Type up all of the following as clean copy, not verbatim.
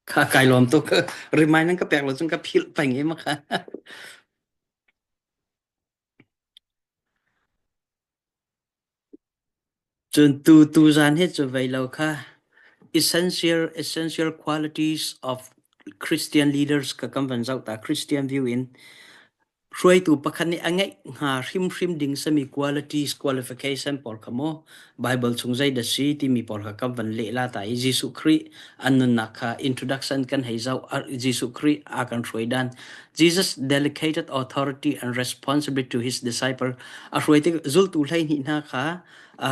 Kha kai lawm tuk. Remind nan ka pek lo cun ka philh peng i ma kha. Cun tu tuzan hi cu vei lo kha essential essential qualities of Christian leaders ka kan van zoh ta Christian view in hruaitu pakhat nih a ngeih hnga hrimhrim ding sami qualities qualification pawl kha maw Bible chung zei dah si timi pawl kha kan van leh la ta i Jesuh Khrih an nunnak kha introduction kan hei zoh Jesuh Khrih a kan hruai dan Jesus delegated authority and responsibility to his disciple. A hruai tik zultu 12 hna kha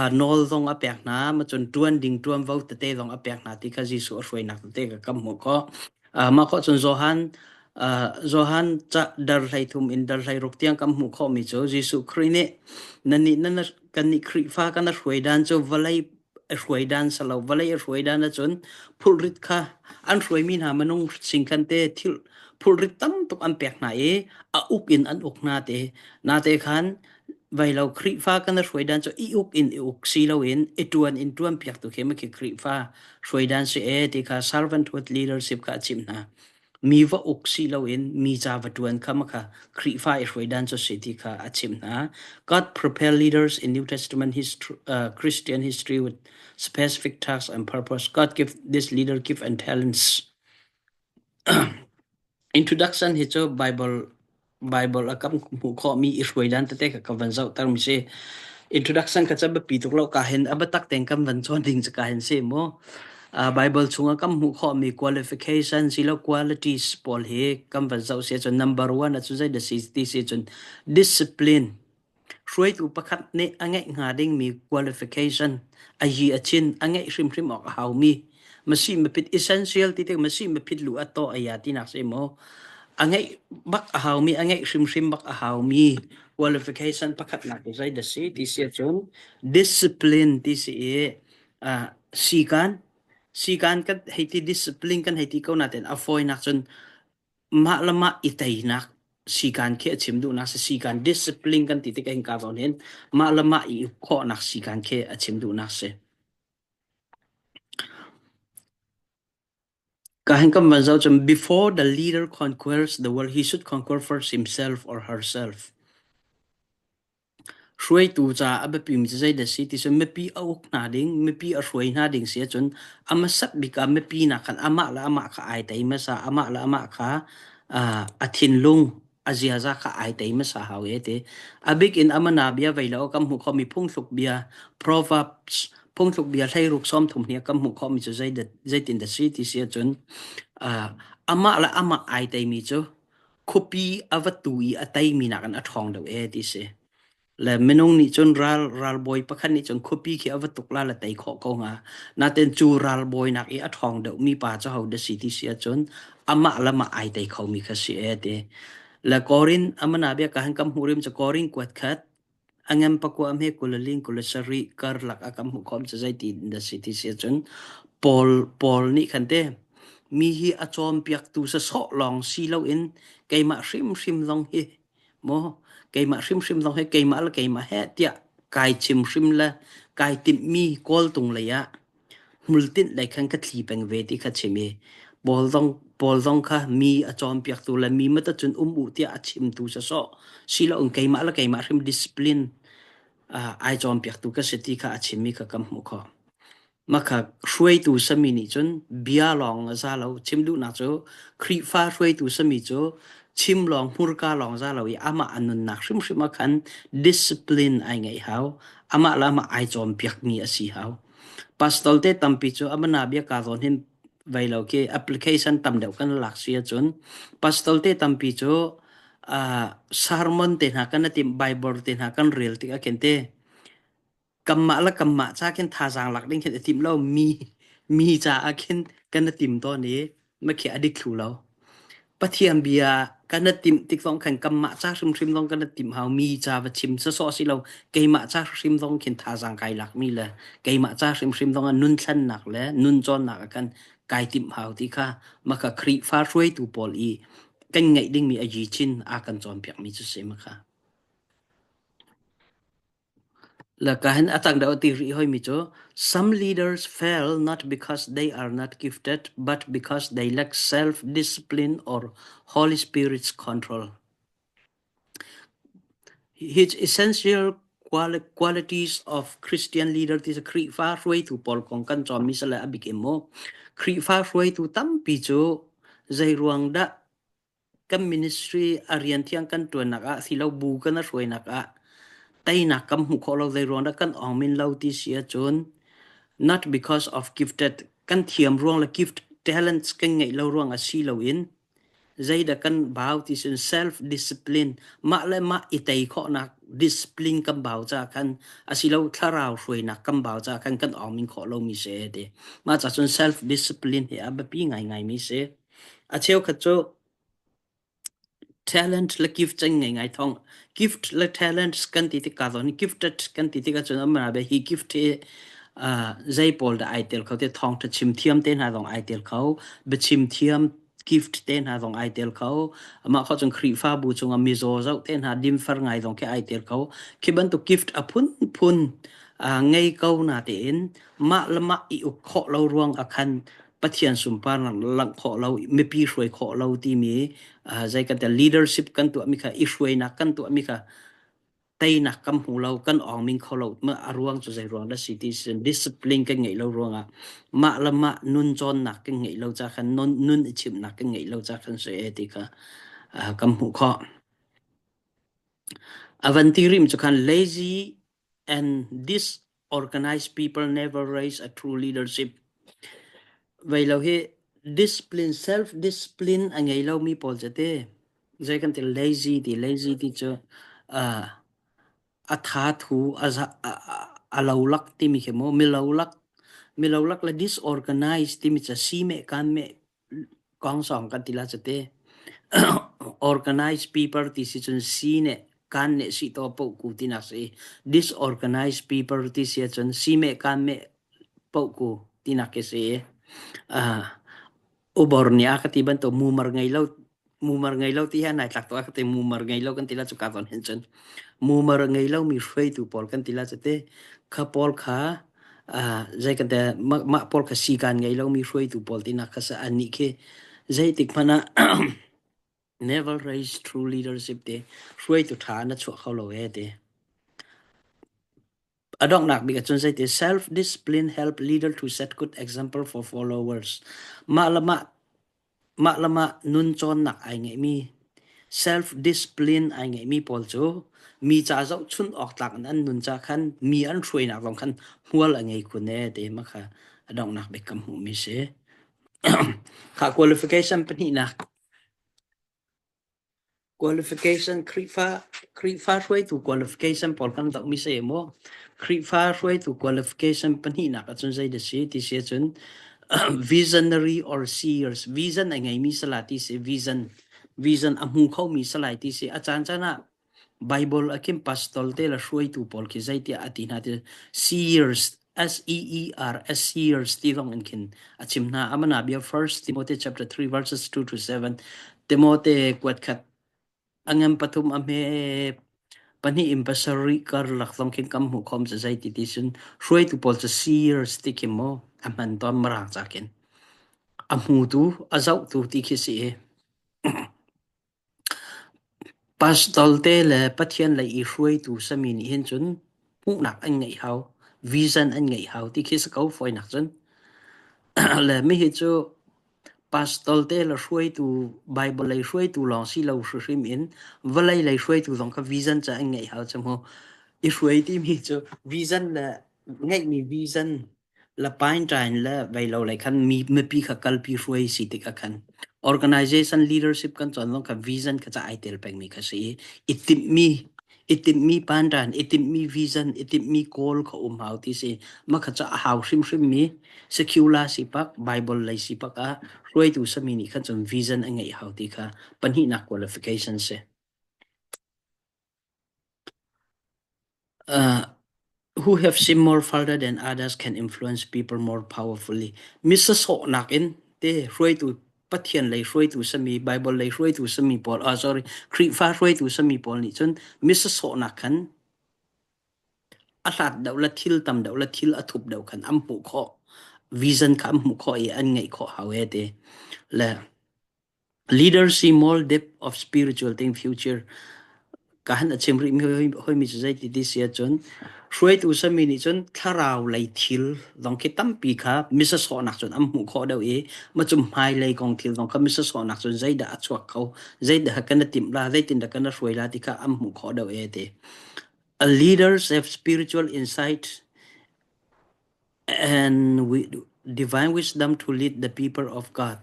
nawl zong a pek hna, ma cun ṭuan ding ṭuanvo tete zong a pek hna ti kha Jesuh a hruainak tete ka kam hmuh khawh. Mah khawh cun Johan Johan ca dar hlei thum in dar hlei ruk tiang kam hmuh khawhmi cu Jesuh Khrih nih nannih nan kannih Khrihfa kan hruai dan cu vawlei a hruai dan salo vawlei a hruai dan ahcun phulrit kha an hruaimi hna minung singkhan te thil phulrit tam tuk an pek hna i a uk in an uk hna te nate khan vailo Khrihfa kan hruai dan cu i uk in i uk si loin i tuan in tuan piak tu khi ma khi Khrihfa hruai dan si e ti kha servanthood leadership kha a chimh hna Mi va uk si loin mi ca va ṭuan kha ma kha Khrihfa i hruai dan cu si ti kha a chimh hna. God prepare leaders in New Testament history, uh, Christian history with specific tasks and purpose. God give this leader gift and talents. Introduction hi cu Bible Baibal a kan hmuh khawhmi i hruai dan tete kha ka van zohter mi si. Introduction kha ca biapi tuk lo ka hin a biatak tein kan van cawn ding cu ka hin si mu. Uh, Bible chungah kan hmuh khawhmi qualification silo qualities pawl hi kan van zoh si ahcun number one ah cun zei dah si ti si cun discipline Hruaitu pakhat nih a ngeih hnga dingmi qualification, a yi a chin, a ngeih hrimhrim awk a haumi, masi mapit essential ti tik masi mapit lu a taw a ya tinak si maw? A ngeih bak a haumi, a ngeih hrimhrim bak a haumi qualification pakhatnak cu zei dah si ti si ahcun discipline ti si i uh, sikan sikan kan hei ti discipline kan hei ti ko natin a fawinak cun Mah le mah i teinak sikaan khi a chim duhnak si sikaan discipline kan ti tik ah hinka zawn hin mah le mah i uk khawhnak sikaan khi a chim duhnak si. Ka hin kan van zoh cun before the leader conquers the world he should conquer first himself or herself. Hruaitu caah a biapimi cu zeidah a si ti cun mipi a uk hna ding, mipi a hruai hna ding si ahcun a hmasat bik ah mipi nakkhan amah le amah kha ai tei hmasa, amah le amah kha a thinlung, a ziaza kha ai tei hmasa hau e ti. A bik in amana bia vei lo kan hmuh khawhmi phungthluk bia, Proverbs phungthluk bia 16 30 nih kan hmuh khawhmi cu zeitin dah si ti si ahcun amah le amah ai teimi cu khuapi a va tu i a teimi nakin a ṭhawng deuh ee ti si. Le minung nih cun ral ralbawi pakhat nih cun khuapi khi a va tuk la le tei khawh ko hnga. Natin cu ralbawi nak i a ṭhawng deuhmi pa cu ho dah si ti si ahcun amah le mah ai tei khomi kha si ee ti. Le Korin amana bia ka han kam hmuh rim cu Korin kuat khat A ngan pakua hme 24 27 karlak a kan hmuh khawm cu zeiti na si ti si ahcun Paul Paul nih khan te mi hi a cawnpiaktu sawsawh lawng si loin keimah hrimhrim zong hi maw keimah hrimhrim zong hi keimah le keimah he tiah kai chim hrim le kai timhmi kawltung lei ah hmultinh lei khan ka thli peng ve ti kha chim i Paul zong Paul zong kha mi a cawnpiaktu le mi mata cun um u tiah a chimtu sawsawh siloin keimah le keimah hrim discipline uh, ai cawnpiaktu ka si ti kha a chimmi kha kan hmuh khawh. Makha hruaitu sami nih cun bia lawng a za lo chim duhnak cu Khrihfa hruaitu sami cu chim lawng hmurka lawng za lo i amah a nunnak hrimhrim ah khan discipline ai ngeih hau amah le amah ai cawnpiakmi a si hau Pastor te tampi cu amana bia ka zawn hin vei lo khi application tam deuh kan lak si ahcun pastor te tampi cu uh, sermon te hna kan tim Bible te hna kan rel tik ah khin te kanmah le kanmah ca khin thazaang lak ding khin i tim lo mi mi ca ah khin kan i tim tawn i makhi a dik thlu lo. Pathian bia kan i timh tik zong khan kanmah ca hrimhrim zong kan i timh hau mi ca va chim sawsawh si lo keimah ca hrimhrim zong khin thazaang kai lakmi le keimah ca hrimhrim zong ah nun thlennak le nun cawnnak ah khan kai timh hau ti kha maka Khrihfa hruaitu pawl i kan ngeih dingmi a yi chin a kan cawnpiakmi cu si maka. La ka hin atang deuh ti rih hoi mi cu some leaders fail not because they are not gifted but because they lack self discipline or Holy Spirit's control. His essential qualities of Christian leader ti Khrihfa hruaitu pawl kong kan cawm mi sale a bik in mu. Khrihfa hruaitu tampi cu zei ruang dah kan ministry a rian thiang kan ṭuannak ah silo bu kan a hruainak ah teinak kan hmuh khawh lo zei ruang dah kan ong min lo ti si ahcun not because of gifted kan thiam ruang le gift talents kan ngeih lo ruang ah si loin zeidah kan bau ti sin self discipline mah le mah i tei khawhnak discipline kan bau ca khan asilo thlarau hruainak kan bau ca khan kan ong min khawh lomi si ti mah ca cun self discipline hi a biapi ngaingai mi si. A cheukhat cu talent le gift an ngei ngai thawng. Gift le talent kan ti tikah zawn gifted kan ti tikah cun amah be hi gift hi zei pawl dah ai tel kho te thawngṭha chim thiam te hna zong ai tel kho biachim thiam gift te hna zong ai tel kho amah kho cun Khrihfabu chungah mizaw zoh te hna dimfar ngai zong khi ai tel kho khi bantuk gift a phunphun ngei ko na tein mah le mah i uk khawh lo ruang ah khan Pathian sunparnak langh khawh lo mipi hruai khawh lo timi zei kan ti leadership kan tuahmi kha i hruainak kan tuahmi kha teinak kan hmu lo kan awngming kho lo ma a ruang cu zei ruang dah si ti sin discipline kan ngeih lo ruangah mah le mah nun cawnnak kan ngeih lo ca khan nun nun i chimhnak kan ngeih lo ca khan si e ti kha kan hmuh khawh. A van ti rim cu khan lazy and disorganized people never raise a true leadership. Vei lo hi discipline self discipline a ngei lomi pawl cu ti zei kan ti lazy ti lazy ti cu uh, a tha thu a a lo lak timi khi mu mi lo lak mi lo lak le disorganized timi cu si me kan me kong song kan ti la cu te organized people ti si cun si ne kan ne si to po ku ti nak si disorganized people ti si cun si me kan me po ku ti nak ke si uh, ubor ni a ka ti bantuk mumar ngei lo mumar ngei lo ti hi nai tlak to ka ti mumar ngei lo kan ti la cu ka ton hin cun mumar ngei lo mi hruaitu pawl kan ti la cu te kha pawl kha zei kan te mah pawl kha sikan ngei lo mi hruaitu pawl ti nak kha sa an nih khi zeitik hmanh ah never raise true leadership te hruaitu tha na chuah kho lo e te. A donghnak bik ahcun zeiti self-discipline help leader to set good example for followers. Mah le mah mah le mah nun cawnnak ai ngeihmi self-discipline ai ngeihmi pawl cu mi ca zohchun awk tlak in an nun ca khan mi an hruainak zong khan hmual a ngei khun ee ti ma kha a donghnak bik kan hmuhmi si. Kha qualification pahnihnak. Qualification Khrihfa Khrihfa hruaitu qualification pawl kan zohmi si maw? Khrihfa hruaitu qualification pahnihnak ahcun zei dah si ti si ahcun visionary or seers vision a ngeimi sala ti si vision vision a hmu khomi salai ti si a caan caan ah Bible a khin pastor te le hruaitu pawl khi zeitiah a ti hna ti seers S E E R S seers ti zong in khin a chim hna. Amana bia First Timothy chapter 3 verses 2 to 7 Timote kuat khat angem pathum a hme pahnih in pasarih karlak zong khin kam hmuh khom cu zei ti ti sun hruaitu pawl cu seers ti khi mo a hman tawn marang cha khin a hmutu a zohtu ti khi si i Pastor te le Pathian lei i hruaitu sami nih hin cun hmuhnak an ngeih hau, vision an ngeih hau ti khi si ko fawinak cun. Le mihi cu pastor te le hruaitu Bible lei hruaitu lawng si lo hrimhrim in vawlei lei hruaitu zong kha vision cu an ngeih hau cu mu. I hruai timi cu vision le ngeihmi vision la painṭain le veilo lei khan mi mipi kha kalpi hruai si tikah khan organization leadership kan cawn zong kha vision kha ca ai tel pengmi kha si i i timhmi i timhmi panṭan i timhmi vision i timhmi goal kha um hau ti si mah kha ca a hau hrimhrim mi secular si pak bible lei si pak ah hruaitu sami nih khan cun vision a ngeih hau ti kha pahnihnak qualification si. Who have seen more farther than others can influence people more powerfully. Mi sasawhnak in te hruaitu Pathian lei hruaitu sami Bible lei hruaitu sami pawl ah sorry Khrihfa hruaitu sami pawl nih cun mi sasawhnak khan A hlat deuh le thil tam deuh le thil a thup deuh khan an hmuh khawh. Vision kha an hmuh khawh i an ngeih khawh hau e ti. Le leader see more depth of spiritual thing future ka han a chim rih mi hoi mi cu zeiti ti si ahcun hruaitu sami nih cun thlarau lei thil zong khi tampi kha misa sawhnak cun an hmuh khawh deuh i macum hmailei kong thil zong kha misa sawhnak cun zeidah a chuak kho zeidah kan i timh la zeitindah kan i hruai la ti kha an hmuh khawh deuh e ti. A leaders have spiritual insight and divine wisdom to lead the people of God.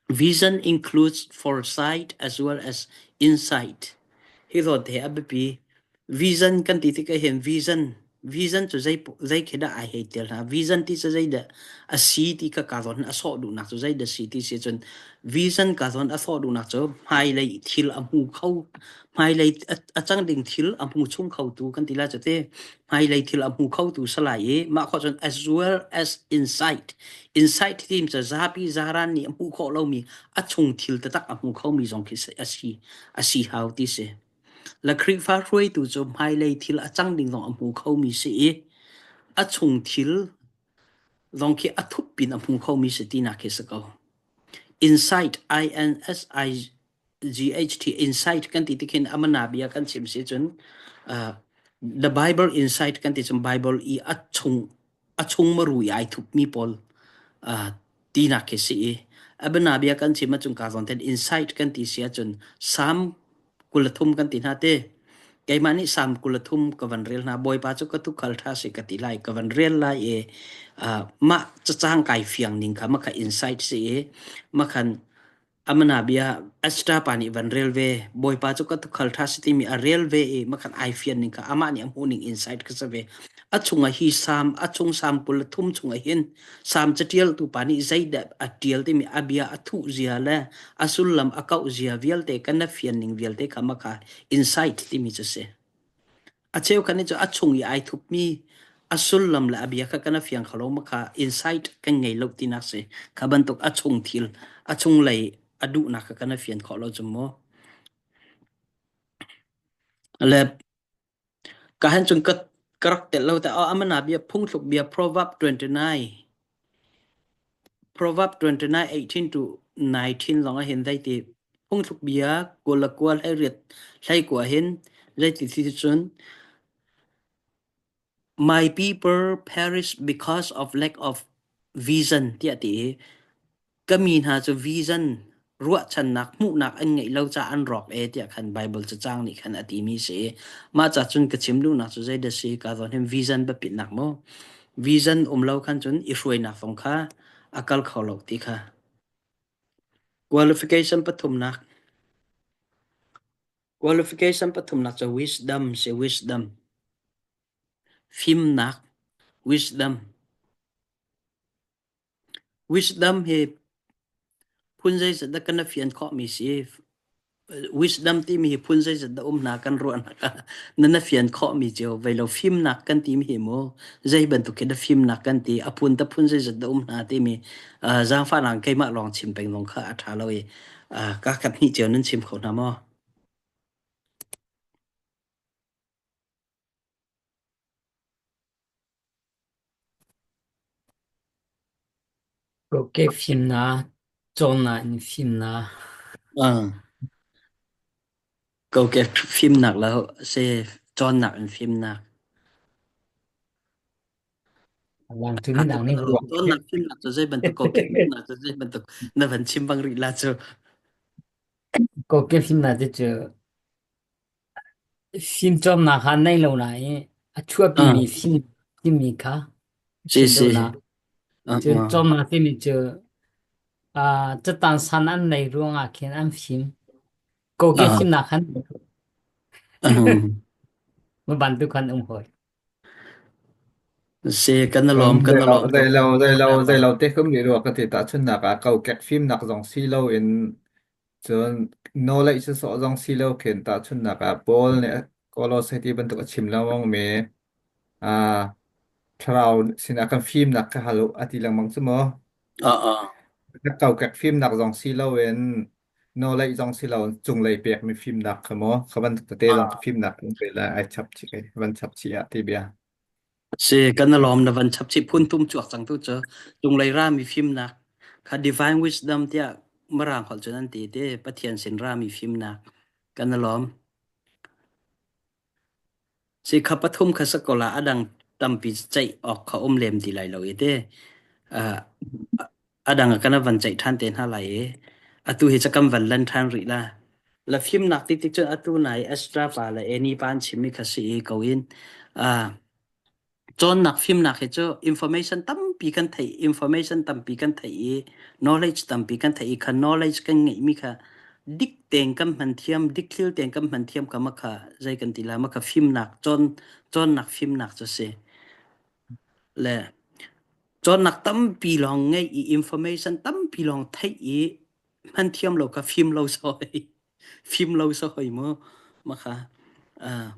Vision includes foresight as well as insight. Hi zawt he a biapi. Vision kan ti tik ahhin vision vision cu zei zei khi dah ai hei tel hna. Vision ti cu zeidah a si ti kha ka zawn a sawh duhnak cu zeidah si ti si cun vision ka zawn a sawh duhnak cu hmailei thil a hmu kho hmailei a cang ding thil a hmu chung kho tu kan ti lai cu te hmailei thil a hmu kho tu salai i mah khawh cun as well as insight insight tim cu zapi zaran nih a hmuh khawh lomi a chung thil taktak a hmu khomi zong khi a si a si hau ti si. La Khrihfa hruaitu cu hmailei thil a cang ding zong a hmu khomi si i a chung thil zong khi a thup pin a hmu khomi si tinak khi si ko. Insight I N S I GHT insight kan ti tikhin amana bia kan chim si cun uh, the Bible insight kan ti cun Bible i a chung a chung maru i ai thupmi pawl uh, tinak khi si i abana bia kan chim ahcun ka zawn ten insight kan ti si ahcun Psalm 33 kan ti hna te keimah nih Psalm 33 ka van rel hna Bawipa cu ka tukhal ṭha si ka ti lai ka van rel lai i uh, mah cacang kai fiang ning kha maka insight si i makhan Amana bia Esther pa nih van rel ve. Bawipa cu ka tukhal ṭha si timi a rel ve i makhan ai fian ning kha amah nih a hmuh ning insight kha si ve. A chungah hi Salm, a chung Salm 23 chungah hin Salm caṭialtu pa nih zeidah a ṭial timi a bia a thuh zia le a sullam a kauh zia vialte kan na fian ning vialte kha makha insight timi cu si. A cheukhat nih cun a chung i ai thupmi a sullam le a bia kha kan a fiang kho lo ma kha insight kan ngei lo tinak si. Kha bantuk a chung thil, a chunglei a duhnak kha kan a fian khawh lo cu mu. Le ka han cun ka ka rak telh lo ta amana bia phungthluk bia Proverb 29 Proverb 29:18 to 19 zong ah hin zeiti phungthluk bia kul le kua hleiriat hleikua hin zeiti ti cun My people perish because of lack of vision tiah ti i ka mi hna cu vision ruahchannak hmuhnak an ngeih lo caah an rawk e tiah khan Bible cacang nih khan a timi si. Mah ca cun ka chim duhnak cu zeidah si ka zawn hin vision biapitnak mu. Vision um lo khan cun i hruainak zong kha a kal kho lo ti kha. Qualification pathumnak. Qualification pathumnak cu wisdom si wisdom. Fimnak wisdom. Wisdom hi phun zeizat dah kan i fian khawhmi si? Wisdom timi hi phun zeizat dah um hna kan ruahnak ah na na fian khawhmi cio vei lo fimnak kan timi hi mu zei bantuk khi dah fimnak kan ti a phun ta phun zeizat dah um hna timi zaangfahnak keimah lawng chim peng zong kha a ṭha lo i ka khat hnih cio nan chim kho hna maw? Kokek fimnak, cawnnak in fimnak. Kokek fimnak lo si cawnnak in fimnak. Lang cu midang nih ruak. Cawnnak fimnak cu zei bantuk kokek fimnak cu zei bantuk na van chim bang rih la cu. Kokek fimnak te cu Fimcawnnak kha nei lo nain a chuahpimi fim timi kha Si chim si. duhnak. Cun cawmnak timi cu catang san an nei ruangah khin an fim. Kokek fimnak khan bantuk khan um hawi. Si kan i lawm kan i lawm tuk. Zei lo zei lo zei lo te khum nih rua ka ti tahchunhnak ah kokek fimnak zong si lo in Cun nawlei sawsawh zong si lo khin tahchunhnak ah Paul nih Kolose ti bantuk a chim lengmang mi ah thlarau sinah kan fimnak kha hal u a ti lengmang cu mu. Uh, Kokek fimnak zong si loin Knowledge zong si lo cunglei pekmi fimnak kha maw kha bantuk tete zong Ah. cu fimnak kan pe lai ai chap chih ai van chap chih ah ti bia. Si kan lawm na van chap chih phun tum chuak cang tu cu cunglei rami fimnak kha divine wisdom tiah mirang holh cun an ti te Pathian sin rami fimnak kan lawm. Si kha pathum kha si ko la a dang tampi ceih awk kha um lem ti lai lo i te. Uh, a dang ah kana van ceih ṭhan te hna lai i atu hi cakam van lan ṭhan rih la. La fimnak ti tik cun atu nai Astra pa le Eni pa an chimmi kha si i ko in uh, Cawnnak fimnak hi cu information tampi kan theih information tampi kan theih i knowledge tampi kan theih i kha knowledge kan ngeihmi kha dik tein kan hman thiam dikthil tein kan hman thiam kha mah kha zei kan ti lai mah kha fimnak cawn cawnnak fimnak cu a si. Le cawnnak tampi lawng ngeih i information tampi lawng theih i hman thiam lo kha fim lo soi fim lo soi mu mah kha uh,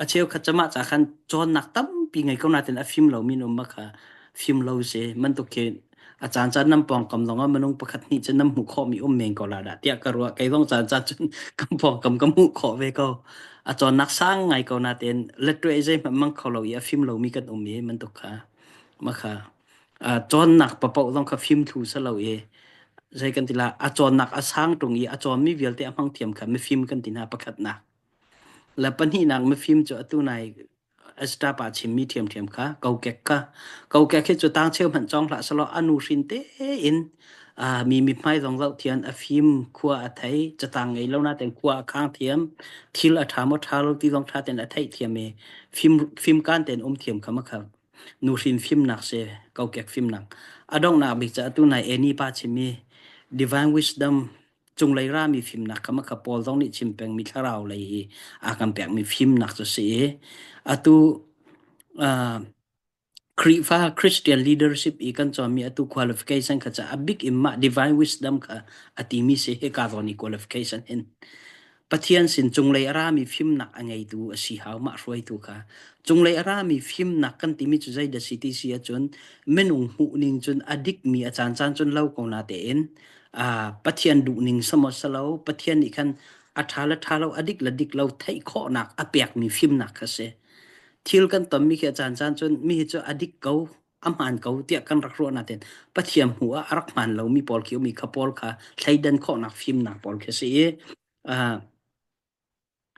A cheukhat cu mah ca khan cawnnak tampi ngei ko nain a fim lomi an um ma kha fim lo si. Bantuk khi a caancaan nan pawngkam zongah minung pakhat hnih cu nan hmuh khawhmi um men ko la dah tiah ka ruah. Kei zong caancaan cun kan pawngkam ka hmuh khawh ve ko. A cawnnak sang ngai ko nain lettuai zeihmanh mang kho lo i a fim lomi kan um i bantuk kha mah kha cawnnak papaoh zong kha fim thlu si lo i zei kan ti la a cawnnak a sang ṭung i a cawnmi vialte a hmang thiam kha mifim kan ti hna pakhatnak. Le pahnihnak mifim cu atu nai Esther pa chimmi ṭhiamṭhiam kha kokek kha kokek hi cu tangcheu hmanh cawng hlah selaw a nu hrin tein mi mithmai zong zoh thiam a fim khua a thei catang ngei lo nain khua a khang thiam thil a ṭha maw ṭha lo ti zong ṭha tein a theih thiam i fim fimkaan tein um thiam kha ma kha nuhrin fimnak si kokek fimnak a donghnak bik cu atu nai Eni pa chimmi divine wisdom Cunglei rami fimnak kha makha Paul zong nih chim pengmi thlarau lei hi a kan pekmi fimnak cu si i atu uh, Khrihfa Christian leadership i kan cawnmi atu qualification kha ca a bik in mah divine wisdom kha a timi si hi ka zawn i qualification hin Pathian sin cunglei a rami fimnak a ngeitu a si hau mah hruaitu kha cunglei a rami fimnak kan timi cu zei dah si ti si ahcun minung hmuhning cun a dikmi a caancaan cun lo ko na tein Pathian duhning samaw salo Pathian nih khan a ṭha le ṭha lo a dik le dik lo theih khawhnak a pekmi fimnak kha si. Thil kan tonmi khi a caancaan cun mi hi cu a dik ko a hmaan ko tiah kan rak ruah nain Pathian hmuh ah a rak hmaan lomi pawl khi umi kha pawl kha thleidan khawhnak fimnak pawl khi si i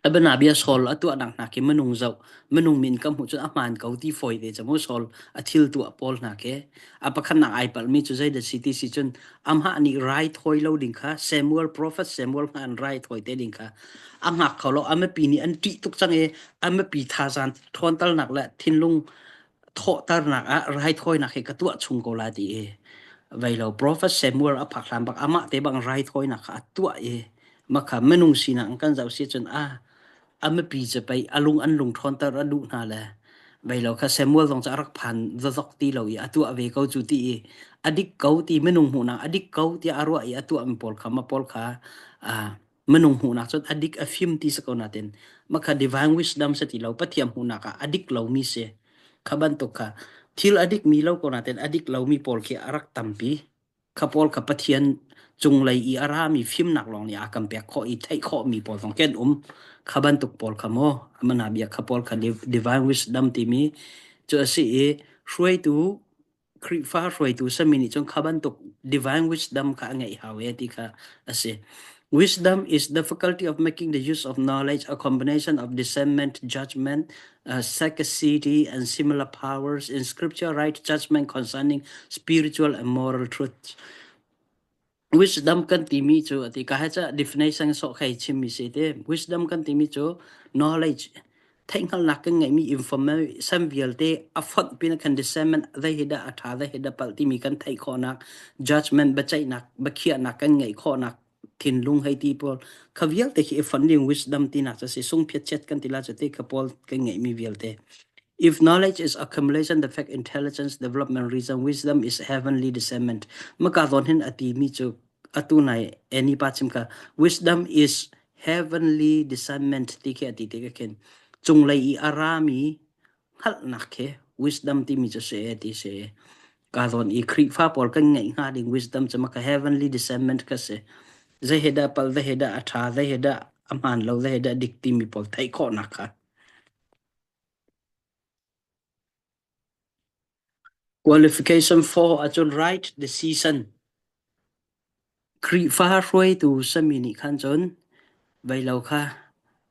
A bianabia Saul a tuahnak hna khi minung zoh, minung min ka hmuh cun a hmaan ko ti fawi te cu mu Saul a thil tuah pawl hna khi. A pakhatnak ai palhmi cu zeidah si ti si cun amah nih rai thawi lo ding kha Samuel prophet Samuel hnga an rai thawi te ding kha a hngak kho lo. A mipi nih an ṭih tuk cang i a mipi thazaang ṭhawntalnak le thinlung thawhternak ah raithawinak hi ka tuah chung ko lai ti i vei lo prophet Samuel a phak hlan bak amah te bang raithawinak kha a tuah i makha minung sinak in kan zoh si cun a a mipi cu pei a lung an lung ṭhawnter a duh hna le vei lo kha Samuel zong cu a rak phan zazok ti lo i a tuah ve ko cu ti i a dik ko ti minung hmuhnak a dik ko tiah a ruah i a tuah mi pawl kha ma pawl kha minung hmuhnak cun a dik a fim ti si ko natin makha divine wisdom si ti lo pathian hmuhnak ah a dik lomi si kha bantuk kha thil a dik mi lo ko natin a dik lomi pawl khi a rak tampi kha pawl kha pathian cunglei i a rami fimnak lawng nih a kan pek khawh i theih khawhmi pawl zong kan um kha bantuk pawl kha maw amana bia kha pawl kha divine wisdom timi cu a si i hruaitu Khrihfa hruaitu sami nih cun kha bantuk divine wisdom kha a ngeih hau e ti kha a si. Wisdom is the faculty of making the use of knowledge, a combination of discernment, judgment, sagacity, and similar powers in scripture, right judgment concerning spiritual and moral truths. Wisdom kan timi cu ati ka he ca definition sawh khai chimmi si te wisdom kan timi cu knowledge theihhngalhnak kan ngeihmi information vialte a fonh pin kan discernment zei hi dah a ṭha zei hi dah palh timi kan theih khawhnak judgment biaceihnak biakhiahnak kan ngeih khawhnak thinlung hei ti pawl kha vialte khi i fonh ding wisdom tinak cu si sung phiat chiat kan ti la cu ti kha pawl kan ngeihmi vialte If knowledge is accumulation, the fact intelligence, development, reason, wisdom is heavenly discernment. Maka zawn hin a timi cu atu nai any pa chim ka wisdom is heavenly discernment ti khi a ti te ka khin cunglei i a rami hngalhnak khi wisdom timi cu se ti se ka zawn i Khrihfa pawl kan ngeih hnga ding wisdom cu maka heavenly discernment ka si. Zei he dah palh, zei he dah a ṭha, zei he dah a hmaan lo, zei he dah dik timi pawl theih khawhnak kha. Qualification for ahcun right decision. Khrihfa hruaitu sami nih khan cun veilo kha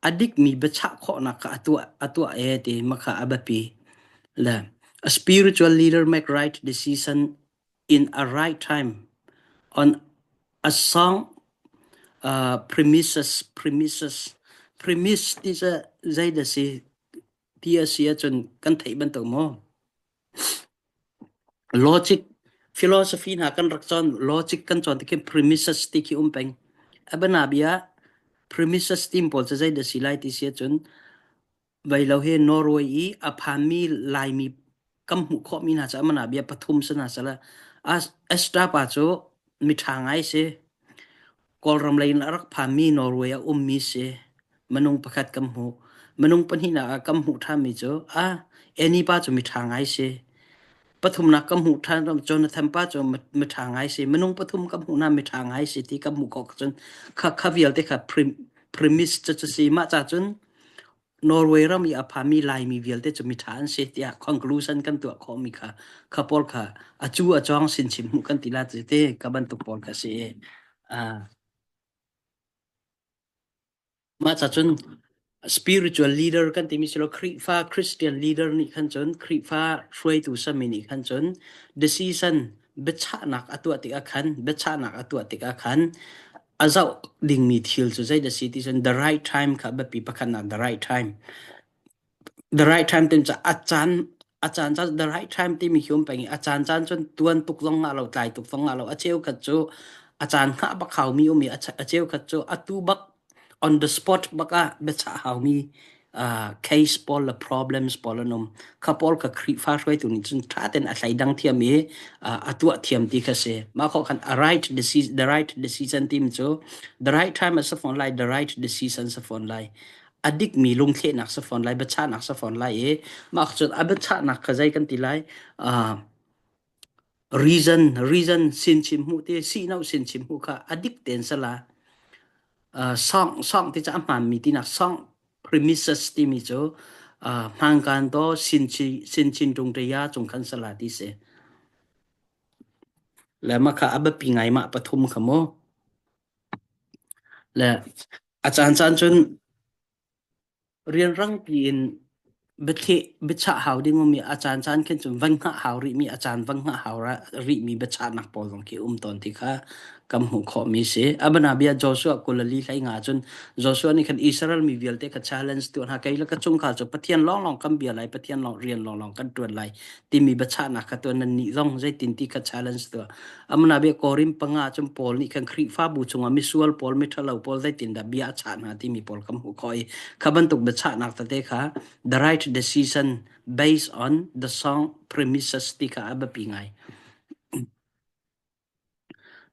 a dikmi biachah khawhnak kha a tuah e ti ma kha a biapi. Le a spiritual leader make right decision in a right time on a song premises premises premise ti cu zei dah si ti a si ahcun kan theih bantuk maw? Logic philosophy hna kan rak cawn logic kan cawn tikhin premises ti khi um peng. A bianabia premises team pawl cu zei dah si lai ti si ahcun Veilo hi Norway i a phanmi Laimi kan hmuh khawhmi hna cu amana bia pathum si hna sala. Esther pa cu miṭha ngai si. Kawlram lei in a rak phanmi Norway a ummi si. Minung pakhat kan hmuh. Minung pahnihnak ah kan hmuh ṭhanmi cu ah Annie pa cu miṭha ngai si. Pathumnak kan hmuh ṭhan Jonathan pa cu miṭha ngai si. Minung pathum kan hmuh hna miṭha ngai si ti kan hmuh khawh cun kha kha vialte kha premise cu cu si. Mah ca cun Norway ram i a phami Laimi vialte cu miṭha an si tiah conclusion kan tuah khawhmi kha kha pawl kha a cu a cawng sinchim hmuh kan ti la te ka bantuk pawl kha si. Uh, mah ca cun spiritual leader kan timi si lo Khrihfa Christian leader nih khan cun Khrihfa hruaitu sami nih khan cun decision biachahnak a tuah tikah khan biachahnak a tuah tikah khan a zoh dingmi thil cu zei dah si ti cun the right time kha biapi pakhatnak the right time the right time tin cu a caan a caan caan the right time timi hi um peng i a caan caan cun tuan tuk zong ngah lo tlai tuk zong ngah lo a cheu khat cu a caan hngah bak haumi um i a cheu khat cu atu bak on the spot bak ah biachah haumi uh, case pawl le problems pawl an um. Kha pawl kha Khrihfa hruaitu nih cun ṭha tein a thleidang thiam i uh, a tuah thiam ti kha si. Mah khawh khan a right decision, the right decision tim cu the right time a si fawn lai, the right decision si fawn lai. A dikmi lungthlehnak si fawn lai, biachahnak si fawn lai i mah cun a biachahnak kha zei kan ti lai? Uh, reason reason sin chim hmuh te si no sin chim hmuh kha a dik tein sala song song ti cu a hmaanmi tinak song premises timi cu hmaankan to sin chi sin chin tung te ya cung khan sala ti si le ma kha a biapi ngai ma pathum kha mu le a caan caan cun Rianrangpi in biathleh biachah hau ding ummi a caan caan khin cun van hngah hau rihmi a caan van hngah hau rihmi biachahnak pawl zong khi um tawn ti kha kan hmuh khawhmi si. A bianabia Joshua 24 hlei nga cun Joshua nih khan Israel mi vialte kha challenge tuah hna kei le ka chungkhar cu Pathian lawnglawng kan bia lai Pathian lawng rian lawnglawng kan ṭuan lai timi biachahnak kha tuah nan nih zong zeitin ti kha challenge tuah. Amana bia Korin panga cun Paul nih khan Khrihfabu chungah misual pawl miṭhalo pawl zeitindah bia a chah hna timi pawl kan hmuh khawh i kha bantuk biachahnak tete kha the right decision based on the song premises ti kha a biapi ngai.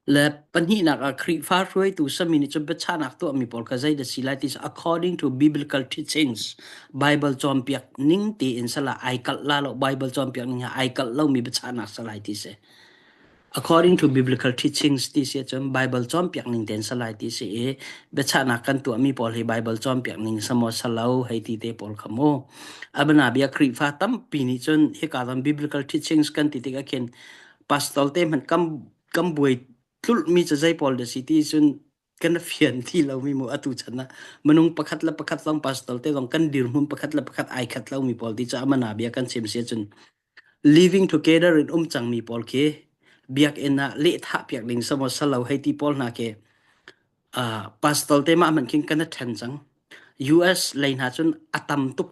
Le pahnihnak ah Khrihfa hruaitu sami nih cun biachahnak tuahmi pawl kha zei dah si lai ti according to biblical teachings Bible cawnpiak ning tiin sala ai kalh la lo Bible cawnpiak ning ai kalh lomi biachahnak salai ti si. According to biblical teachings ti si ahcun Bible cawnpiak ning tein salai ti si i biachahnak kan tuahmi pawl hi Bible cawnpiak ning samaw salo hei ti te pawl kha mu. Abana bia Khrihfa tampi nih cun hika zon biblical teachings kan ti tikah khin pastor te hmanh kan kan buai tlulhmi cu zei pawl dah si ti cun kan fian ti lomi mu atu chan ah minung pakhat le pakhat zong pastor te zong kan dirhmun pakhat le pakhat ai khat lomi pawl ti cu amana bia kan chim si ahcun living together in um cangmi pawl khi biakinn ah lehthah piak ding samaw salo hei ti pawl hna khi uh, pastor te mah hmanh khin kan ṭhen cang US lei hna cun a tam tuk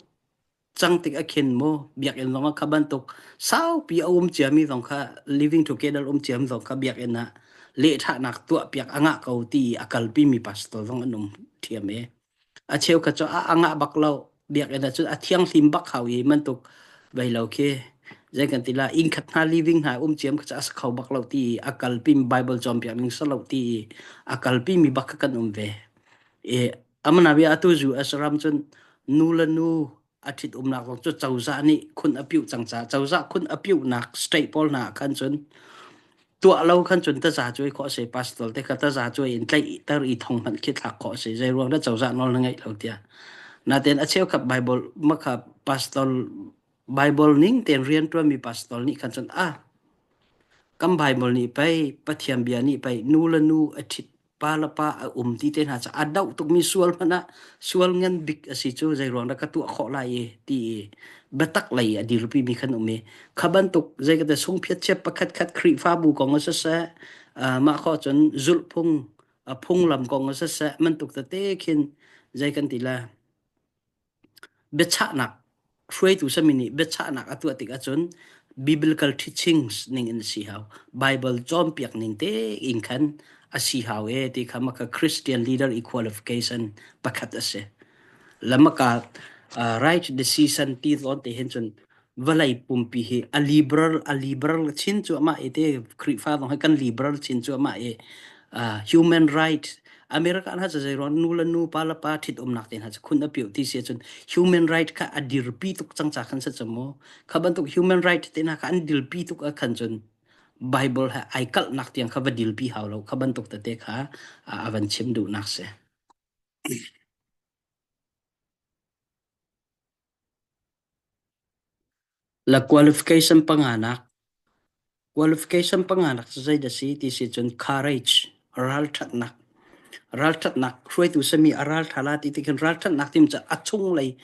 cang tik a khin mu biakinn zong ah kha bantuk saupi a um ciami zong kha living together um ciam zong kha biakinn ah lehthahnak tuah piak a ngah ko ti a kalpi mi pastor zong an um thiam e a cheu kha cu a ngah bak lo biakinn ah cun a thianghlim bak hau i mantuk vei lo khi zei kan ti la inn khat hna living hna um ciam kha cu a sa kho bak lo ti a kalpi mi bible cawnpiak ning sa lo ti a kalpi mi bak kha kan um ve e amana bia atu zu asram cun nu le nu a ṭhit umnak zong cu cozah nih khun a piuh cang caah cozah khun a piuhnak state pawl hna ah khan cun. Tuah lo khan cun taza cuai khawh a si. Pastor te kha taza cuai in tlaihter i thong hmanh khi thlak khawh a si. Zei ruang dah cozah nawl na ngeih lo tiah. Natein a cheukhat Bible makha pastor Bible ning tein rian ṭuanmi pastor nih khan cun ah kan Bible nih pei Pathian bia nih pei nu le nu a ṭhit pa le pa a um ti te hna cu a doh tukmi sual hmanh ah sual ngan bik a si cu zei ruang dah ka tuah khawh lai i ti i biatak lei a dirpi mi khan um i kha bantuk zei ka te sungphiat chiat pakhat khat Khrihfabu kong a siseh mah kho cun zulhphung phunglam kong a siseh bantuk tete khin zei kan ti la Biachahnak hruaitu sami nih biachahnak a tuah tik ahcun biblical teachings ning in a si hau. Bible cawnpiak ning tein khan a si hau e ti kha maka Christian leader qualification pakhat a si. Lamaka uh, right decision ti zawn te hin cun vawlei pumpi hi a liberal a liberal chin cuahmah i te Khrihfa zong hi kan liberal chin cuahmah i uh, human right America hna cu zeiruang nu le nu pa le pa ṭhitumnak te hna cu khun a piu ti si ahcun human right kha a dirpi tuk cang ca khan si cu mu kha bantuk human right te hna kha an dirpi tuk ah khan cun Bible he ai kalhnak tiang kha va dilpi hau lo kha bantuk tete kha a van chim duhnak si. La qualification panganak Qualification panganak cu zeidah si ti si cun courage ralṭhatnak ralṭhatnak hruaitu sami a ralṭha la ti ti khin ralṭhatnak tim cu a chunglei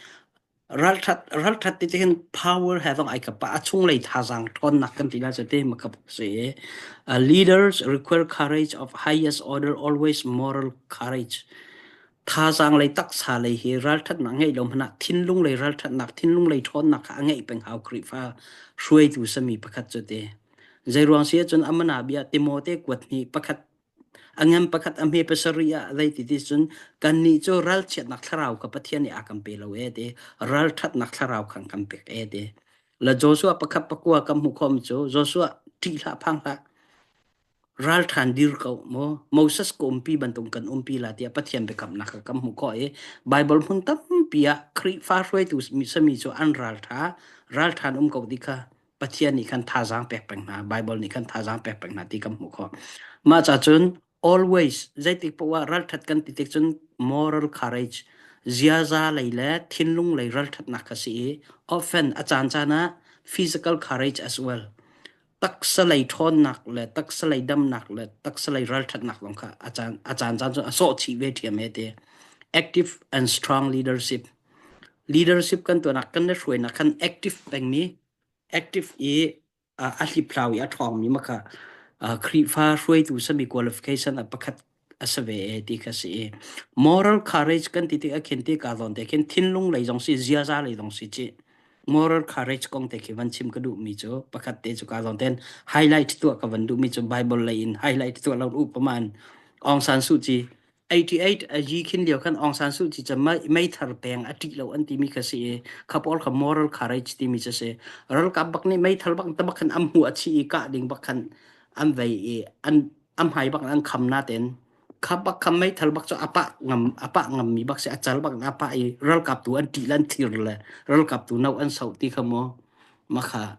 ralṭhat ralṭhat ti ti khin power he zong ai kap a chunglei thazaang ṭhawnnak kan ti la cu te ma kap si uh, leaders require courage of highest order always moral courage Thazaang lei taksa lei hi ralṭhatnak ngeih lo hmanh ah thinlung lei ralṭhatnak, thinlung lei ṭhawnnak kha a ngeih peng hau Khrihfa hruaitu sami pakhat cu ti. Zeiruang si ahcun amana bia Timote kuat hnih pakhat a ngan pakhat a hme pasarih ah zei ti ti cun kannih cu ralchiatnak thlarau kha Pathian nih a kan pe lo e ti ralṭhatnak thlarau kha kan pek e ti. La Joshua pakhat pakua kan hmuh khawm cu Joshua ṭih hlah phang hlah Ralṭhan dir ko maw Moses ka umpi bantuk kan umpi la tiah Pathian biakamnak kha kan hmuh khawh i Baibal hmun tampi ah Khrihfa hruaitu sami cu an ralṭha ralṭhan um ko ti kha Pathian nih khan thazaang pek peng hna Baibal nih khan thazaang pek peng hna ti kan hmuh khawh. Mah ca cun always zeitik poah ah ralṭhat kan ti tik cun moral courage ziaza lei le thinlung lei ralṭhatnak kha si i often a caan caan ah physical courage as well taksa lei ṭhawnnak le taksa lei damnak le taksa lei ralṭhatnak zong kha a caan a caan caan cu a sawh chih ve ṭhiam he ti. Active and strong leadership. Leadership kan tuahnak kan le hruainak khan active pengmi active i a hliphlau i a ṭhawngmi ma kha Khrihfa hruaitu sami qualification a pakhat a si ve e ti kha si i moral courage kan ti tik ah khin ti ka zawn te khin thinlung lei zong si ziaza lei zong si ci moral courage kong te khi van chim ka duh mi cu pakhat te cu ka zawn ten highlight tuah ka van duh mi cu bible lei in highlight tuah lo u paman Aung San Suu Kyi 88 a yi khin lio khan Aung San Suu Kyi ca meithar peng a ṭih lo an timi kha si i kha pawl kha moral courage timi cu si ralkap bak nih meithal bak tabak khan am hmu a chi i kah ding bak khan an vei i an a hmai bak an kham natein kha bak kha meithal bak cu a pah ngam a pah ngam mi bak si a cal bak a pah i ralkap tu an ṭih le an thir le ralkap tu no an soh ti kha mu makha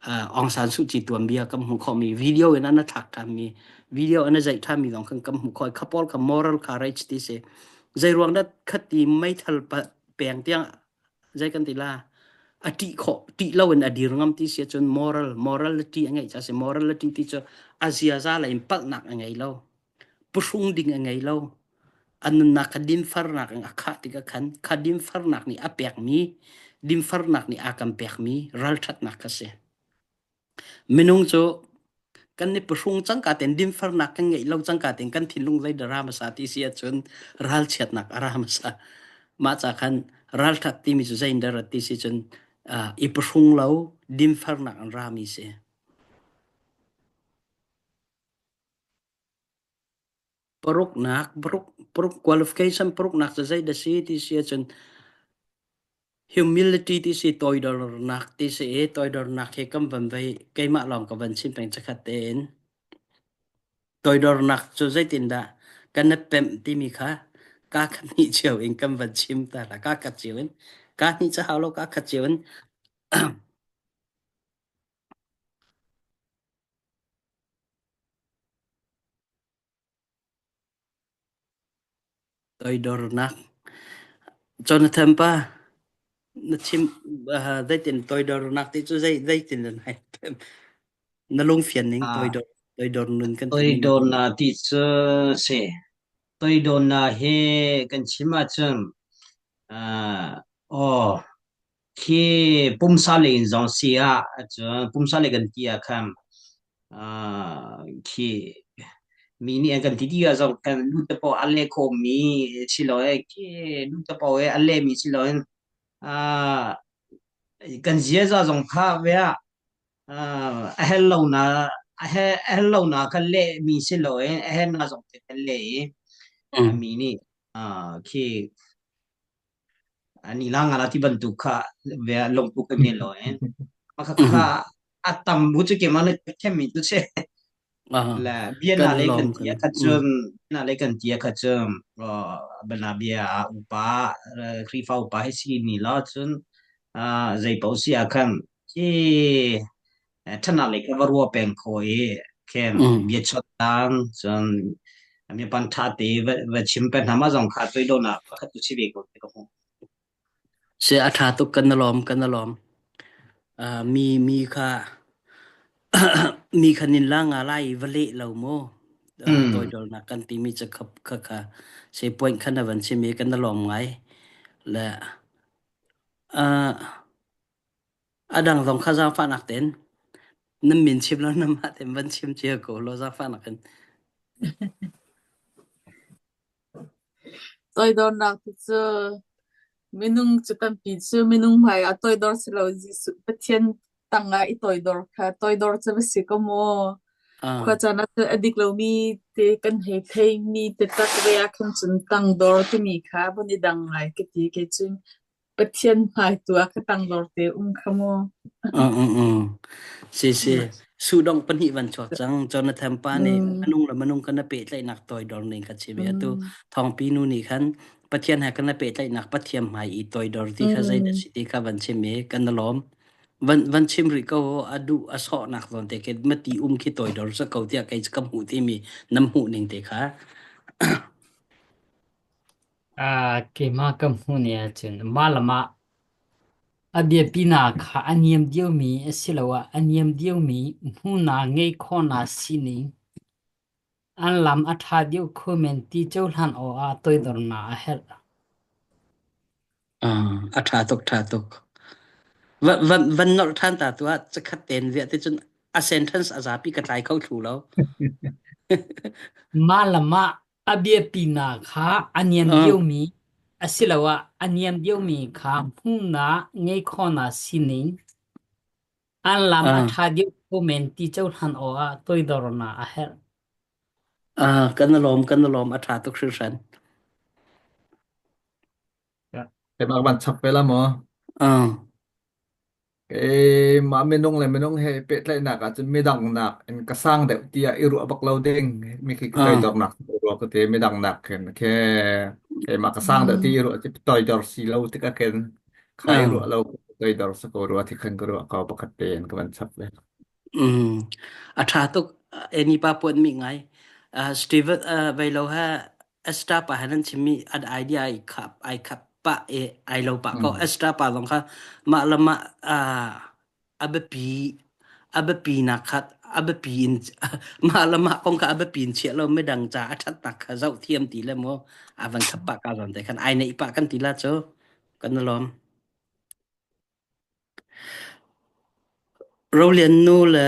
Aung San Suu Kyi tuanbia kan hmuh khawhmi video in an thlak ṭhanmi video an zeih ṭhanmi zong khan kan hmuh khawh kha pawl kha moral courage ti si zei ruang dah khati meithal peng tiang zei kan ti la a ṭih khawh ṭih lo in a dir ngam ti si ahcun moral morality a ngeih ca si morality ti cu a ziaza lei in palhnak a ngei lo puhrung ding a ngei lo a nunnak kha dinfarnak in a khah tikah khan kha dinfarnak nih a pekmi dinfarnak nih a kan pekmi ralṭhatnak kha si Minung cu kan i pahrung cangka tein dinfarnak kan ngeih lo cangka tein kan thinlung zei dah ra hmasa ti si ahcun ralchiatnak a ra hmasa. Mah ca khan ralṭhat timi cu zei in dah rat ti si cun uh, i pahrung lo dinfarnak an rami si. Paruknak, paruk, paruk qualification paruknak cu zei dah si ti si ahcun Humility ti si toidornak ti si i toidornak hi kan van vei keimah lawng ka van chim peng chikkhat tein. Toidornak cu zeitindah kan i pemh timi kha kaa khat hnih cio in kan van chim ta la. Kaa khat cio in kaa hnih cu hau lo kaa khat cio in Toidornak. Jonathan pa na chim zeitin toidornak ti cu zei zeitin na nai na lungfian ning Ah, toidor toidor nun kan timi na toidornak ti cu si. Toidornak hi kan chim ahcun ah, aw khi pumsa lei in zong si ah cun pumsa lei kan ti ah khan ah, khi mi nih an kan ti ti ah zong kan lu te paoh a leh khawhmi si lo e khi lu te paoh e a lehmi si loin ah, kan ziaza zong kha ve ah a hel lo na a hel lo na kan leh mi si lo in a hel na zong te kan leh i Mm. mi nih khi ani la nga la ti bantuk kha ve lungpu ka nge lo in ma kha kha Mm. a tam bu chu ke ma le khem mi tu che Ah, la bia kan na le lawm kan kan tia kha mm. chum na le kan tia kha chum bana bia a upa Khrifa upa hi si ni la chun zei pau si a khan khi ṭhanak lei kha va rua peng kho i khen Mm. bia chawt tang cun mi pan ṭha te va chim pe hna ma zong kha toidawnak pakhat tu si ve ko te ka hmu. Si a ṭha tuk kan na lawm kan na lawm. Mi mi kha mi kha nin la nga lai i va leh lo mu. Mm. Toidawlnak kan timi cu kha kha kha se point kha na van chim i kan na lawm ngai. Le uh, a dang zong kha zaangfahnak tein nan min chim lo nan mah tein van chim cia ko law zaangfahnak in. Toidornak ti cu minung cu tampi cu minung hmai ah toidor si lo Jesuh Pathian tangah i toidor kha toidor cu va si ko maw. Ah. Khuacaan ah cun a dik lomi te kan hei theimi taktak ve ah khan cun tangdor timi kha vun i dang ngai ka ti kei cu. Pathian hmai tu ah ka tangdor te um kha mu. Si si. Sudong pahnih van chuak cang. Jonathan pa nih Mm. anung le manung kan pehtlaihnak toidor ning kha chim i atu Mm. thawngpi nu nih khan Pathian he kan pehtlaihnak Pathian hmai i toidor ti kha zei dah Mm. si ti kha van chim i kan lawm. Van van chim rih ko a duh a sawhnak zawn te khi mati um khi toidor sa ko tiah kei ka hmuh timi nam hmuh ning te kha. Ah, keimah ka hmuh ni ahcun mah le mah a biapinak kha a niam deuhmi asiloah a niam deuhmi hmuhnak ngeih khawhnak sining an lam a ṭha deuh kho men ti cohlan awkah toidornak a herh. Ah, a ṭha tuk ṭha tuk. Van van van nolh ṭhan ta tu ah cakhat ten viah te cun a sentence a zapi ka tlai kho thlu lo. Mah le mah a biapinak kha a niam Ah, deuhmi asiloah a niam deuhmi kha hmuhnak ngeih khawhnak sining an lam a ah, ṭha deuh kho men ti cohlan awkah toidornak a herh. ah, kan i lawm kan i lawm a ṭha tuk hringhran. Keimah van chap ve la maw? Ah, Keimah minung le minung he pehtlaihnak ahcun midang nak in ka sang deuh tiah i ruah bak lo ding. Mi khi ah, toidornak ruah ka ti midang nak khin khe keimah ka sang deuh ti i ruah ti toidor si lo tikah khin khai ah. ruah lo toidor sa ko ruah ti khan ka ruah ko pakhat tein ka van chap ve. Mm. A ṭha tuk. Eni pa puan mi ngai. Steven vai lo ha Esther pa han chimmi an idea ai khap ai khap pa e ai lo pa ko Mm. Esther pa zong kha mah le mah a biapi a biapi nak kha a biapi in mah le mah kong kha a biapi in chiah lo midang ca a ṭhatnak kha zoh thiam ti le maw a van khap pa ka zon te khan ai neih pa kan ti la cu kan lawm Rolian nu le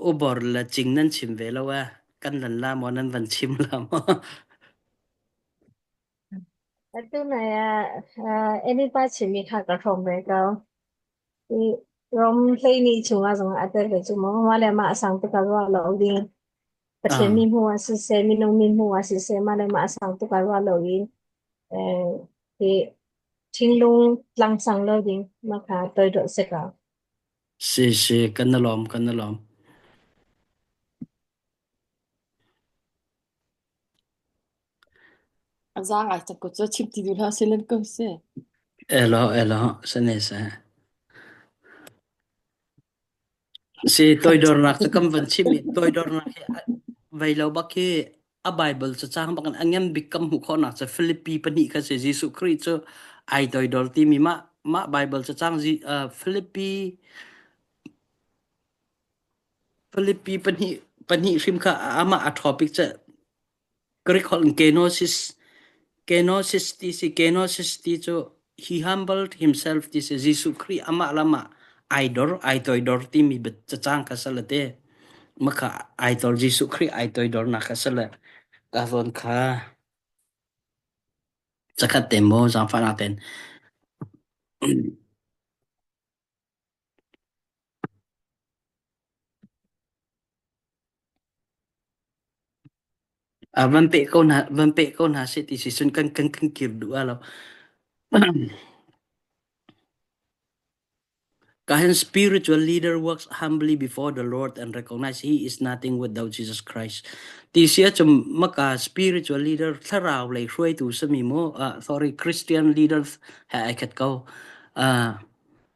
ubor le cing nan chim ve lo e kan lan la maw nan van chim la maw Atu nai ah Enipa chimmi kha ka hrawm ve ko. I Rom hleini chungah zong a tel ve cu maw mah le mah a sang tuk ah ruah lo ding. Pathian ah mi hmuh ah siseh, minung mi hmuh ah siseh, mah le mah a sang tuk ah ruah lo in i thinlung tlangsang lo ding mah kha toidawh si ko. si si kan na lawm kan na lawm A zaang ai cak ko cu chim ti duh hlah silen ko seh. Elo elo sane sa Si toidornak cu kan van chim i toidornak hi vei lo bak hi. A Bible cacang bak in a ngan bik kan hmuh khawhnak cu Filipi pahnih kha si Jesuh Khrih cu ai toidor timi mah mah Bible cacang Filipi Filipi pahnih pahnih hrim kha amah a topic cu Greek holh in kenosis kenosis ti si kenosis ti cu he humbled himself ti si Jesuh Khrih amah le amah ai dor ai toidor timi cacang kha sal te maka ai tor Jesuh Khrih ai toidornak kha sal ka zawn kha zakhat te mo zaangfahnak ten Van peh ko hna van peh ko hna seh ti si cun kan kan kan kir duh ah lo. Kahin spiritual leader works humbly before the Lord and recognize he is nothing without Jesus Christ. Ti si ahcun maka spiritual leader thlarau lei hruaitu sami mu uh, sorry Christian leaders he ai khat ko. Uh,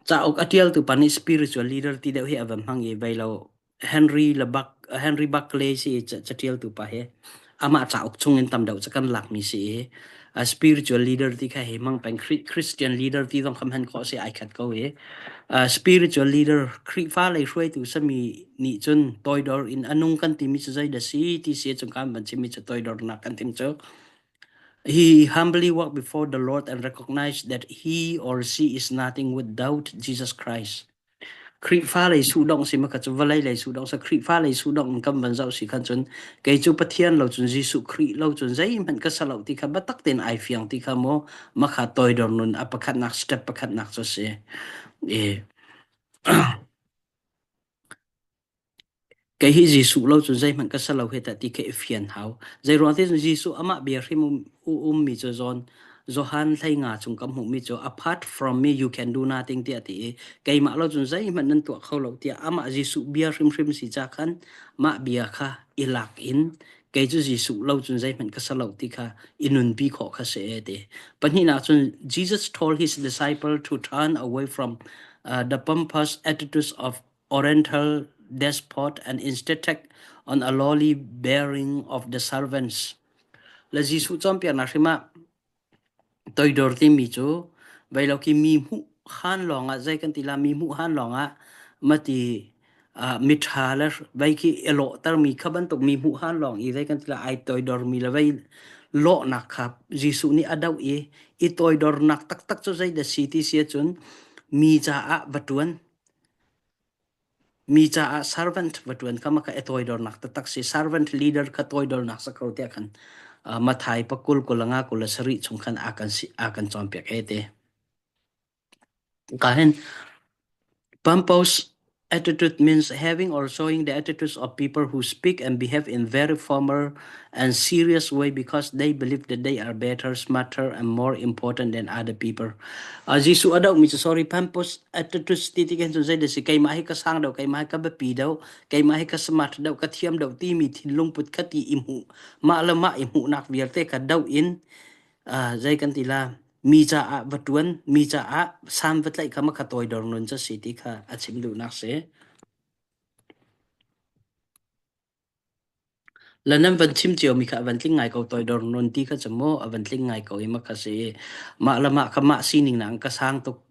cauk a tialtu pa nih spiritual leader ti deuh hi a van hmang i vei lo Henry Lubbock Henry Buckley si catialtu pa hi amah cauk chung in tam deuh cu kan lakmi si i a spiritual leader ti kha hi mang peng Christian leader ti zong kham han khawh si ai khat ko i spiritual leader Khrihfa lei hruaitu sami nih cun toidor in anung kan timi cu zei dah si ti si cung kan van chimmi cu toidor nak kan tim cu He humbly walked before the Lord and recognized that he or she is nothing without Jesus Christ. Khrihfa lei suhdongh si ma kha cu vawlei lei suhdongh sa Khrihfa lei suhdongh in kan van zoh si khan cun kei cu Pathian lo cun Jesuh Khrih lo cun zeihmanh ka sa lo ti kha biatak tein ai fiang ti kha maw makha toidor nun a pakhatnak step pakhatnak cu si. E Kei hi Jesuh lo cun zeihmanh ka si lo hei tah ti khi i fian hau. Zeiruang ti cun Jesuh amah bia hrim um, ummi cu zawn Johan hleinga chung ka hmuhmi cu apart from me you can do nothing tiah ti i keimah lo cun zeihmanh nan tuah kho lo tiah amah Jesuh bia hrimhrim si ca khan mah bia kha i lak in kei cu Jesuh lo cun zeihmanh ka si lo ti kha i nunpi khawh kha si e ti. Pahnihnak cun Jesus told his disciple to turn away from uh, the pompous attitudes of Oriental despot and instead take on a lowly bearing of the servants. Le Jesuh cawnpiaknak hrim ah toidor timi cu vei lo ki mi hmuh han lawngah zei kan ti la mi hmuh han lawngah mati uh, miṭha le vei khi i lawhtermi kha bantuk mi hmuh han lawng i zei kan ti la ai toidormi le vei lawhnak kha Jesuh nih a doh i i toidornak taktak cu zei dah si ti si ahcun mi caah va ṭuan Mi caah servant va ṭuan kha maka i toidornak taktak si. Servant leader kha toidornak sa ko tiah khan uh, Mathai pakul kulanga kula sarih chung khan a kan si a kan cawnpiak he te. Ka hin pompous attitude means having or showing the attitudes of people who speak and behave in very formal and serious way because they believe that they are better, smarter, and more important than other people. Uh, Jesuh a dohmi cu sorry pompous attitudes ti ti kan cun zei si keimah hi ka sang deuh keimah hi ka biapi deuh keimah hi ka smart deuh ka thiam deuh timi thinlung put kha ti i hmuh mah le mah i hmuhnak vialte kha doh in uh, zei kan ti la mi caah va tuan mi caah san va tlaih kha ma kha toidor nun ca si ti kha a chim duhnak si Le nan van chim ciomi kha a van tling ngai ko toidor nun ti kha cu mu a van tling ngai ko i ma kha si mah le mah kha mah sining nak ka sang tuk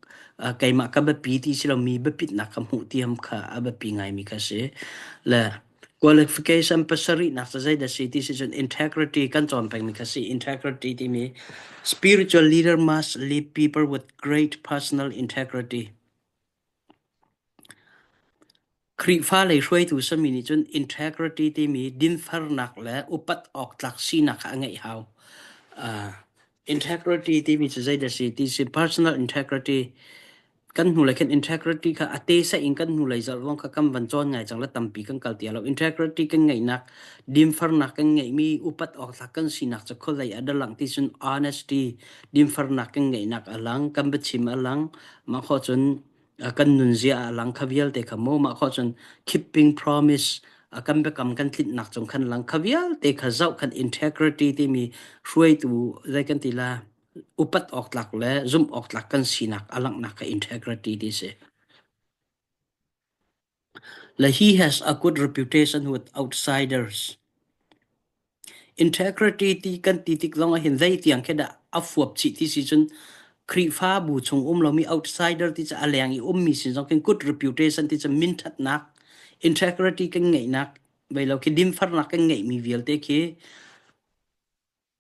keimah ka biapi ti si lo mi biapitnak ka hmuh tiam kha a biapi ngaimi kha si le qualification pasarih nak cu zei dah si ti si cun integrity kan cawn pengmi kha si integrity timi spiritual leader must lead people with great personal integrity Khrihfa lei hruaitu sami nih cun integrity timi dinfernak le upat awk tlak sinak kha a ngeih hau. Uh, integrity timi cu zeidah si ti si personal integrity kan hnulei khin integrity kha a te sa in kan hnulei zarh zong kha kan van cawn ngai cang le tampi kan kal ti lo integrity kan ngeihnak dinfernak kan ngeihmi upat awk tlak kan sinak cu khualei a dalang ti cun honesty dinfernak kan ngeihnak a lang kan biachim a lang mah kho cun kan nunzia a lang kha vialte kha mu mah kho cun keeping promise kan biakam kan tlinhnak cung khan lang kha vialte kha zoh khan integrity timi hruaitu zei kan ti la upat awk tlak le zumh awk tlak kan sinak a langhnak kha integrity ti si le he has a good reputation with outsiders. Integrity ti kan ti tik zong ah hin zei tiang khi dah a fuap chih ti si cun Khrihfabu chung um lomi outsider ti cu a leng i ummi sin zong khin good reputation ti cu min ṭhatnak integrity kan ngeihnak vei lo khi dinfarnak kan ngeihmi vialte khi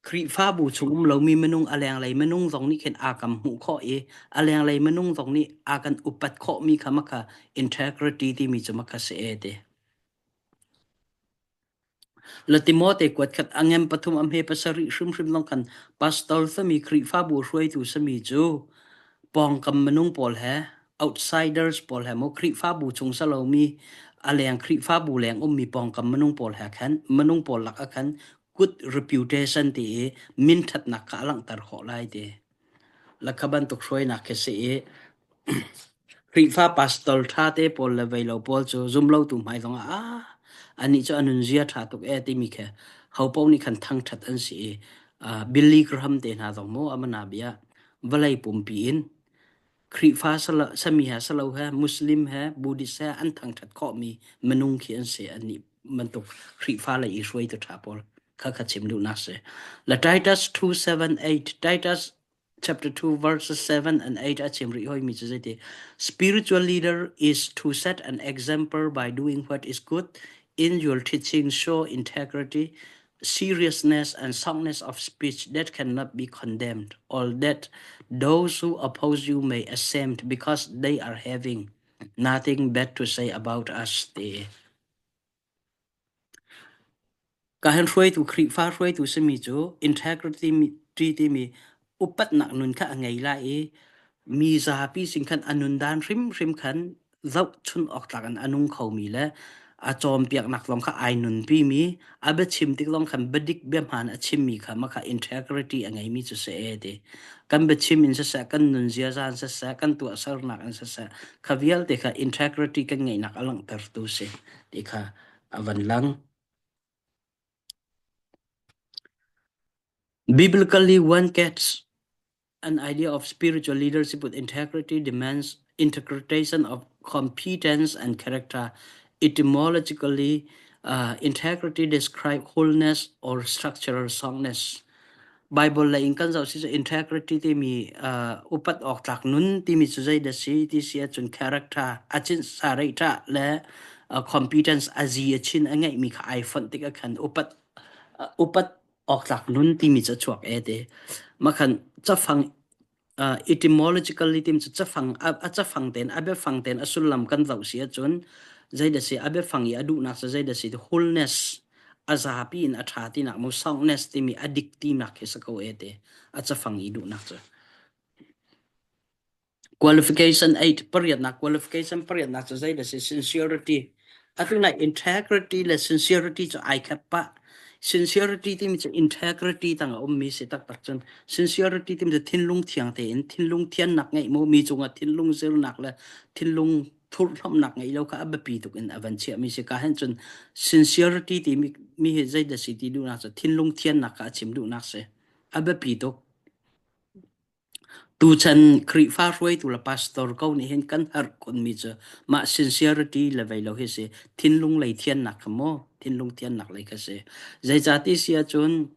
Khrihfabu chung um lomi minung a lenglei minung zong nih khin aa kam hmuh khawh i a lenglei minung zong nih aa kan upat khawhmi kha makha integrity timi cu makha si e ti. La Timote kuat khat a ngem pathum a hme pasarih hrimhrim zong khan pastor sami Khrihfabu hruaitu sami cu pawngkam minung pawl he outsiders pawl he maw Khrihfabu chung salomi a leng Khrihfabu leng ummi pawngkam minung pawl he khan minung pawl lak ah khan good reputation ti i min ṭhatnak kha a langhter khawh lai ti. Lakha bantuk hruainak khi si i Khrihfa pastor ṭha te pawl le veilo pawl cu zumlotu hmai zongah ah anih cu a nunzia ṭha tuk ee timi khi ho paoh nih khan thangṭhat an si i uh, Billy Graham te hna zong mu amana bia vawlei pumpi in Khrihfa sami he salo he Muslim he Buddhist he an thangṭhat khawhmi minung khi an si annih bantuk Khrihfa lei i hruaitu ṭha pawl kha kha chim duhnak si. La Titus 2:7-8 Titus chapter 2 verses 7 and 8 a chim rih hoi mi cu zeiti spiritual leader is to set an example by doing what is good in your teaching show integrity seriousness and soundness of speech that cannot be condemned or that those who oppose you may ashamed because they are having nothing bad to say about us ti Kahin hruaitu Khrihfa hruaitu simi cu integrity timi upatnak nun kha a ngei lai i mi zapi sin khan a nundan hrimhrim khan zohchun awk tlak in a nung khomi le a cawnpiaknak zong kha ai nunpimi a biachim tik zong khan biadik biahmaan a chimmi kha mah kha integrity a ngeimi cu si ee ti. Kan biachim in siseh, kan nun ziaza in siseh, kan tuahsernak in siseh, kha vialte kha integrity kan ngeihnak a langhtertu si ti kha a van lang. Biblically, one gets an idea of spiritual leadership with integrity demands interpretation of competence and character. Etymologically, uh, integrity describes wholeness or structural soundness. Bible lei in kan zoh si cu integrity timi uh, upat awk tlak nun timi cu zei dah si ti si ahcun character a cin sarei tha le uh, competence a zi a chin a ngeihmi kha ai fonh tik ah khan upat uh, upat awk tlak nun timi cu a chuak e te makhan cafang uh, etymologically tim cu cafang a, a cafang ten a biafang ten a sullam kan zoh si ahcun zei dah si a biafang i a duhnak cu zei dah si wholeness a zapi in a ṭha tinak mu soundness timi a dik tinak khi si ko e te a cafang i duhnak cu Qualification 8 pariatnak qualification pariatnak cu zei dah si sincerity atu na integrity le sincerity cu ai khat pah sincerity timi cu integrity tang a ummi si taktak cun sincerity timi cu thinlung thiang tein thinlung thiannak ngeih mu mi cungah thinlung zirnak le thinlung thurhnomhnak ngeih lo kha a biapi tuk in a van chiahmi si ka hen cun sincerity timi mi hi zei dah si ti duhnak cu thinlung thiannak kha a chim duhnak si a biapi tuk Tuchan Khrihfa hruaitu le pastor ko nih hin kan harh khunmi cu mah sincerity le vei lo hi si. Thinlung lei thiannak kha maw? Thinlung thiannak lei kha si. Zeicahti si ahcun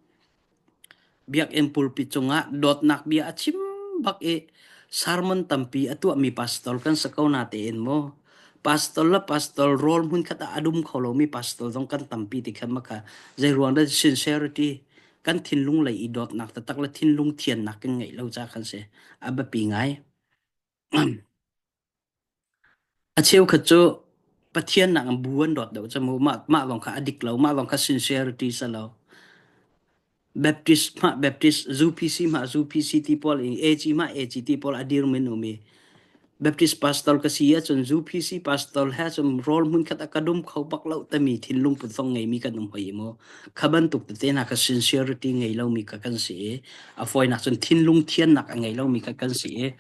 biakinn pulpit cungah dawtnak bia a chim bak i sermon tampi a tuahmi pastor kan si ko na tein maw? Pastor le pastor rawl hmunkhat ah a dum kho lomi pastor zong kan tampi ti kha maka zei ruang dah sincerity kan thinlung lei i dawtnak taktak le thinlung thiannak kan ngeih lo ca khan si a biapi ngai. A cheukhat cu Pathian nak in bu an dawt deuh cu mu mah mah lawng kha a dik lo mah lawng kha sincerity si lo. Baptist mah Baptist UPC mah UPC ti pawl in AG mah AG ti pawl a dir min um i Baptist pastor ka si ahcun UPC pastor he cun rawl hmunkhat a ka dum kho bak lo timi thinlung put zong ngeimi kan um hoi mu. Kha bantuk tete hna kha sincerity ngei lomi kha kan si i a fawinak cun thinlung thiannak a ngei lomi kha kan si i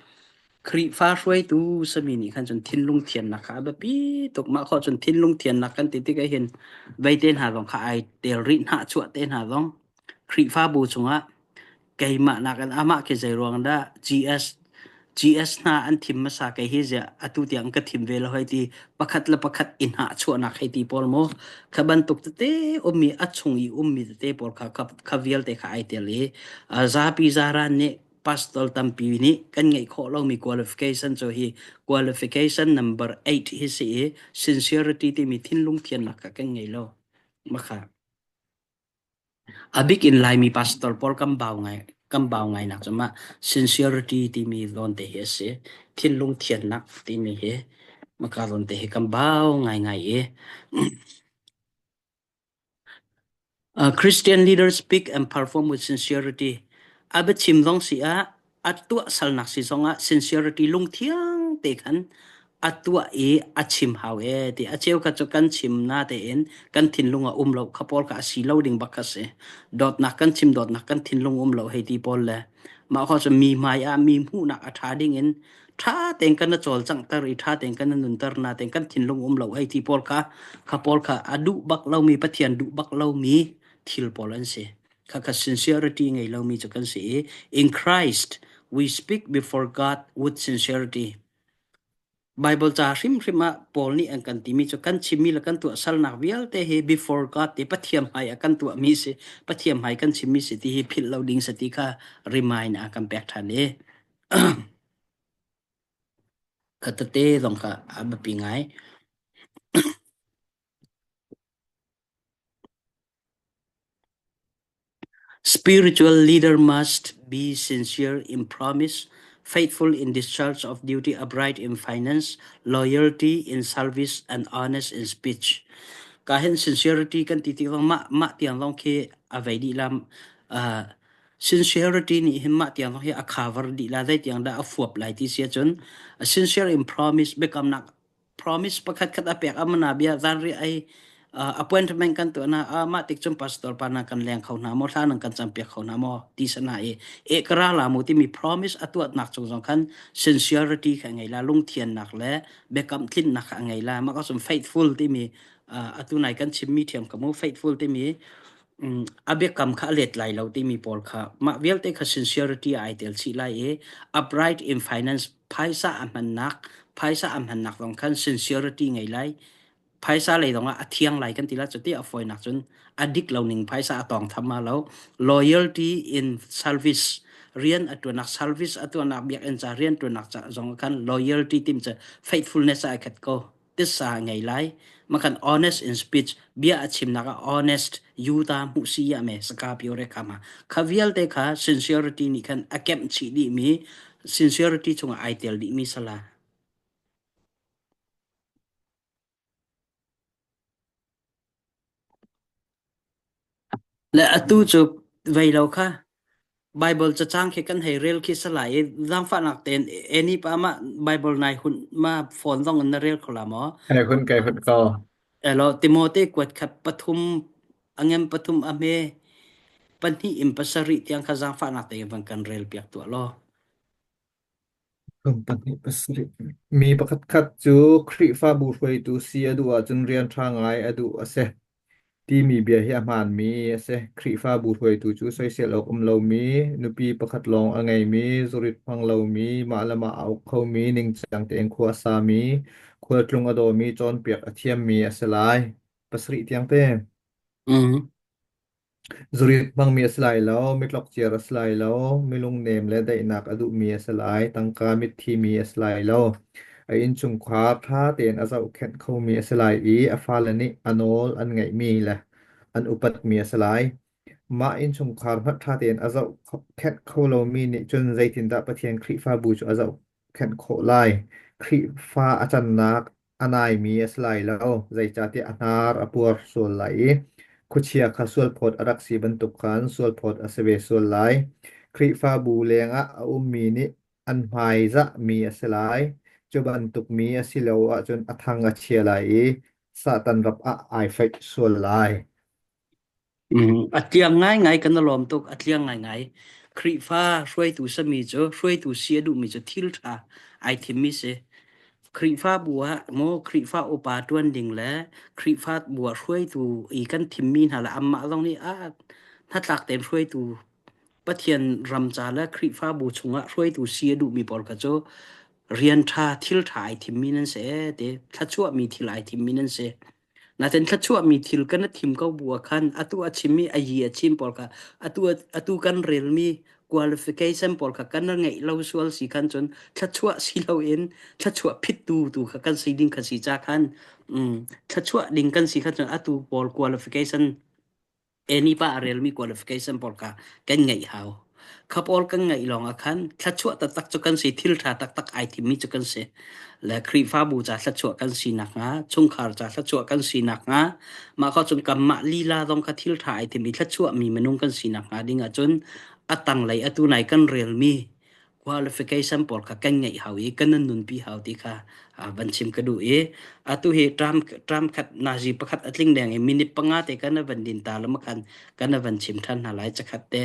Khrihfa hruaitu sami nih khan cun thinlung thiannak kha a biapi tuk. Mah khawh cun thinlung thiannak kan ti tik ahhin veite hna zong kha ai tel rih hnahchuah te hna zong Khrihfabu chungah keimah nakin amah khi zei ruang dah GS. GS hna an thim hmasa kei hi ziah atu tiang ka thim ve lo hei ti pakhat le pakhat i hnahchuahnak hei ti pawl maw kha bantuk tete ummi a chung i ummi tete pawl kha kha, kha vialte kha ai tel i zapi zaran nih pastor tampi nih kan ngeih khawh lomi qualification cu hi qualification number 8 hi si i sincerity timi thinlung thiannak kha kan ngei lo makha A bik in Laimi pastor pawl kan bau ngai kan bau ngai nak cu mah sincerity timi zawn te hi a si. Thinlung thiannak timi hi maka zawn te hi kan bau ngaingai i Christian leaders speak and perform with sincerity. A biachim zong si ah a tuah salnak si zongah sincerity lungthiang te khan a tuah i a chim hau e ti a cheu kha cu kan chim na tein kan thinlung a um lo kha pawl kha a si lo ding bak kha si dawtnak kan chim dawtnak kan thinlung um lo hei ti pawl le mah kho cu mi hmai ah mi hmuhnak a ṭha ding in ṭha tein kan na cawlcanghter i ṭha tein kan na nunter na tein kan thinlung um lo hei ti pawl kha kha pawl kha a duh bak lomi Pathian duh bak lomi thil pawl an si Khakha sincerity ngei lomi cu kan si i in Christ we speak before God with sincerity. Bible ca hrimhrim ah Paul nih an kan timi cu kan chimmi le kan tuah salnak vialte hi before God ti Pathian hmai ah kan tuahmi si Pathian hmai kan chimmi si ti hi philh lo ding si ti kha remind a kan pek ṭhan i khatate zong kha a biapi ngai. Spiritual leader must be sincere in promise, faithful in discharge of duty, upright in finance, loyalty in service, and honest in speech. Ka hin sincerity kan ti ti mah mah tiang lawng khi a vei dih lam. Uh, sincerity nih hin mah tiang lawng hi a cover dih la zei tiang dah a fuap lai ti sia cun a sincere in promise biakamnak promise pakhat khat a pek amana bia zanri ai appointment kan tu na a mah tik chum pastor pa na kan leng kho hna mo thla nang kan cham piak kho hna mo ti sana i e kara la mu ti mi promise atuat nak chung zong khan sincerity kha ngei la lungthian nak le bekam tlin nak kha ngei la ma ka sum faithful ti mi atu nai kan chim mi thiam ka mu faithful ti mi a biakam kha a let lai lo timi pawl kha mah vialte kha sincerity ai tel chih lai i upright in finance phaisa a hmannak phaisa a hmannak zong khan sincerity ngei lai phaisa lei zong ah a thiang lai kan ti la cuti a fawinak cun a dik lo ning phaisa a tawng tham ma lo loyalty in service rian a tuanak service a tuanak biakinn ca rian tuanak ca zong khan loyalty tim cu faithfulness ai khat ko titsa ngei lai makan honest in speech bia a chimnak ah honest yuta hmuh si ya me saka pio re kha ma kha vialte kha sincerity nih khan a kemh chih dih mi sincerity chungah ai tel dih mi sala Le atu cu vei lo kha Bible cacang khi kan hei rel khi salai i zaangfahnak tein eni pa mah Bible nai hun ma phone zong in na rel kho la maw? Kai hun kai hun ko. Elo Timote kuat khat pathum angem pathum a hme pahnih in pasarih tiang kha zaangfahnak tein van kan rel piak tuah law. Kum pahnih pasarih. Mi pakhatkhat cu Khrihfabu hruaitu si a duh ahcun rian ṭha ngai a duh a si. Timi bia hi a hmaanmi a si. Khrihfabu hruaitu cu soisel awk um lomi, nupi pakhat lawng a ngeimi, zurit hmang lomi, mah le mah aa uk khomi, ningcang tein khua a sami, khualtlung a dawmi, cawnpiak a thiammi a si lai. Pasarih tiang te. Mm. Zurit hmangmi a si lai lo, mitlokciar a si lai lo, milungnem le daihnak a duhmi a si lai, tangka mitthimi a si lai lo. A innchungkhar ṭha tein a zohkhenh khomi a si lai i a fale nih a nawl an ngaihmi le an upatmi a si lai. Mah innchungkhar hmanh ṭha tein a zohkhenh kho lomi nih cun zeitindah Pathian Khrihfabu cu a zohkhenh khawh lai? Khrihfa a cannak a naimi a si lai lo, zeicahtiah a hnar a puar sual lai i khuachia kha sualphawt a rak si bantuk khan sualphawt a si ve sual lai. Khrihfabu lengah a ummi nih an hmaizahmi a si lai. Cu bantuk mi a si lo ahcun a thang a chia lai i Satan rap ah ai feih sual lai. A tliang ngaingai kan i lawm tuk. A tliang ngaingai. Khrihfa hruaitu sami cu hruaitu si a duhmi cu thil ṭha ai thimmi si. Khrihfabu ah maw Khrihfa upa ṭuan ding le Khrihfabu ah hruaitu i kan thimmi hna le anmah zong nih ah hnatlak tein hruaitu. Pathian ram ca le Khrihfabu chungah hruaitu si a duhmi pawl kha cu rian ṭha thil ṭha ai thimmi nan si ee ti thluachuahmi thil ai thimmi nan si. Natin thluachuahmi thil kan i thim ko bu ah khan atu a chimmi a yi a chim pawl kha atu atu kan relmi qualification pawl kha kan ngeih lo sual si khan cun thluachuah si loin thluachuah phittu tu kha kan si ding kha si ca khan um, thluachuah ding kan si khan cun atu pawl qualification Eni pa a relmi qualification pawl kha kan ngeih hau. Kha pawl kan ngeih lawng ah khan thluachuah taktak cu kan si, thil ṭha taktak ai thimmi cu kan si. Le Khrihfabu ca thluachuah kan si nakhnga, chungkhar ca thluachuah kan si nakhnga, mah kha cun kanmah lila zong kha thil ṭha ai thimmi thluachuahmi minung kan si nakhnga ding ahcun a tanglei atu nai kan relmi qualification pawl kha kan ngeih hau i kan nunpi hau ti kha van chim ka duh i atu hi tram tram khat nazi pakhat a tling deng i minute panga te kan van din ta lama khan kan van chim than hna lai chakhat te.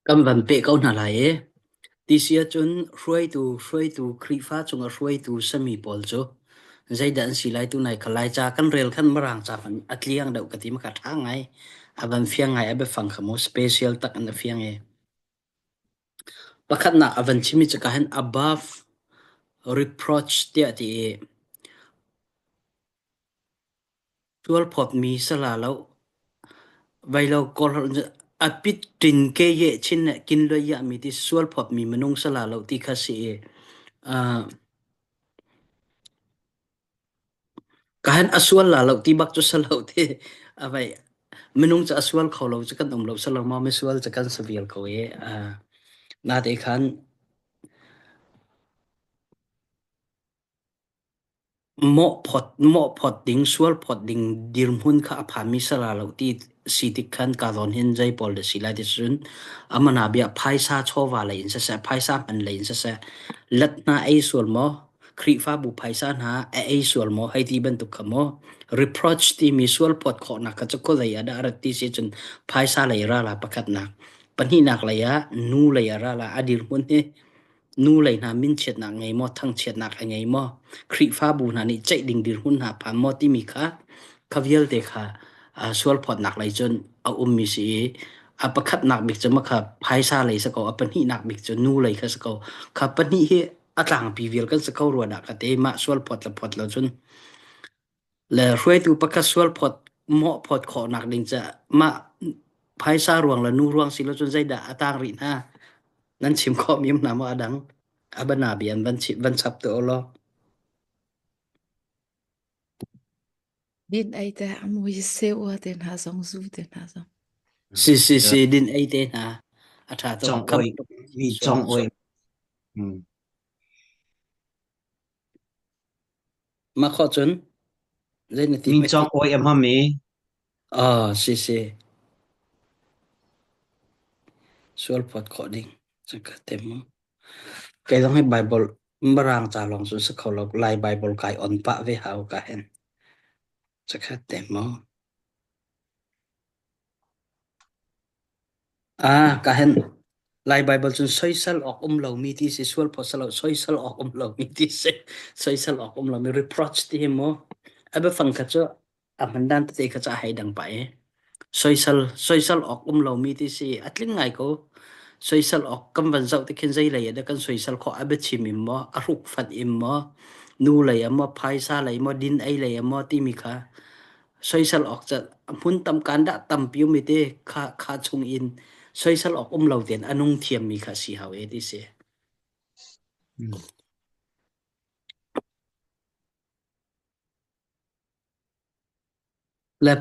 Kan van peh ko hna lai i ti si ahcun hruaitu hruaitu Khrihfa cungah hruaitu sami pawl cu zeidah an si lai tunai kha Laica kan rel khan Mirang ca hmanh a tliang deuh ka ti ma ka ṭha ngai. A van fiang ngai a biafang kha mu special tak in a fiang i. Pakhatnak a van chimi cu ka hin above reproach tiah ti i Sualphawtmi sala lo, vailo Kawlholh in a pit ṭin ke ye chin le kin luai yahmi ti sualphawtmi minung sala lo ti kha si i uh, ka han a sual la lo ti bak cu salo ti a vai minung cu a sual kho lo cu kan um lo salo ma misual cu kan savial ko i uh, na te khan Mawhphawt ding, sualphawt ding dirhmun kha a phanmi sala lo ti si tik khan ka zawn hin zei pawl dah si lai ti cun amana bia phaisa chawva lei in siseh, phaisa hman lei in siseh, lat hna ei sual maw, Khrihfabu phaisa hna a ei sual maw, hei ti bantuk kha maw, reproach timi sualphawt khawhnak kha cu khuazei ah dah a rat ti si cun phaisa lei ral ah pakhatnak, pahnihnak lei ah nu lei ah ral ah a dirhmun hi Nu lei hna minchiatnak ngei maw, thangchiatnak a ngei maw, Khrihfabu hna nih ceih ding dirhmun hna phan maw timi kha kha vialte kha sualphawtnak lei cun a ummi si i a pakhatnak bik cu makha phaisa lei si ko, a pahnihnak bik cu nu lei kha si ko. Kha pahnih hi a tlangpi vial kan si ko rua dah ka ti mah sualphawt le phawt lo cun le hruaitu pakhat sualphawt mawhphawt khawhnak ding ca mah phaisa ruang le nu ruang si lo cun zeidah a tang rih hna nan chim khawh mi um hna maw a dang a bana bia an van chip van chap te law Din ei te amui se ua te hna zong zu te hna zong. Si si si din ei te hna a tha tuk Cong kham oi mi cong oi. Mm. Mah khawh cun zei na ti Mi cong oi a hmam i Ah, si si. Sual phawt khawh ding. Cu ka tem mu. Kei zong hi Bible Mirang ca lawng cun si kho lo. Lai Bible kai on pah ve hau ka hen. Cakhat te mu. Ah, ka hen Lai Bible cun soisel awk um lomi ti si sual phawt salo soisel awk um lomi ti si soisel awk um lomi reproach ti hi mu a biafang kha cu a hman dan tete kha cu a hei dang pah i soisel soisel awk um lomi ti si a tling ngai ko soisel awk kan van zoh ti khin zei lei ah dah kan soisel khawh a biachim in maw a hruk fat in maw nu lei ah maw phaisa lei maw din ei lei ah maw timi kha soisel awk ca hmun tam kan dah tampi um i te kha kha chung in soisel awk um lo tein a nung thiammi kha si hau e ti si. Le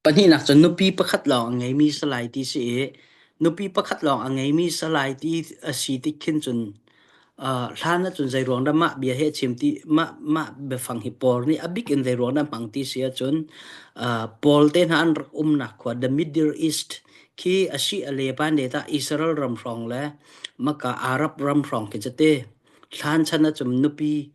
Pahnihnak cun nupi pakhat lawng a ngeimi salai ti si i nupi pakhat lawng a ngeimi salai ti a si tik khin cun uh, hlan ahcun zeiruang dah mah bia hi a chim ti mah mah biafang hi Paul nih a bik in zeiruang dah hmang ti si ahcun uh, Paul te hna an rak umnak khua the Middle East khi a si a le pa ne ta Israel ram hrawng le maka Arab ram hrawng khi cate hlan chan ahcun nupi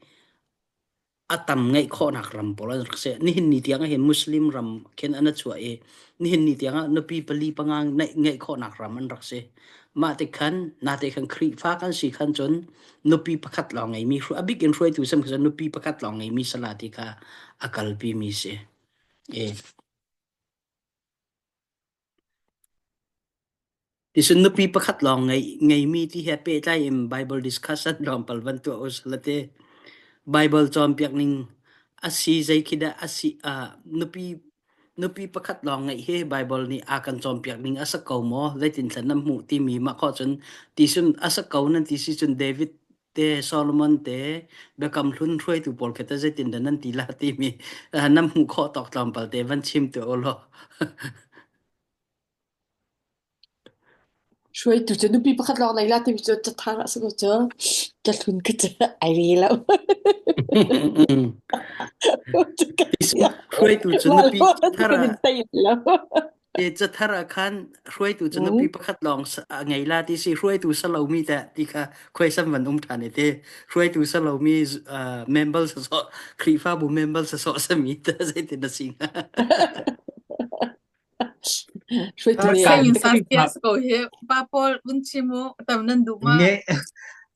a tam ngeih khawhnak ram pawl an rak si. Nihin ni tiang ah hin Muslim ram khin an chuah i nihin ni tiang ah nupi pali panga ngeih khawhnak ram an rak si. Mah tik khan nate khan Khrihfa kan si khan cun nupi pakhat lawng ngeimi a bik in hruaitu sem kha nupi pakhat lawng ngeimi sala ti kha a kalpi mi si. E. Tisun nupi pakhat lawng ngei ngeimi ti he pehtlai in Bible discussion tlawmpal van tuah u salate. Bible cawnpiak ning a si zei khi dah a si uh, nupi nupi pakhat lawng ngeih hi Bible nih a kan cawnpiak ning a sa ko maw zeitin thlan nan hmuh timi mah khawh cun tisun a sa ko nan ti si cun David te Solomon te Biakam Hlun hruaitu pawl khi ta zeitin dah nan ti la timi uh, nan hmuh khawh tawk tlawmpal te van chim tu u law. Hruaitu cu nupi pakhat lawng nei la timi cu cathar a si ko cu. Cahlun ka cu ai re lo. Hruaitu cu Mah nupi lo cathar kan ah in tei lo. te cathar ah khan hruaitu cu nupi pakhat lawng a ngei la ti si hruaitu salomi te ti kha khuaisam van um ṭhan te hruaitu salomi member sasawh Khrihfabu member sasawh sami te zeitin na si hnga? Hruaitu nih Ka Sengin sa Khrihfa sia ko hi pa pawl vun chim u tam nan duh ma? Nge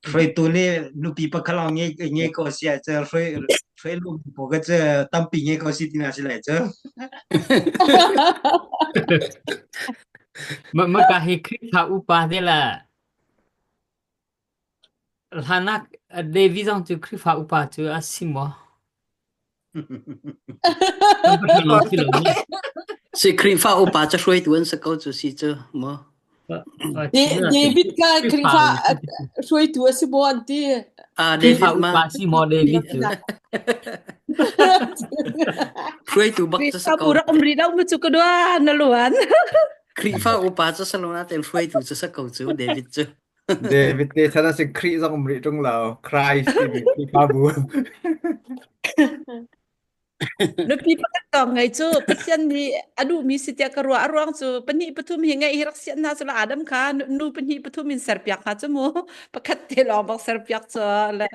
hruaitu nih nupi pakhat lawng nge nge ko sia cu hruai hruai lu pawl ka cu tampi nge ko si tina si lai cu. Ma ma ka hi Khrihfa upa te la hlanak David zong cu Khrihfa upa cu a si maw? Kan pahnih lawng si lo maw? Si Khrihfa upa ca hruaitu an si ko cu si cu maw? David ka Khrihfa hruaitu a si maw an ti. Ah Khrihfa David ma upa si maw David cu? Hruaitu bak cu si Khrihfabu ko. rak um rih lo mu cu ka dua na luan. Khrihfa upa cu si lo nain hruaitu cu si ko cu David cu. David te chan ah sin Khrih zong um rih ṭung lo. Christ timi Khrihfabu. Nupi pakhat tawng ngei cu Pathian nih a duhmi si tiah ka ruah. A ruang cu pahnih pathum hi ngeih hi rak sian hna sila Adam kha nu pahnih pathum in serpiak hna cu mu. Pakhat te lawng bak serpiak cu le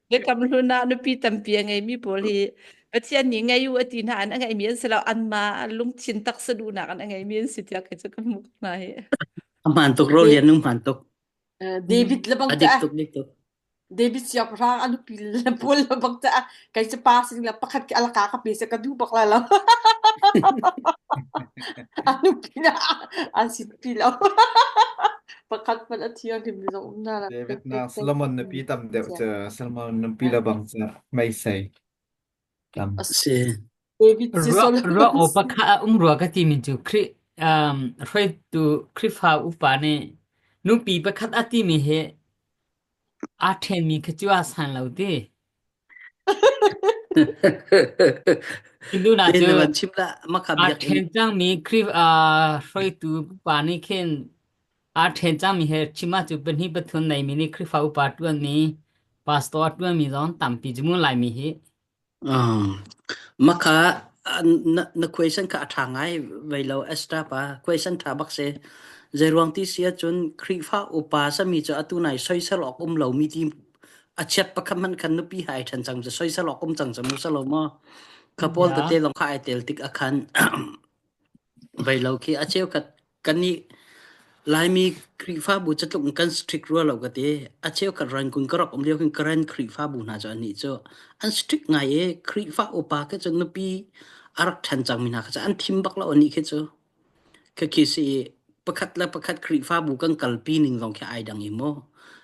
biakam hlun ah nupi tampi a ngeimi pawl hi Pathian nih ngei u a ti hna an a ngeimi an si lo anmah lungthin taksa duhnak an a ngeimi an si tiah kei cu ka hmuh hna hi. A hmaan tuk ro lian nu hmaan tuk. David le bang A dik tuk dik tuk. David siangpahrang a nupi le pawl le bang ca kei cu pa sin le pakhat ki alaka ka pe se ka duh bak lai lo. A nupi na an sin pi lo. Pakhat hmanh a thiang hrim mi zong um na la. David na Solomon nupi tam deuh cu Solomon nupi le bang cu meisei tam. Si. David si Ruah Solomon ruah aw pakhat a um rua ka ti mi cu Khrih um, hruaitu Khrihfa upa nih nupi pakhat a timi hi aa ṭhenmi kha cu aa san lo ti. Hindu na Te cu na van chim la makha aa biakinn ṭhen cangmi Khrih uh, hruaitu upa nih khin aa ṭhen cangmi he chim ah cu pahnih pathum neimi nih Khrihfa upa ṭuanmi pastor ṭuanmi zong tampi cu mu Laimi hi. Um, makha na, na question kha a ṭha ngai vei lo Esther pa question ṭha bak si. Zeiruang ti si ahcun Khrihfa upa sami cu atu nai soisel awk um lomi ti a chiat pakhat hmanh khan nupi hai ṭhan cang cu soisel awk um cang cu mu salo maw kha pawl Ya. tete zong kha ai tel tik akhan Vei lo khi a cheukhat kannih Laimi Khrihfabu catluk in kan strict rua lo ka ti. A cheukhat Rangoon ka rak um lio khin Karen Khrihfabu hna cu annih cu an strict ngai i Khrihfa upa khi cu nupi a rak ṭhen cangmi hna kha cu an thim bak lo annih khi cu. Khakhi si i pakhat le pakhat Khrihfabu kan kalpi ning zong khi ai dang i mu.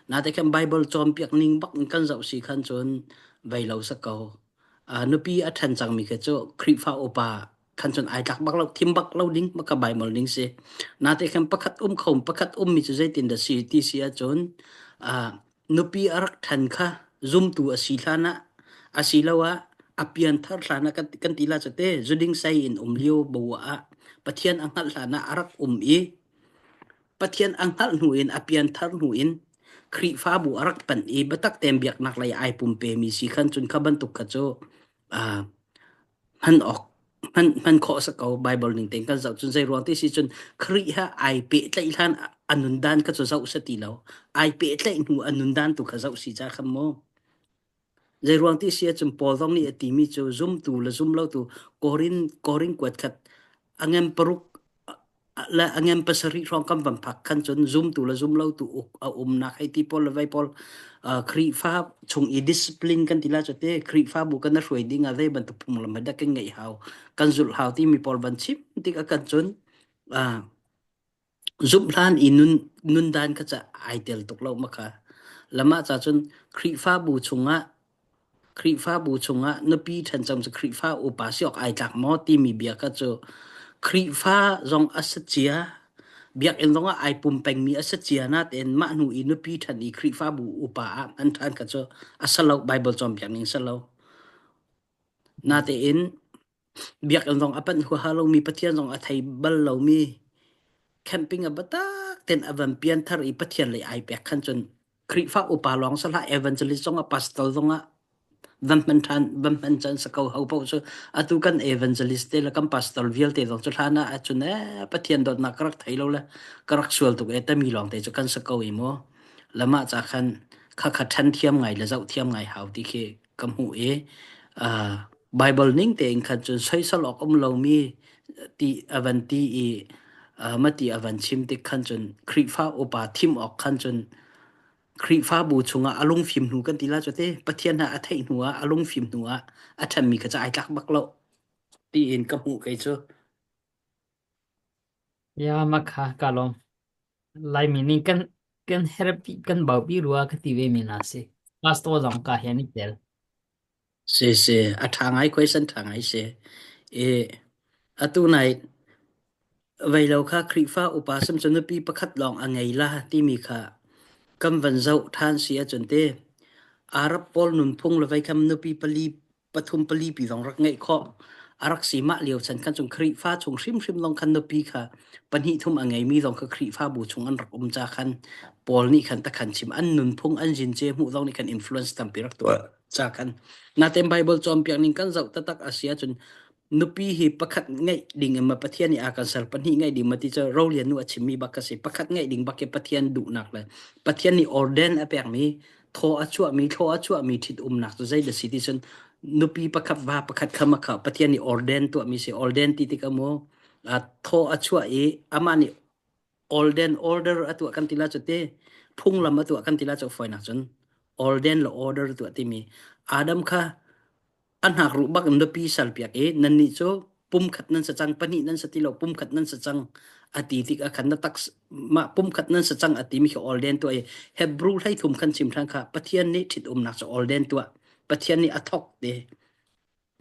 Nate khan Bible cawnpiak ning bak in kan zoh si khan cun vei lo sa ko. Uh, nupi a ṭhen cangmi khi cu Khrihfa upa khan cun ai tlak bak lo thim bak lo ding maka Bible ding si nate khan pakhat um kho pakhat um mi cu zeitin dah si ti si ahcun uh, nupi a rak ṭhan kha zumtu a si hlan ah asiloah a pianthar hlan ah kan, kan ti la cu te zuding sei in um lio bo ah Pathian a hngalh hlan ah a rak um i Pathian a hngalh hnu in a pianthar hnu in Khrihfabu a rak panh i biatak tein biaknak lei ai pumpe mi si khan cun kha bantuk kha cu uh, hman awk hman hman khawh a si ko Bible ning tein kan zoh cun zei ruang ti si cun Khrih he ai pehtlaih hlan a nun dan kha cu zoh si ti lo ai pehtlaih hnu a nun dan tu kha zoh si ca kha mu zei ruang ti si ahcun Paul zong nih a timi cu zumtu le zumlotu Korin Korin kuat khat a ngen paruk le a ngen pasarih hrawng kan van phak khan cun zumtu le zumlotu uk a umnak hei ti pawl le vei pawl Khrihfa chung i discipline kan ti la cu te Khrihfabu kan hruai ding ah zei bantuk phunglam he dah kan ngeih hau kan zulh hau timi pawl van chim tik ah kan cun zumh hlan i nun nundan kha ca ai tel tuk lo ma kha lamah ca cun Khrihfabu chungah Khrihfabu chungah nupi ṭhencam cu Khrihfa upa si awk ai tlak maw timi bia kha cu Khrihfa zong a si cia, biakinn zongah ai pum pengmi a si cia natein mah hnu i nupi ṭhen i Khrihfabu upa ah hman ṭhan kha cu a si lo, Baibal cawnpiak ning si lo. Natein biakinn zong a panh huaha lomi, Pathian zong a thei bal lomi, camping a biatak tein a van pianthar i Pathian lei ai pek khan cun Khrihfa upa lawng si hlah evangelist zong ah pastor zong ah van hman ṭhan van hman can si ko ho paoh cu atu kan evangelist te le kan pastor vialte zong cu hlan ah ahcun eh Pathian dawtnak ka rak thei lo le ka rak sual tuk e tami lawng te cu kan si ko i mu lamah ca khan kha kha ṭhan thiam ngai le zoh thiam ngai hau ti khi ka hmuh i uh, Bible ning tein khan cun soisel awk um lomi. Ti a van ti i mati a van chim tik khan cun Khrihfa upa thim awk khan cun Khrihfabu chungah a lungfim hnu kan ti la cu te Pathian ha a theih hnu ah a lungfim hnu ah a ṭhanmi kha cu ai tlak bak lo tiin ka hmuh kei cu. Ya makha ka lawm. Laimi nih kan kan herpi kan baupi rua ka ti ve mi na si. Pastor zong ka hian i tel. Si si a ṭha ngai question ṭha ngai si. I atu nai veilo kha Khrihfa upa sim cu nupi pakhat lawng a ngei la timi kha kan van zoh ṭhan si ahcun te Arab pawl nunphung le veikham nupi pali pathum pali pi zong rak ngeih khawh a rak si mah lio chan khan cun Khrihfa chung hrimhrim zong khan nupi kha pahnih thum a ngeimi zong kha Khrihfabu chung an rak um ca khan Paul nih khan takhan chim an nunphung an zince hmuh zong nih khan influence tampi rak tuah ca khan natein Bible cawnpiak ning kan zoh taktak a si ahcun nupi hi pakhat ngeih ding in ma Pathian nih a kan ser pahnih ngeih ding ma ti cu rolian nu a chimmi bak ka si pakhat ngeih ding bak hi Pathian duhnak le Pathian nih orden a pekmi thaw a chuahmi thlaw a chuahmi ṭhit umnak cu zei dah si ti cun nupi pakhat va pakhat kha ma kha Pathian nih orden tuahmi si orden ti tik amu thaw a chuah i amah nih orden order a tuah kan ti la cu te phunglam a tuah kan ti la cu fawinak cun orden le order tuah timi Adam kha A hnakruh bak in nupi salpiak i nannih cu pumkhat nan si cang, pahnih nan si ti lo, pumkhat nan si cang a ti tik ah khan na taks mah pumkhat nan si cang a timi khi olden tuah i Hebrew hleithum khan chim ṭhan kha Pathian nih ṭhitumnak cu olden tuah Pathian nih a thawk ti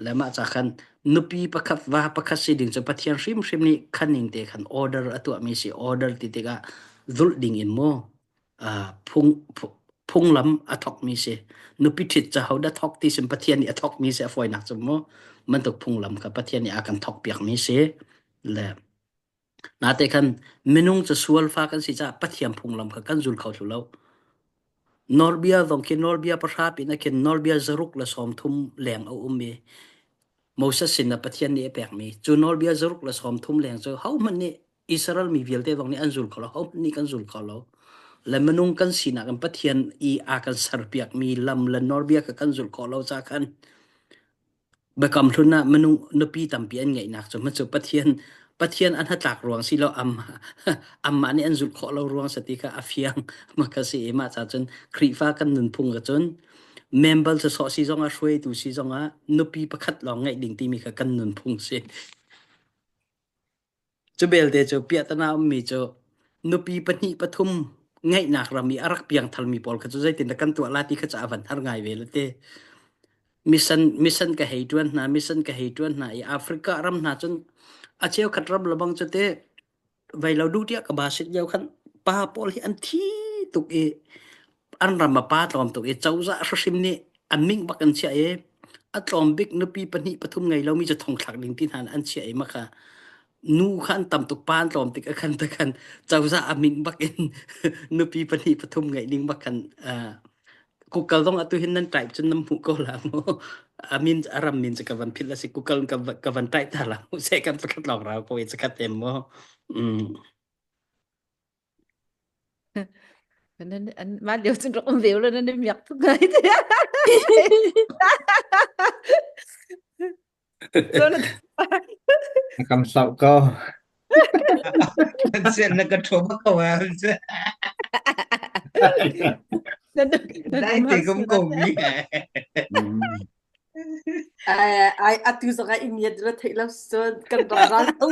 le mah ca khan nupi pakhat va pakhat si ding cu Pathian hrimhrim nih khan ning te khan order a tuahmi si order ti tikah zulh ding in maw phung phunglam a thawkmi si nupi ṭhit cu hodah thawk ti sin Pathian nih a thawkmi si a fawinak cu mu bantuk phunglam kha Pathian nih a kan thawkpiakmi si le nate khan minung cu sual fa kan si caah Pathian phunglam kha kan zul kho thlu lo nawlbia zong khi nawlbia pahra pin ah khin nawlbia zaruk le 30 leng a um i Moses sin ah Pathian nih a pekmi cu nawlbia zaruk le 30 leng cu hohmanh nih Israel mi vialte zong nih an zul kho lo hohmanh nih kan zul kho lo le minung kan sinak in Pathian i a kan serpiakmi lam le nawlbia kha kan zulh khawh lo ca khan biakam hlun ah minung nupi tampi an ngeihnak cu cu Pathian Pathian an hnatlak ruang si lo am amah nih an zulh khawh lo ruang si ti kha a fiang ma kha si i mah ca cun Khrihfa kan nunphung ka cun membal cu sawh si zong ah hruaitu si zong ah nupi pakhat lawng ngeih ding timi kha kan nunphung si. Cu belte cu piahtana ummi cu nupi pahnih pathum ngeihnak ram i a rak piangtharmi pawl kha cu zeitindah kan tuah la ti kha cu a van har ngai ve le te. Mission, mission ka hei ṭuan hna, mission ka hei ṭuan hna i Africa ram hna cun a cheukhat ram lebang cu te vei lo duh tiah ka ba sit lio khan pa pawl hi an thi tuk i an ram a pa tlawm tuk i cozah hrim nih an ming bak an chiah i a tlawm bik nupi pahnih pathum ngei lomi cu thongthlak ding ti hna an chiah i maka nu kha an tam tuk pa an tlawm tik a khan ta khan cozah a ming bak in nupi pahnih pathum ngeih ding bak khan Google zong atu hin nan type cun nan hmuh ko la mu amin aram min cu ka van philh a si Google ka ka van type ta la mu se kan pakhat lawng rau ko i zakhat em mu mm Nan an mah lio cun rak um ve lo nan miak tuk ngai te. So na Na kam hloh ko. Kan sian na ka ṭhawm ko ah. nan nan Dai um te har kum sual ko ah. mi. Mm. Ai ai atu zong ah imiat la theih lo cun kan rak ral lo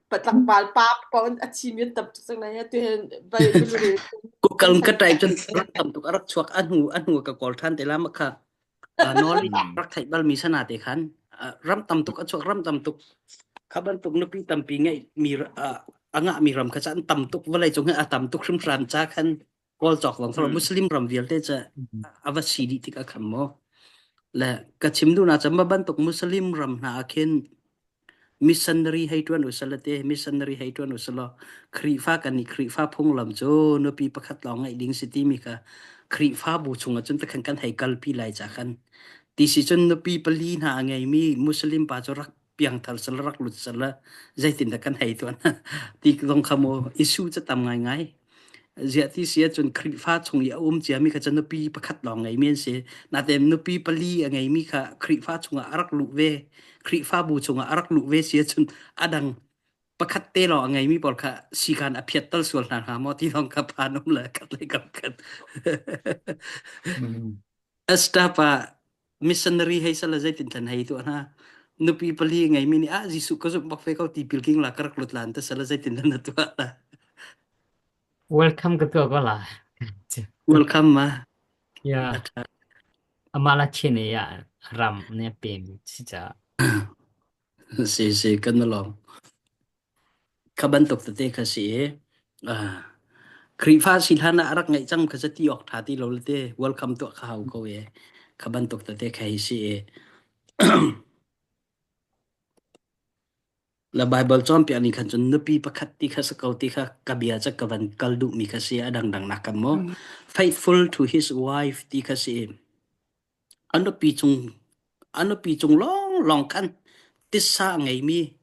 patlangval pa pa a chim in tam tuk cang lai tu hin bai bilure Google ka type cun rak tam tuk a rak chuak a hnu a hnu ka kawl ṭhan te la ma kha knowledge Mm. rak theih bal mi sana te khan ram tam tuk a chuak ram tam tuk kha bantuk nupi tampi ngeih mi a ngah mi ram kha chan tam tuk vawlei cung hi a tam tuk hrimhram cha khan kawl cawk lawng thoro muslim ram vialte cu a va si dih tik a kham maw le ka chim duh na cha ma bantuk muslim ram hna ah khin missionary hei tuan usala te missionary hei tuan usala Khrihfa kan nih Khrihfa phunglam cu nupi pakhat lawng ngeih ding si timi kha Khrihfa bu chungah cun takhan kan hei kalpi lai ca khan ti si cun nupi pali hna a ngeimi muslim pa cu rak piangthar sal rak lut sal zeitindah kan hei tuan ti zong kha mu issue cu tam ngaingai. Ziah ti si ahcun Khrihfa chung i a um ciami kha cu nupi pakhat lawng ngeimi an si. Natein nupi pali a ngeimi kha Khrihfa chungah a rak luh ve. Khrihfabu chungah a rak luh ve si ahcun a dang pakhat te lawng a ngeimi pawl kha sikan a phiat tal sual hna hnga maw ti lawng kha phan um le khat le kam khat. Esther pa missionary hei sala zeitin thlan hei tuah hna. Nupi pali ngeimi nih ah Jesuh ka zumh bak ve ko tipil king la ka rak lut lan te sala zeitin nan na tuah la. Welcome ka tuah ko la. Welcome ma. Yeah. Amah la chin ya ram ne pem si cha. Si si kan lawm. Kha bantuk tete kha si i ah, Khrihfa si hlan ah a rak ngeih cang kha cu ti awk ṭha ti lo le te welcome tuah kha hau ko e. Kha bantuk tete kha hi si i La Bible cawnpiak ning khan cun nupi pakhat ti kha si ko ti kha ka bia cu ka van kal duhmi kha si a dangdang nak kan maw faithful to his wife ti kha si A nupi cung a nupi cung lawnglawng khan titsa a ngeimi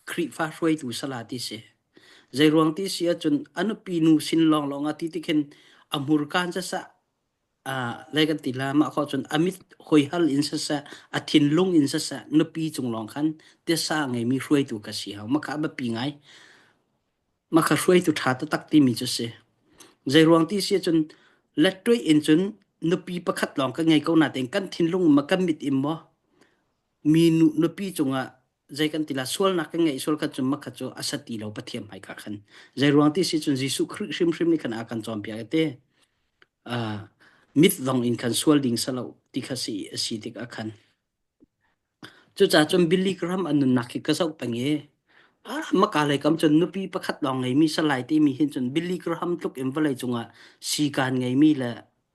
Khrihfa hruaitu sala ti si. Zeiruang ti si ahcun a nupi nu sin lawnglawng ah ti ti khin a hmurka in siseh uh, lai kan ti la mah khawh cun a mit hoihal in siseh a thinlung in siseh nupi cung lawng khan titsa a ngeimi hruaitu ka si hau. Mah kha a biapi ngai. Mah kha hruaitu ṭha taktak timi cu si. Zeiruang ti si ahcun lettuih in cun nupi pakhat lawng kan ngei ko natein kan thinlung ma kan mit in maw mi nu, nupi cungah zei kan ti la sualnak kan ngeih sual kha cun mah kha cu a sa ti lo Pathian hmaika khan. Zeiruang ti si cun Jesuh Khrih hrimhrim nih khan a kan cawnpiak i te uh, mit zong in khan sual ding salo ti kha si a si tikah khan Cucaah cun Billy Graham a nunnak hi ka zoh peng i ah maka lei kam cun nupi pakhat lawng ngeimi salai timi hin cun Billy Graham tluk in vawlei cungah sikaan ngeimi le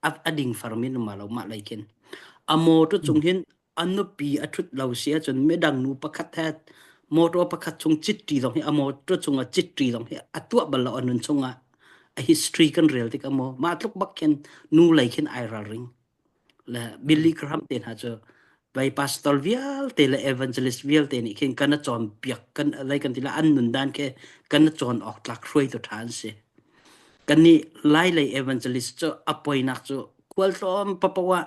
a, a dingfarmi an um lo mah lei khin. A motor cung hin a nupi a ṭhut lo si ahcun midang nu pakhat he motor pakhat chung citṭi zong hi a motor cungah citṭi zong hi a tuah bal lo a nun chungah a history kan rel tik ah maw mah tluk bak khin nu lei khin ai ralring. Le Billy Graham te hna cu vai pastor vialte le evangelist vialte nih khin kan a cawnpiak kan lai kan ti la an nun dan khi kan a cawn awk tlak hruaitu ṭha an si. Kan nih lai lei evangelist cu a poinak cu khualtlawm papoah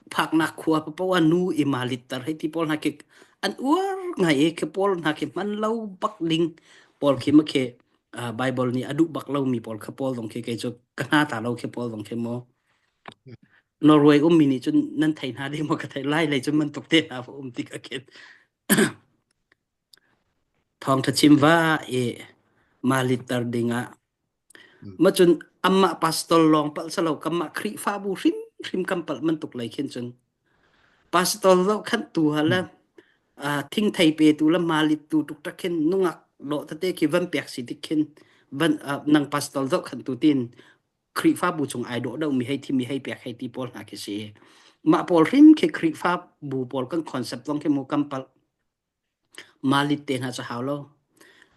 phaknak khua papoah nu i malit tar hei ti pawl hna khi an uar ngai i khi pawl hna khi hman lo bak ding pawl khi ma khi Bible nih a duh bak lomi pawl kha pawl zong khi kei cu ka hna ta lo khi pawl zong khi mu Norway ummi nih cun nan thei hna ding maw ka thei lai lei cun bantuk te hna um tik a khin thawngtha chim va i malitter dingah ma cun amah pastor lawng palh salo kamah Khrihfabu hrim hrim kam palh bantuk lei khin cun pastor lo khan tu ha le thingthei pe tu le malit tu tuk tak khin nungak lo tete khi van pek si tik khin van nang pastor zo khan tu tin Khrihfabu chung ai dawh deuhmi hei thimi hei pek hei ti pawl hna khi si. Mah pawl hrim khi Khrihfabu pawl kan concept zong khi mu kan palh. Malit te hna cu hau lo.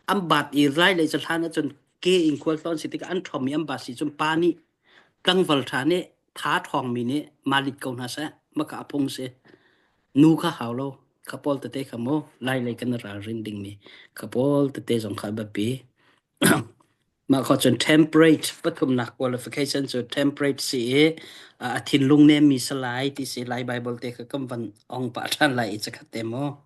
An bat i rai lei cu hlan ahcun ke in khual tlawn si tikah an ṭhawmmi an bat si cun pa nih tlangval ṭha nih tha ṭhawngmi nih malit ko hna seh maka a phung si. Nu kha hau lo. Kha pawl tete kha mu lai lei kan ralrin dingmi kha pawl tete zong kha a biapi. Mah kho cun temperate pathumnak qualification cu temperate si i a thinlung nemmi si lai ti si lai Bible te kha kan van ong pah ṭhan lai i cakhat te mu.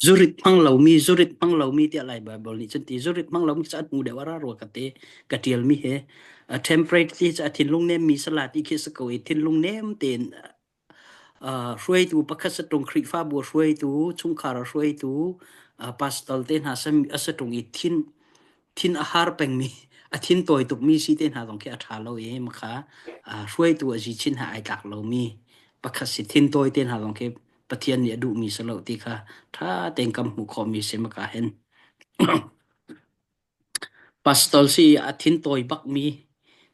Zurit hmang lomi, zurit hmang lomi tiah Lai Baibal nih cun ti. Zurit hmang lomi cu an hmu deuh a ra rua ka ti. Ka ṭialmi he. A temperate ti cu a thinlung nemmi sala ti khi si ko i thinlung nem tein uh, hruaitu pakhat satung Khrihfabu hruaitu, chungkhar hruaitu, uh, pastor te hna a satung i thin thin a har pengmi a thin tawi tukmi si te hna zong khi a ṭha lo i makha uh, hruaitu a zi chin ha ai tlak lomi pakhat si thin tawi te hna zong khi Pathian nih a duhmi si lo ti kha ṭha tein kan hmuh khawhmi si maka hin. Pastor si a thin tawi bakmi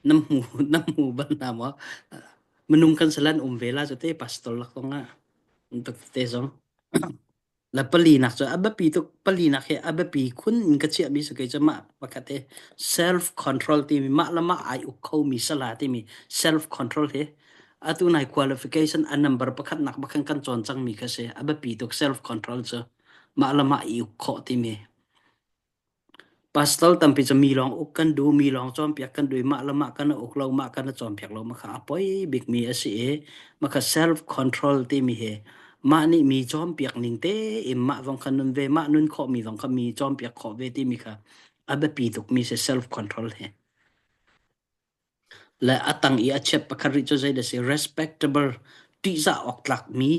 nam hmu nam hmu bal hna maw? Minung kan salan um ve la cu te pastor lak zong ah tuk te zong. La pali nak cu a biapi tuk pali nak hi a biapi khun in ka chiahmi si kei cu mah pakhat hi self control timi mah le mah ai uk khomi sala timi self control hi. Atu nai qualification a number pakhat nak bakhan kan cawn cangmi kha si. A biapi tuk self control cu mah le mah i uk khawh timi. Pastor tampi cu mi lawng uk kan duh, mi lawng cawnpiak kan duh i mah le mah kan i uk lo, mah kan i cawnpiak lo mah kha a poi bikmi a si i mah kha self control timi hi mah nih mi cawnpiak ning tein mah zong kha nun ve, mah nun khawhmi zong kha mi cawnpiak khawh ve timi kha a biapi tukmi si self control hi. Le a tang i a chiat pakhat rih cu zei dah si respectable ṭihzah awk tlakmi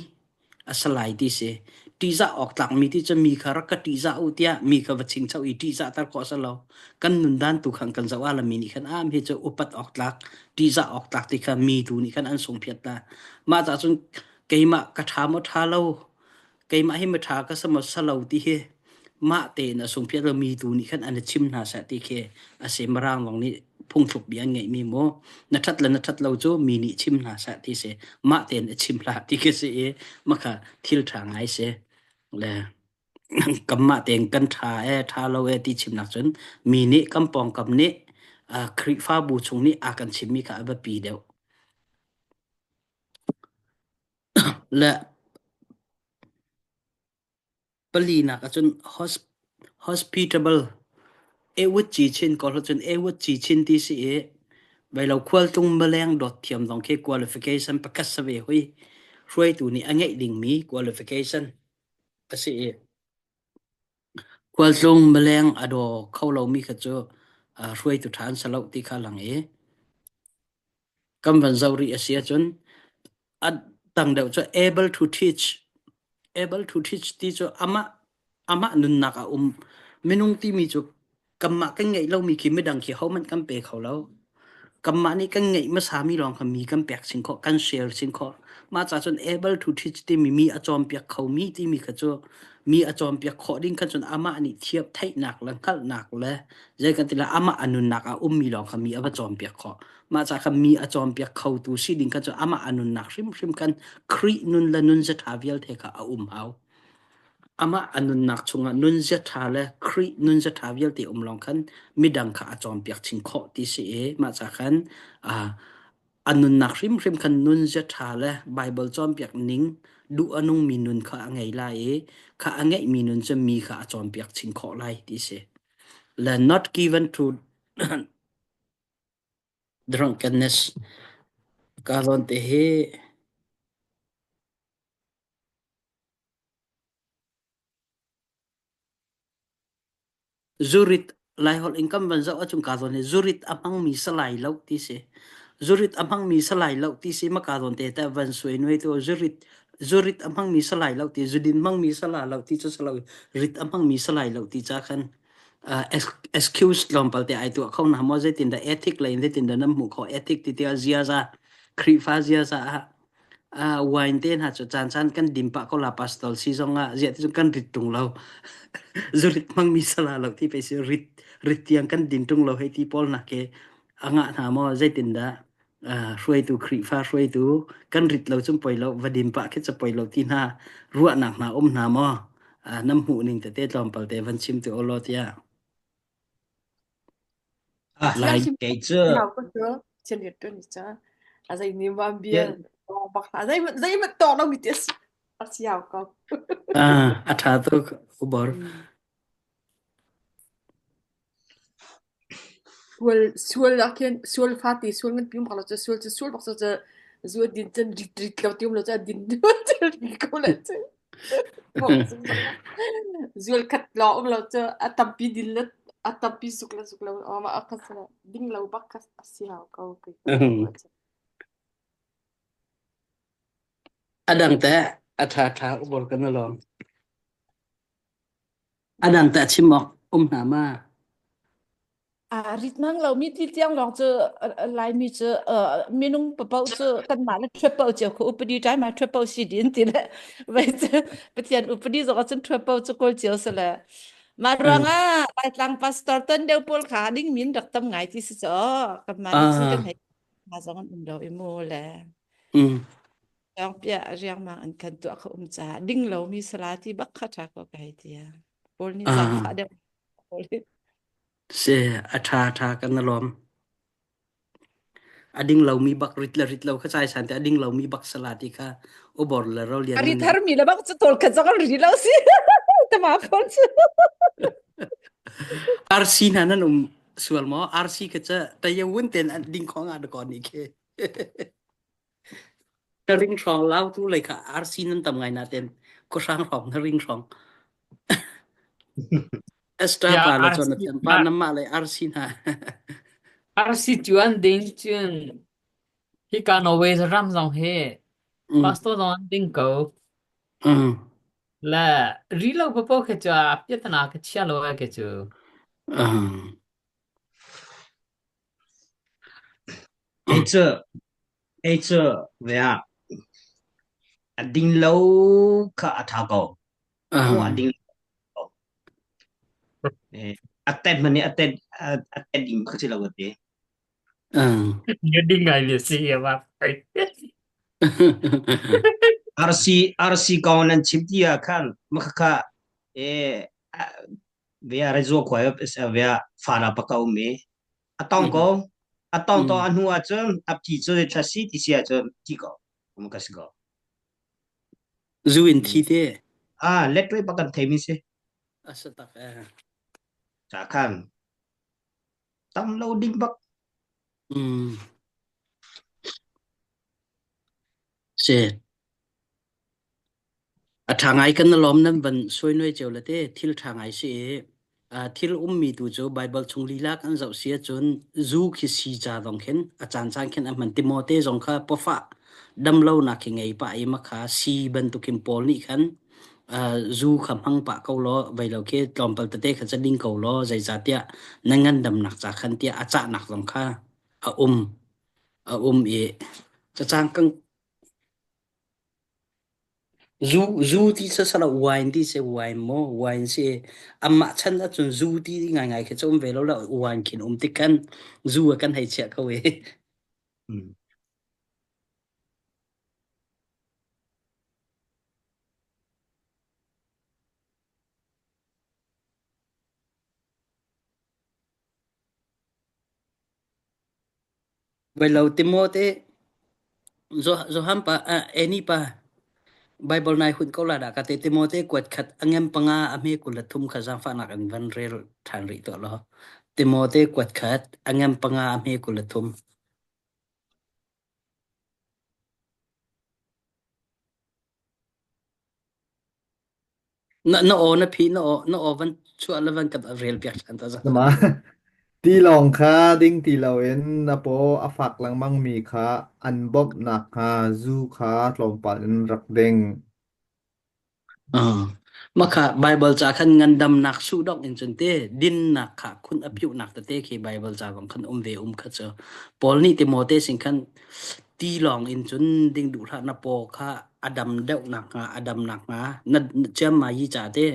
a si lai ti si. Ṭihzah awk tlakmi ti cu mi kha rak ka ṭihzah u tiah mi kha va chingcho i ṭihzahter khawh a si lo. Kan nundan tu khan kan zoh ah le mi nih khan ah mi cu upat awk tlak, ṭihzah awk tlak ti kha mi tu nih khan an sungphiat hna. Mah caah cun keimah ka ṭha maw ṭha lo keimah hi miṭha ka si maw salo ti hi mah tein a sungphiat lomi tu nih khan an i chim hna seh ti khi a si mirang lawng nih phungthluk bia an ngeihmi mu na ṭhat le na ṭhat lo cu mi nih chim hna seh ti si mah tein a chim hlah ti khi si i maka thil ṭha ngai si le kanmah tein kan ṭha e ṭha lo e ti chimnak cun mi nih kan pawngkam nih Khrihfabu chung nih a kan chimmi kha a biapi deuh le Palinak ahcun hospitable ewut-ci-chin kawl ahcun ewut-ci-chin ti si i veilo khualtlung maleng dawt thiam zong khi qualification pakhat si ve hui. Hruaitu nih a ngeih dingmi qualification a si i khualtlung maleng a daw kho lomi kha cu hruaitu ṭha an si lo ti kha lang i kan van zoh rih a si ahcun a dang deuh cu able to teach able to teach ti cu amah amah nunnak a um minung timi cu kanmah kan ngeih lomi khi midang khi hohmanh kan pe kho lo kanmah nih kan ngeih hmasami lawng kha mi kan pek chin khawh kan share chin khawh mah ca cun able to teach timi mi a cawnpiak khomi timi kha cu mi a cawnpiak khawh ding kha cun amah nih thiam theihnak le hngalhnak le zei kan ti la amah a nunnak ah ummi lawng kha mi a va cawnpiak khawh mah ca kha mi a cawnpiak khotu si ding kha cu amah a nunnak hrimhrim khan Khrih nun le nun ṭha vialte kha a um hau. Amah a nunnak chungah nun ṭha le Khrih nun ṭha vialte um lawng khan midang kha a cawnpiak chin khawh ti si i mah ca khan a nunnak hrimhrim khan nun ṭha le Bible cawnpiak ning duh a nungmi nun kha a ngei lai i kha a ngeihmi nun cu mi kha a cawnpiak chin khawh lai ti si. Le not given to drunkenness ka zawn te hi zurit Laiholh in kan van zoh ahcun ka zawn hi zurit a hmangmi salai lo ti si. Zurit a hmangmi salai lo ti si ma ka zawn te ta van suai nuai tu zurit zurit a hmangmi salai lo ti zudin hmangmi sala lo ti cu salo rit a hmangmi salai lo ti cha khan uh, excuse tlawmpal te ai tuah kho na maw zeitin dah ethic lei in zeitin dah nan hmuh khawh ethic ti tiah ziaza Khrihfa ziaza ah uh, wine te hna cu caan caan kan dim pah ko la pastor si zong ah ziah ti cu kan rit tung lo zurit hmangmi sala lo ti pe si rit rit tiang kan din tung lo hei ti pawl nak ke anga hna maw zeitin dah uh, hruaitu Khrihfa hruaitu kan rit lo cun poi lo va dim pah khi cu poi lo ti hna ruahnak hna um hna maw uh, nam hmuh ning tete tlawmpal te van chim te olo tiah Ah, lai kei cu Thian rian ṭuan ni ca. A zei ni ma bia bak hlah. Zei zei mat tawk lo mi ti a si hau ko. ah a ṭha tuk ubor Sual sual ah khin sual fate sual ngan pi bak lo cu sual cu sual bak cu zu din cun rit rit lo ti um lo cu a din ri ko le cu. Zual khat lo um lo cu a tampi din le a tampi zuk le zuk lo ma a kha ding lo bak kha a si hau ko kai. A dang te a ṭha ṭha ubor kan lawm. A dang teh chim awk um hna ma? A rit mang lomi ti tiang lawng cu Laimi cu minung papoh cu kanmah le ṭhuat cio khu upadi ṭai ma ṭhuat si din ti le vai cu Pathian upadi zong ahcun ṭhuat cu kawl cio si le mah ruangah Laitlang pastor ton deuh pawl kha ding min rak tam ngai ti si caw kanmah nih cun kan hei hna zong an um lo i mu le Thawngpiah riangmang an kan tuah kha um caah ding lomi sala ti bak kha ṭha ko ka hei ti. Paul nih zaangfah deuh. Si, a ṭha ṭha kan i lawm. A ding lomi bak rit le rit lo kha chai san te a ding lomi bak sala ti kha ubor le ro lian A ri thar mi le bak cu tol khat zong an ri lo si. Tama phone cu. RC hna nan um sual maw? RC kha ca tayawun ten an ding khong ah da ni khi. Ka ring hrawng lau tu lei kha RC nan tam ngai na ten ko hrang hrawng na ring hrawng. Extra Ya pa la RC chon na thiam pa nam ma le RC hna. RC cu an ding cun hika Norway ram zong hi Mm. pastor zong an ding ko. Mm. Le ri lo papo khi cu a piatana ka chia lo ai ke cu. Um. Kei cu kei cu ve ah a ding lo kha a ṭha ko. Mu a Um. ding lo. Eh, a tet man nih a tet a a tet ding kha si lo ka ti. Um. Nga ding ngai mi si ya ba. RC RC kong nan chim ti ah khan makhakha eh via rezo khua via fara pa ka um i a tong ko a tong to a hnu ah cun a phi cu tha si ti si ah cun ti ko um ka si ko Zu in thi te. ah let we pa kan thei mi si Asa tak eh. cha khan tam lo ding bak Mm. Se. A ṭha ngai kan na lawm nan van suai cio le te thil ṭha ngai si i thil ummi tu cu Baibal chung lila kan zoh si ahcun zu khi si ca zong khin a caan caan khin a hman. Timote zong kha pawfah damlonak khi ngei pah i makha si bantukin Paul nih khan zu kha hmang pah ko law vei lo khi tlawmpal tete kha ca ding ko law zeicahtiah na ngandamnak ca khan tiah a cahnak zong kha a um a um i cacang kan Zu zu ti sasala wine ti si wine maw wine si amah chan ahcun zu ti ngaingai khi cu um ve lo la wine khin um tik khan zu ah kan hei chiah ko i. Mm. Vai lo Timote Johan pa Annie pa Bible nai hun ko la dah ka te Timote kuat khat angem panga a hme kul le thum kha zaangfahnak in van rel ṭhan rih tuah law Timote kuat khat angem panga a hme kul le thum Na na aw na phi na aw na aw van chuah le van kan rel piak ṭhan ta za. Nama tilawng kha ding ti loin na paw a fak lengmangmi kha an bawmh nakhnga zu kha tlawmpal in rak ding. Uh, maka Bible ca khan ngandamnak su dok in cun te dinnak kha khun a piuhnak tete khi Bible ca kong khan um ve um kha cu Paul nih Timote sin khan ti lawng in cun ding duh hlah na paw kha a dam deuh nakhnga a dam nakhnga na ciammai hi ca te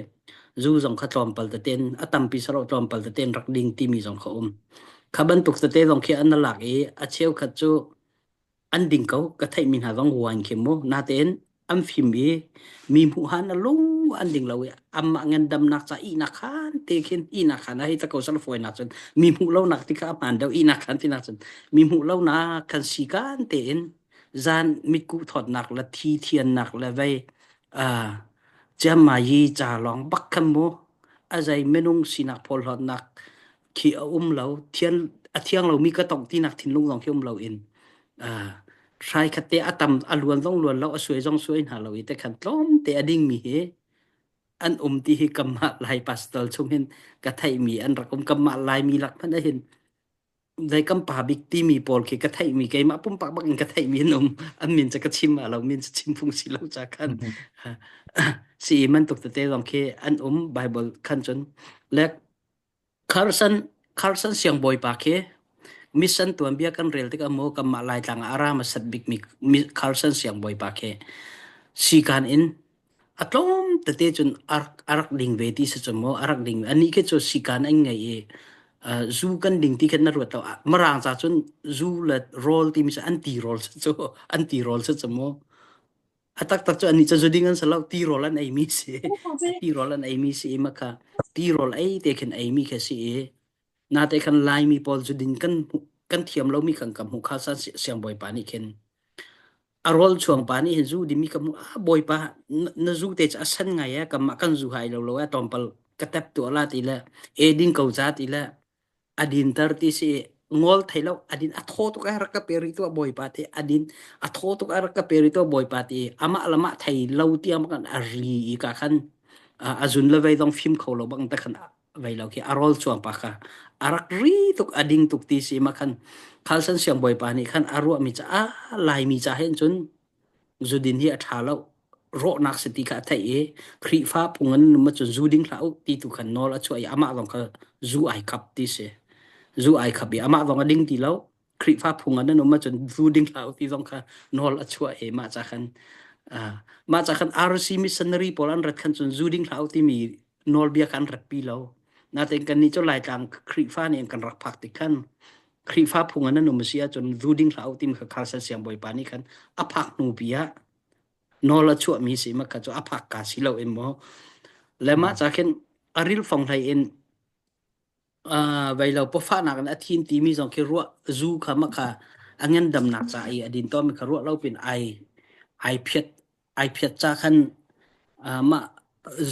zu zong kha tlawmpal teten a tampi saro tlawmpal teten rak ding timi zong kha um kha bantuk tete zong khi an lak i a cheukhat cu an ding ko ka theihmi hna zong wine khi mu natein an fim i mi hmuh han a lung an ding lo i amah ngandamnak ca ihnak khan te khin ihnak khan a hei ta ko sal fawi nak cun mi hmuh lo nak ti kha a hmaan deuh ihnak khan ti nak cun mi hmuh lo nak khan si kan tein zan mitkuh thawtnak le thi thiannak le vei uh, chiammayi ca lawng bak khan mu a zei minung sinak phawlhlawtnak khi a um lo thian a thiang lomi ka tong tinak thinlung zong khi um lo in uh, hrai khat te a tam a luan zong luan lo a suai zong suai hna lo i te khan tlawm te a ding mi hi an um ti hi kamah lai pastor chung hin ka theih mi an rak um kamah lai mi lak hmanh hin zei kan pa bik timi pawl khi ka theihmi keimah pumpak bak in ka theihmi an um an min cu ka chim ah lo min cu chim phung si lo ca khan si man tuk tete zong khi an um Bible khan cun le Carson Carson siangbawi pa khi mission tuanbia kan rel tikah maw kanmah Laitlang ah a ra hmasat bikmi Carson siangbawi pa khi sikan in A tlawm tete cun a rak, a rak ding ve ti si cu maw a rak ding anih khi cu sikan an ngei i uh, zu kan ding ti khan na ruat lo Mirang ca cun zu le rawl timi cu an ti rawl si cu an ti rawl si cu maw a taktak cu anih cu zu ding an si lo ti rawl an ei mi si ti rawl an ei mi si i maka ti rawl ei te khin ei mi kha si i nate khan Laimi pawl zu din kan. kan thiam lomi kan ka hmuh kha san siangbawipa nih khin a rawl chuang pa nih hin zu dimi ka hmuh ah bawipa na zu te cu a san ngai e kamah kan zu hai lo lo e tlawmpal ka tep tuah la ti le e ding ko za ti le a dinter ti si ngol thei lo a din a thaw tuk a rak ka pe ri tuah bawipa ti a din a thaw tuk a rak ka pe ri tuah bawipa ti amah lamah thei lo tiang bak a ri i ka khan a zun le vei dong fim kho lo bang te khan vei lo khi a rawl chuang pa kha a rak ri tuk a ding tuk ti si ma khan khalsan siang bawipa nih khan a ruah mi ca a laimi ca hen cun zudin hi a ṭha lo rawhnak si ti kha a theih i Khrihfa phung an num ahcun zu ding hlah u ti tu khan nawl a chuah i amah zong kha zu ai khap ti si. Zu ai khap i amah zong a ding ti lo. Khrihfa phung an um ahcun zu ding hlah u ti zong kha nawl a chuah i mah ca khan uh, mah ca khan RC missionary pawl an rat khan cun zu ding hlah u timi nawlbia kha an ratpi lo. Natein kannih cu Laitlang Khrihfa nih an kan rak phak tik khan Khrihfa phung an an um a si ahcun zu ding hlah u timi kha Carson siangbawipa nih khan a phak hnu pi ah nawl a chuahmi si ma kha cu a phak ka si lo in maw le mah ca khin a ril fong hlei in uh, vei lo pawfahnak in a thin timi zong khi ruah zu kha ma kha a ngandamnak ca i a din tawnmi kha ruah lo pin ai ai phiat ai phiat ca khan uh, mah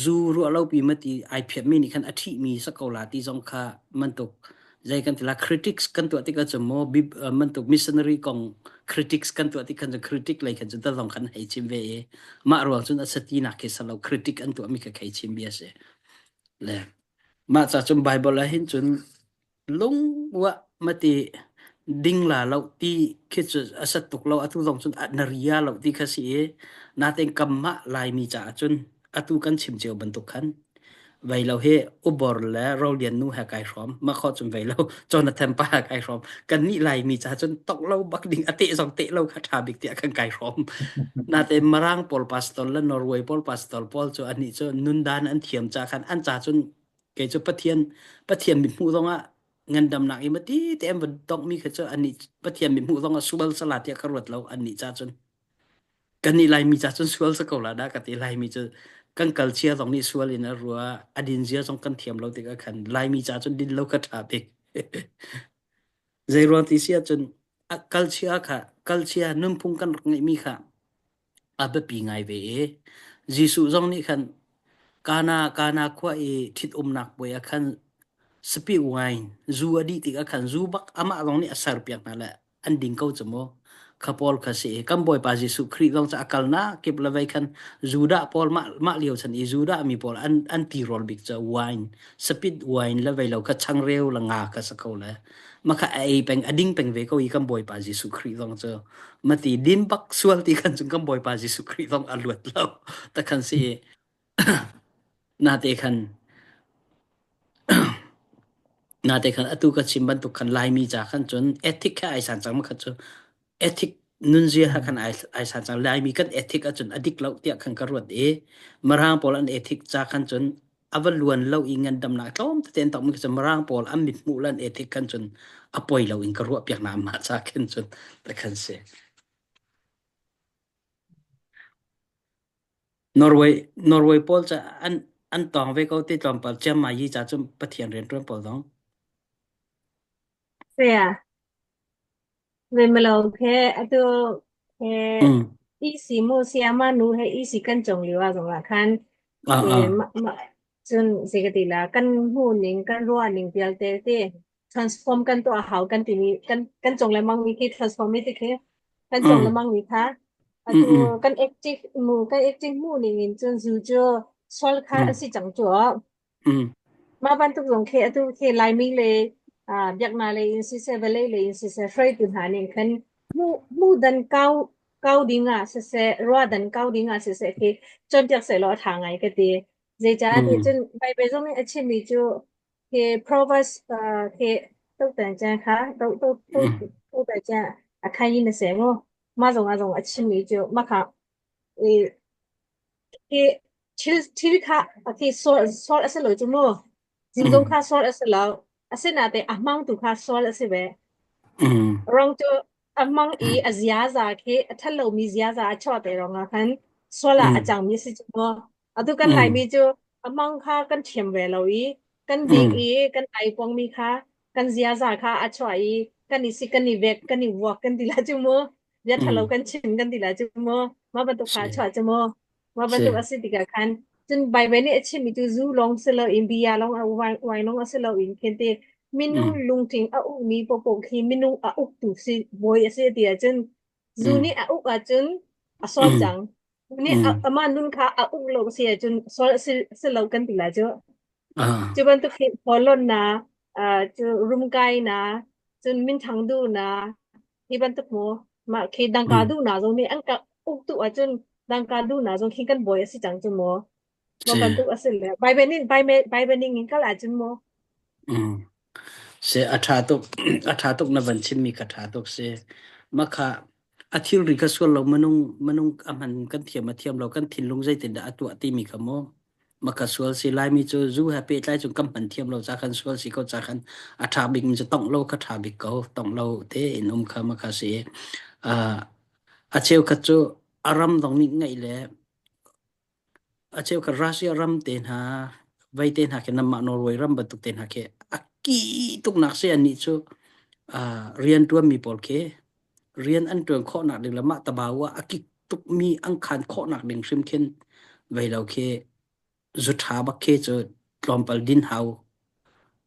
zu ruah lo pi ma ti ai phiat mi nih khan a ṭhih mi sa ko la ti zong kha mantuk zei kan ti la critics kan tuah tik ahcun maw mantuk missionary kong critics kan tuah tik khan cun critic lei khan cun ta zong khan hei chim ve i mah ruang cun a sati nak khi salo critic an tuah mi kha khei chim bia si le mah ca cun Bible ah hin cun lungua mati ding la lo ti khi cu a sat tuk lo atu zong cun na ria lo ti kha si i natein kamah Laimi caah cun atu kan chim cio bantuk khan vei lo hi ubor le rolian nu he kai hrawm ma kho cun vei lo Jonathan pa he kai hrawm kan nih Laimi caah cun tok lo bak ding a teh zong teh lo kha tha bik tiah kan kai hrawm natein Marang pawl pastor le Norway pawl pastor pawl cu anih cu nundan an thiam ca khan an ca cun Kei cu Pathian Pathian mithmuh zongah ngandamnak i mati te an van donghmi kha cu annih Pathian mithmuh zongah sual sala tiah ka ruat lo annih ca cun. Kannih Laimi ca cun sual sa ko la dah ka ti Laimi cu kan kal chia zong nih sual in a rua a din zia zong kan thiam lo tikah khan Laimi ca cun din lo kha ṭha bik. Zei ruang ti si ahcun a kalchia kha kalchia nunphung kan rak ngeihmi kha a biapi ngai ve i Jesuh zong nih khan Kana Kana khua i ṭhitumnak puai ah khan sapi wine zu a dih tikah khan zu bak amah zong nih a serpiak hna le an ding ko cu mu. Kha pawl kha si i kan Bawipa Jesuh Khrih zong cu a kalnak kip le vei khan Judah pawl mah mah lio chan i Judah mi pawl an an tirawl bik cu wine sapit wine le vei lo kha changreu le nga kha si ko le mah kha a ei peng a ding peng ve ko i kan Bawipa Jesuh Khrih zong cu mati din bak sual ti khan cun kan Bawipa Jesuh Khrih zong a luat lo ta khan si nate khan nate khan atu ka chim bantuk khan Laimi ca khan cun ethic kha ai san cang ma kha cu ethic nunzia ha khan ai ai san cang Laimi kan ethic ahcun a dik lo tiah khan ka ruat i Mirang pawl an ethic ca khan cun a va luan lo i ngandamnak tlawm tete an tongmi cu Mirang pawl an mithmuh le an ethic khan cun a poi lo in ka ruah piak na mah ca khin cun ta khan si. Norway Norway pawl ca an an tong ve ko ti tlawmpal Chiang Mai yi ca cun Pathian rianṭuan pawl zong. Saya, Zeimalo he atu he Mm. isi mu sayama nu he isi kan cong lio ah zong ah khan Ah e, ah. ma, ma, cun zei ka ti la kan hmu ning kan ruah ning vialte te transform kan tuah hau kan timi kan kan cong lengmang mi khi transform mi ti khi kan cong Mm. lengmang mi kha Mm atu mm. kan active mu kan active mu ning in cun zu cu sol kha Mm. a si cang cu Mm. Mah bantuk zong khi atu khi Laimi le ah, biaknak lei in siseh, vawlei lei in siseh, hruaitu hna nih khan hmuh hmuh dan kau kau ding ah siseh, ruah dan kau ding ah siseh khi cawnpiak sehlaw a ṭha ngai ka ti. Zeicah ti Mm. cun Bible zong nih a chimmi cu khi Proverbs ah, khi tohtan caan kha to to to Mm. tohtan caan a khan in a seh mu. Mah zong ah zong a chimmi cu mah kha i Hi thil thil kha khi sual sual a si lo cu mu. Zingzung Mm. kha sual a si lo. Asinain a hmangtu kha sual a si ve. Mm. Rong cu a hmang i a ziaza khi a ṭhat lomi ziaza a chuah te ruangah khan sual ah a Mm. cangmi a si cu mu. Atu kan Mm. Laimi cu a hmang kha kan thiam ve lo i kan ding Mm. i kan ai pongmi kha kan ziaza kha a chuah i. kan i si kan i vek kan i vuak kan ti la cu mu bia ṭhalo Mm. kan chim kan ti la cu mu mah bantuk kha Si. chuah cu mu mah Si. bantuk a si tikah khan cun Bible nih a chimmi cu zu lawng si loin bia lawng a wine wine lawng a si loin khin ti minung Mm. lungthin a ukmi paohpaoh khi minung a uktu si bawi a si ti ahcun zu Mm. nih a uk ahcun a sual Mm. cang zu nih Mm. amah nun kha a uk lo si ahcun sual a si, si lo kan ti lai cu Ah. Cu bantuk hi pawlawlnak, uh, cu rumkainak, cun minthang duhnak, hi bantuk mu mah khi dangka Mm. duhnak zong nih an ka uktu ahcun dangka duhnak zong khi kan bawi a si cang cu mu. Mah Si. bantuk a si le Bible ning Bible Bible ning in kal ahcun mu. Mm. Si a ṭha tuk a ṭha tuk na van chimmi kha ṭha tuk si. Mah kha a thilri kha sual lo minung minung a hman kan thiam a thiam lo kan thinlung zeitindah a tuah timi kha mu maka sual si Laimi cu zu he pehtlai cun kan hman thiam lo ca khan sual si ko ca khan a ṭha bik mi cu tongh lo kha ṭha bik ko tongh lo te in um kha maka si uh, a cheukhat cu a ram dong nih ngeih le a cheukhat Russia ram te hna vei te hna khi namah Norway ram bantuk te hna khi a ki tuknak si an nih cu uh, rian ṭuanmi pawl khi rian an ṭuan khawhnak ding le mah tabau ah a kik tukmi an khan khawhnak ding hrim khin vei lo khi zu ṭha bak khi cu tlawmpal din hau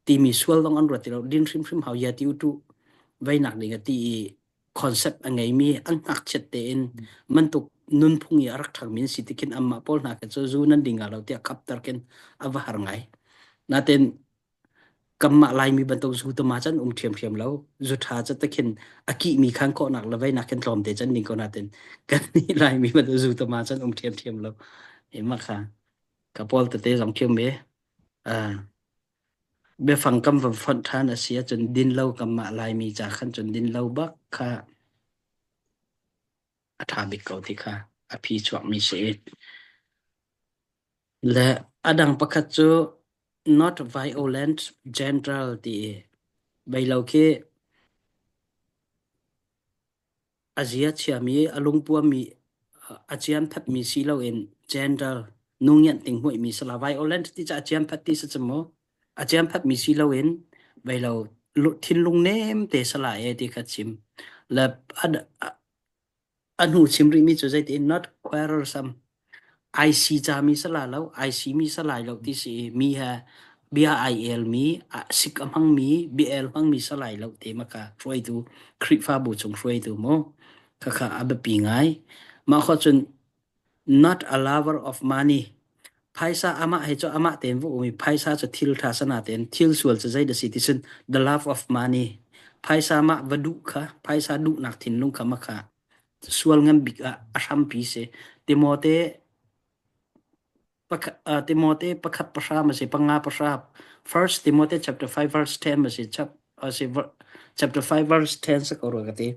timi sual zong an ruat ti lo din hrimhrim hau ya ti u tu veinak ding a ti i concept a ngeimi an ngakchiat tein mantuk nunphung i a rak ṭhangmi an si ti khin anmah pawl hna khi cu zu nan ding lo tiah khapter khin a va har ngai natin Kanmah Laimi bantuk zu tama can um ṭhiamṭhiam lo. Zu ṭha cu takhin a kihmi khan khawhnak le veinak khin tlawmte can ding ko natin kannih Laimi bantuk zu tama can um ṭhiamṭhiam lo. E mah kha ka pawl tete zong khium ve. Uh, biafang kam van fonh ṭhan a si ahcun din lo kanmah Laimi ca khan cun din lo bak kha a ṭha bik ko ti kha a phi chuakmi si. Le a dang pakhat cu not violent gentle ti i beilo khi a zia chiami a lungpuammi a ciamphatmi si loin gentle nu ngianh ting hmuihmi sala violent ti cu a ciamphat ti si cu mu a ciamphatmi si loin beilo thinlung nem te sala e ti kha chim le A hnu chim rihmi cu zeitin not quarrelsome ai si cami si la lo, ai simi si lai lo ti si i mi he bia ai elmi, sik a hmangmi, bia el hmangmi si lai lo ti maka hruaitu Khrihfabu chung hruaitu mu khakha a biapi ngai. Mah khua cun not a lover of money phaisa amah he cu amah tein va um i phaisa cu thil ṭha sana tein thil sual cu zei dah si ti cun the love of money phaisa mah va duh kha phaisa duhnak thinlung kha makha sual ngan bik ah a hrampi si Timote pakhat Timote pakhat pahra ma si panga pahra First Timothy chapter 5 verse 10 ma si chap a si chapter 5 verse 10 sa ko rua ka ti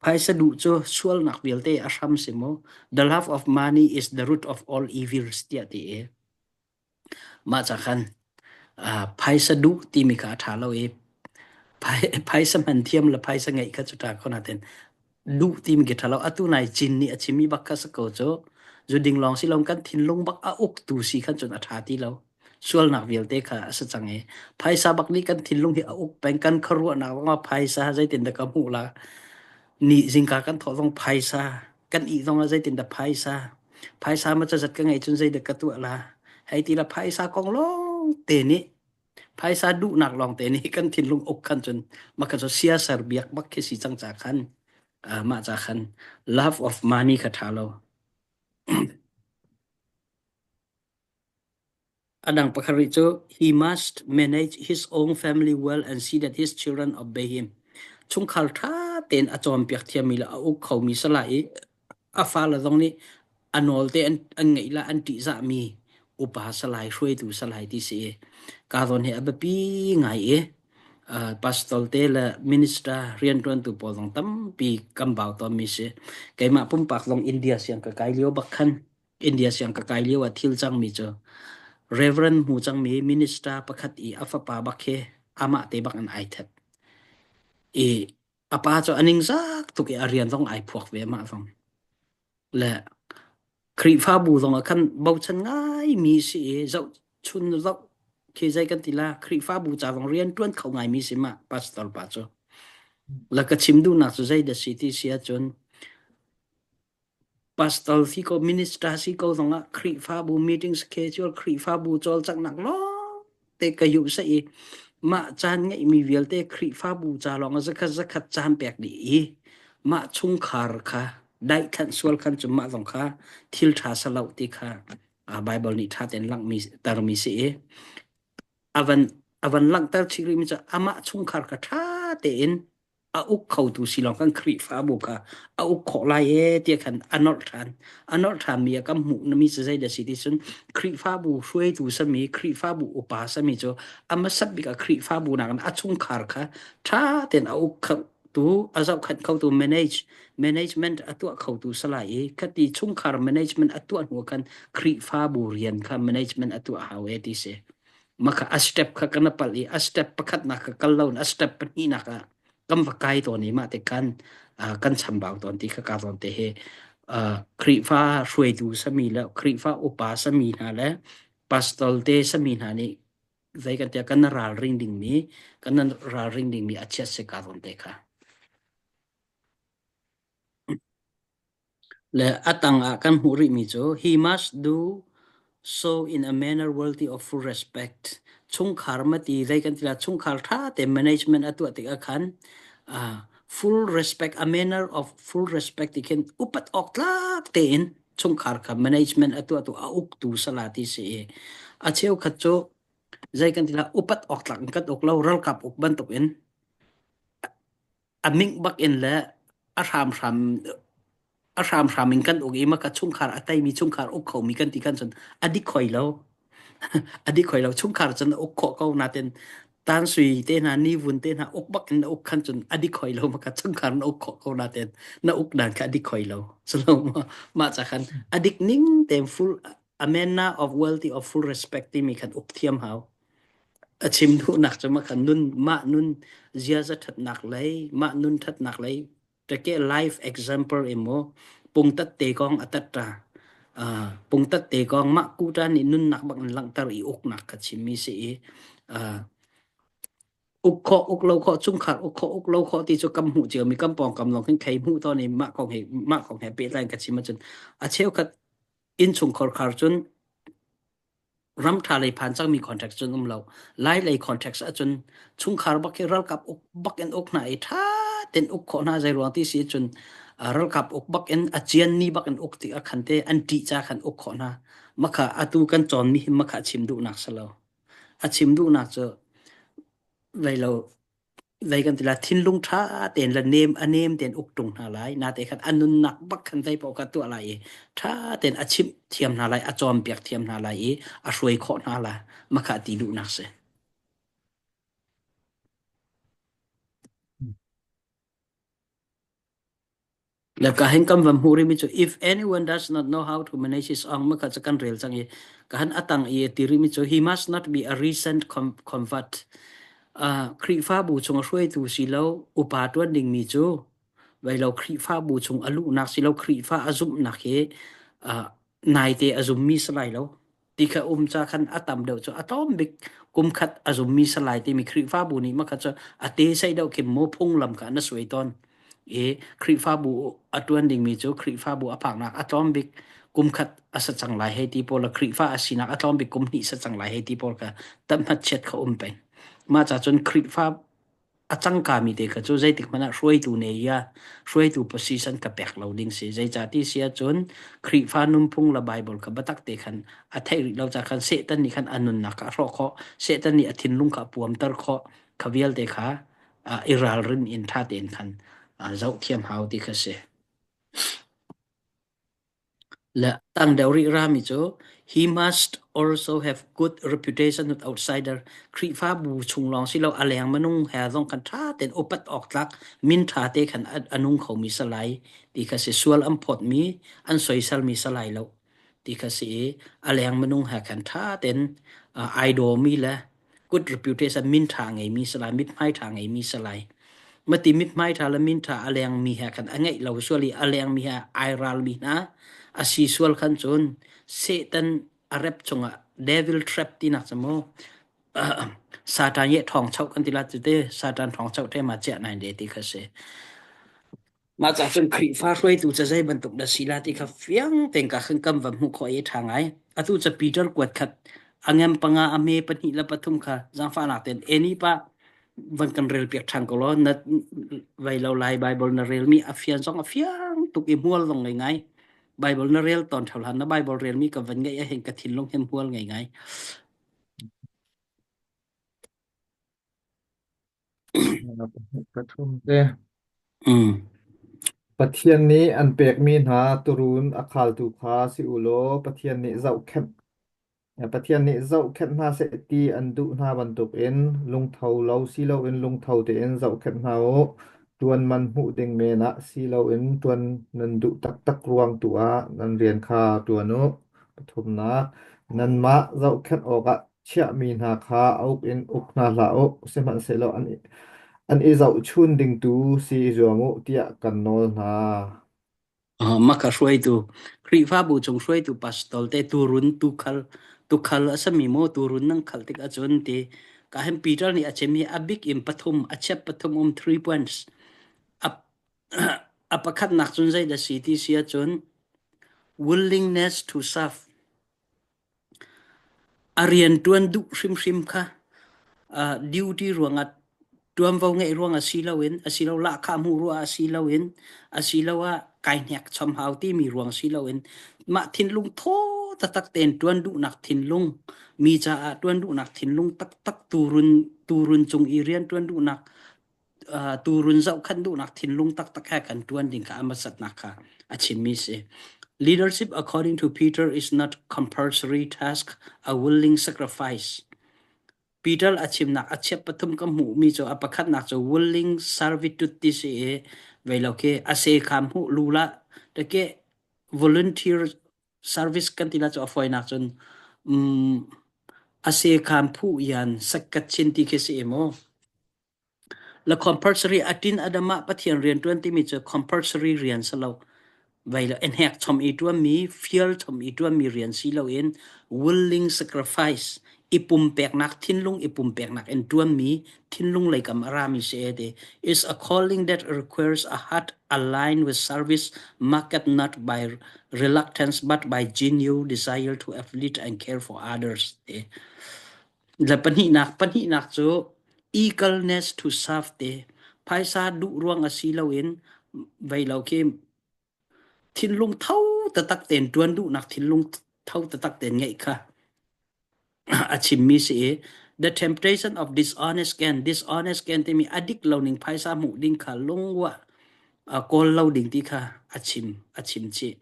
phaisa duh cu sualnak vialte a hram si mu the love of money is the root of all evils tiah ti i mah ca khan phaisa duh timi kha a ṭha lo i phaisa hman thiam le phaisa ngeih kha cu ṭha ko natin duh timi khi ṭha lo atu nai cin nih a chimmi bak kha si ko cu zu ding lawng si lo kan thinlung bak a uk tu si khan cun a ṭha ti lo sualnak vialte kha a si cang i phaisa bak nih kan thinlung hi a uk peng kan khuaruahnak zong ah phaisa zeitin dah ka hmuh la ni zingka kan thawh zong phaisa kan ih zong ah zeitin dah phaisa phaisa ma cazat ka ngeih cun zeidah ka tuah la hei ti la phaisa kong lawng te nih phaisa duhnak lawng te nih kan thinlung uk khan cun maka cu siasar biak bak khi si cang ca khan mah ca khan love of money kha ṭha lo A dang pakhat rih cu he must manage his own family well and see that his children obey him. Chungkhar ṭha tein a cawnpiak thiammi le a uk khomi sala i a fale zong nih a nawl te an, an ngeih la an ṭihzahmi upa salai hruaitu salai ti si i ka zawn hi a biapi ngai i uh, pastor te le minister rianṭuantu pawl zong tampi kan bau tawnmi si. Keimah pumpak zong India siang ka kai lio bak khan India siang ka kai lio ah thil cangmi cu Reverend hmu cangmi minister pakhat i a fapa bak khi amah te bak in ai that. I a pa cu a ningzak tuk i a rian zong ai phuak ve amah zong. Le Khrihfabu zong ah khan bochan ngaimi si i zohchun zoh khi zei kan ti la Khrihfabu ca zong rian ṭuan kho ngaimi si ma pastor pa cu. La ka chim duhnak cu zei dah si ti si ahcun Pastor si ko minister si ko zongah Khrihfabu meeting schedule Khrihfabu cawlcanghnak lawngte ka yuh seh i mah caan ngeihmi vialte Khrihfabu ca lawng ah zakhat zakhat caan pek dih i mah chungkhar kha daihtlanh sual khan cu mah zong kha thil ṭha salo ti kha Bible nih ṭha tein langhmi termi si i a van a van langhter chih rihmi cu amah chungkhar kha ṭha tein a uk khotu si lawng kan Khrihfabu kha a uk khawh lai e tiah khan a nolh ṭhan. A nolh ṭhanmi ah kan hmuh mi cu zeidah si ti cun Khrihfabu hruaitu sami Khrihfabu upa sami cu a hmasat bik ah Khrihfabu nakin a chungkhar kha ṭha tein a uk khotu a zohkhenh khotu manage management a tuah khotu salai i khati chungkhar management a tuah hnu khan Khrihfabu rian kha management a tuah hau e ti si. Maka a step kha kan palh i a step pakhatnak kha kal lo in a step pahnihnak ah kan va kai tawn i mah te khan kan chambau tawn ti kha ka zawn te hi Khrihfa hruaitu sami le Khrihfa upa sami hna le pastor te sami hna nih zei kan tiah kan ralring dingmi kan ralring dingmi a chiat se ka zawn te kha. Le a tangah kan hmuh rihmi cu he must do so in a manner worthy of full respect. Chungkhar mati zei kan ti la chungkhar tha te management a tuah tikah khan uh, full respect a manner of full respect ti khin upat awk tlak tein chungkhar kha management a tuah tu a uktu sala ti si i a cheukhat cu zei kan ti la upat awk tlak in kan uk lo ralkap uk bantuk in a mingh bak in le a hramhram a hramhram in kan uk i maka chungkhar a teimi chungkhar uk khomi kan ti kan cun a dik khoi lo a dik khoi lo chungkhar cun a uk khawh ko natin tan sui te hna ni vun te hna uk bak in na uk khan cun a dik khoi lo maka chungkhar na uk khawh ko natin na uk dan kha a dik khoi lo so mah ca khan a dik ning te full a manner of wealthy of full respect timi khan uk thiam hau A chim duhnak cu mah kha nun mah nun ziaza ṭhatnak lei mah nun ṭhatnak lei ṭeke life example emaw pungtat te kong a tat ṭa. Uh, pungtat te kong mah kuṭa nih nunnak bak in langhter i uknak kha chimmi si i uh, uk khawh uk lo khawh chungkhar uk khawh uk lo khawh ti cu kam hmuh ciomi kam pawngkam lawng hin khei hmuh tawn i mah kong he mah kong he pehtlai in ka chim ahcun a cheukhat innchungkhar khar cun ram ṭha lei phan cangmi contract cun um lo. Lai lei contract ahcun chungkhar bak hi ralkap uk bak in uk hna i ṭha tein uk khawh hna zei ruang ti si cun ralkap uk bak in a cian ni bak in uk ti a khan te an ṭih ca khan uk khawh hna. Makha atu kan cawnmi hi makha chim duhnak si lo. A chim duhnak cu vei lo zei kan ti la thinlung ṭha tein le nem a nem tein uk ṭung hna lai nate khan a nunnak bak khan zei paoh kha tuah lai i ṭha tein a chimh thiam hna lai a cawnpiak thiam hna lai i a hruai khawh hna la makha ti duhnak si. Le ka hin kam vam hmuh rimi cu if anyone does not know how to manage his own makha cu kan rel cang i ka han atang i ti rimi cu he must not be a recent convert. Uh, Khrihfabu chung a hruaitu si lo upa tuan dingmi cu vai lo Khrihfabu chung a luhnak si lo Khrihfa a zumhnak hi uh, naite a zummi si lai lo ti kha um ca khan a tam deuh cu a tlawm bik kum khat a zummi salai timi Khrihfabu nih makha cu a te sei deuh khi maw phunglam kha na suai tawn i Khrihfabu a tuan dingmi cu Khrihfabu a phaknak a tlawm bik kum khat a sa cang lai hei ti pawl Khrihfa a sinak a tlawm bik kum hnih sa cang lai hei ti pawl kha tamhat chiat kha um peng mah ca cun Khrihfa a cangkami te kha cu zeitik hmanh ah hruaitu ne ya hruaitu position ka pek lo ding si zeicah ti si ahcun Khrihfa nunphung le Bible kha biatak te khan a theih rih lo ca khan Satan nih khan a nunnak kha a hrawh khawh Satan nih a thinlung kha a puamter khawh kha vialte kha i ralrin in ṭha tein khan zoh thiam hau ti kha si. Le tang deuh rih rami cu he must also have good reputation with outsider. Khrihfabu chung lawng si lo a leng minung he zong khan ṭha tein upat awk tlak min ṭha te khan a nung khomi salai ti kha si sual an phawtmi an soiselmi salai lo ti kha si i a leng minung he khan ṭha tein ai dawmi le good reputation min ṭha ngeimi salai mithmai ṭha ngeimi salai mati mithmai ṭha le min ṭha a lengmi he khan a ngeih lo sual i a lengmi he ai ralmi hna a si sual khan cun Satan a rep chungah devil trap tinak cu mu. Satan ye thong chau kan ti la tu te Satan thong chau te ma chia nai de ti kha se. Mah ca cun Khrihfa hruaitu ca zei bantuk dah si la ti kha fiang tein ka khan kam va hmuh khawh i a ṭha ngai. Atu ca Peter kuat khat a ngem panga a hme pahnih le pathum kha zaangfahnak tein eni pa van kan rel piak ṭhan ko law na vai lo lai Bible na relmi a fian zong a fiang tuk i hmual zong ngei ngai. Bible na rel tawn ṭheo hlan na Bible relmi ka van ngeih ahhin ka thinlung hin hmual ngei ngai. Pathum te. Mm. Pathian nih an pekmi hna tuurun a khaltu kha si u law Pathian nih zohkhenh Pathian nih zohkhenh hna seh ti an duh hna bantukin lungtho lo si loin lungtho tein zohkhenh hna u. Ṭuan man hmuh ding men ah si loin ṭuan nan duh taktak ruang tu ah nan rian kha ṭuan u. Pathumnak, nanmah zohkhenh awkah chiahmi hna kha a uk in uk hna hlah u, sihmanhsehlaw an i, an i zohchun ding tu si i zuam u tiah kan nawl hna. Maka hruaitu Khrihfabu chung hruaitu pastor te turun tukhal tukhal a sami maw turun nang khal tik ahcun ti ka hem Peter nih a chim hi a bik in pathum a chep pathum um three points a a pakhatnak cun zei dah si ti si ahcun willingness to serve A rianṭuan duh hrimhrim kha duty ruangah ṭuanvo ngeih ruangah si loin asilo lahkhah hmuh ruangah si loin asiloah kai hnek chom hau timi ruang si loin mah thinlung thaw taktak tein ṭuan duhnak thinlung mi caah ṭuan duhnak thinlung taktak turun turun cung i rian ṭuan duhnak tuurun zohkhenh duhnak thinlung taktak he kan ṭuan ding kha a hmasatnak kha a chimmi si. Leadership according to Peter is not compulsory task, a willing sacrifice. Peter a chimnak a chiat pathum ka hmuhmi cu a pakhatnak cu willing servitude ti si i vei lo khi a se kha hmuh lu la ke volunteer service kan ti la cu a fawinak cun um, a se kham phu yan sakkat chin ti khi si mu La compulsory atin adam ah Pathian rianṭuan timi cu compulsory rian si lo. Vai lo enhek chom i ṭuanmi, fial chom i ṭuanmi rian si loin willing sacrifice i pumpeknak thinlung i pumpeknak in ṭuanmi thinlung leikam a rami si e ti is a calling that requires a heart aligned with service marked not by reluctance but by genuine desire to uplift and care for others ti. Le pahnihnak pahnihnak cu eagerness to serve te phaisa duh ruang a si loin vei lo khi thinlung tho taktak tein ṭuan duhnak thinlung tho taktak tein ngeih kha a chimmi si i the temptation of dishonest gain dishonest gain timi a dik lo ning phaisa hmuh ding kha lungwa kawl lo ding ti kha a chim a chim chih.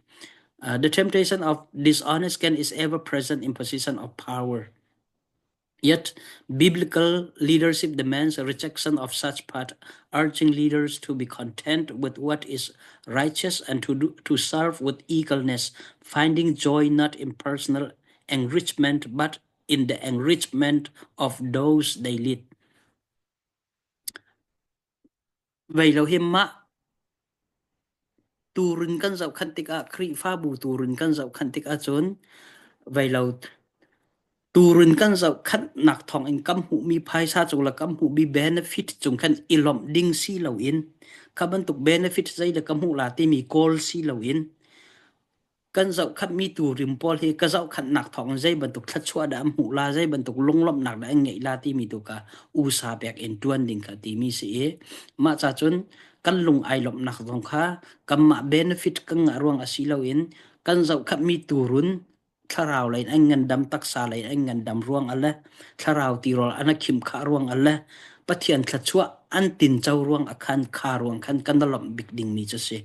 Uh, the temptation of dishonest gain is ever present in position of power. Yet, biblical leadership demands a rejection of such path, urging leaders to be content with what is righteous and to, do, to serve with eagerness, finding joy not in personal enrichment but in the enrichment of those they lead. Vei lo hi mah tuurun kan zohkhanh tikah Khrihfabu tuurun kan zohkhanh tikah cun vei lo tuurun kan zohkhanhnak thawngin kan hmuhmi phaisa cung le kan hmuhmi benefit cung khan i lawmh ding si loin kha bantuk benefit zei le ka hmuh la timi kawl si loin Kan zohkhanhmi turim pawl hi ka zohkhanhnak thawngin zei bantuk thluachuah dah an hmuh la, zei bantuk lunglawmhnak dah an ngeih la timi tu kha usa pek in ṭuan ding kha timi si i mah ca cun kan lung ai lawmhnak zong kha kanmah benefit kan ngah ruang a si loin kan zohkhanhmi turun thlarau lei in an ngandam taksa lei in an ngandam ruang a le thlarau tirawl an a khim khah ruang a le Pathian thluachuah an tinco ruang a khan kha ruang khan kan i lawmh bik dingmi cu si.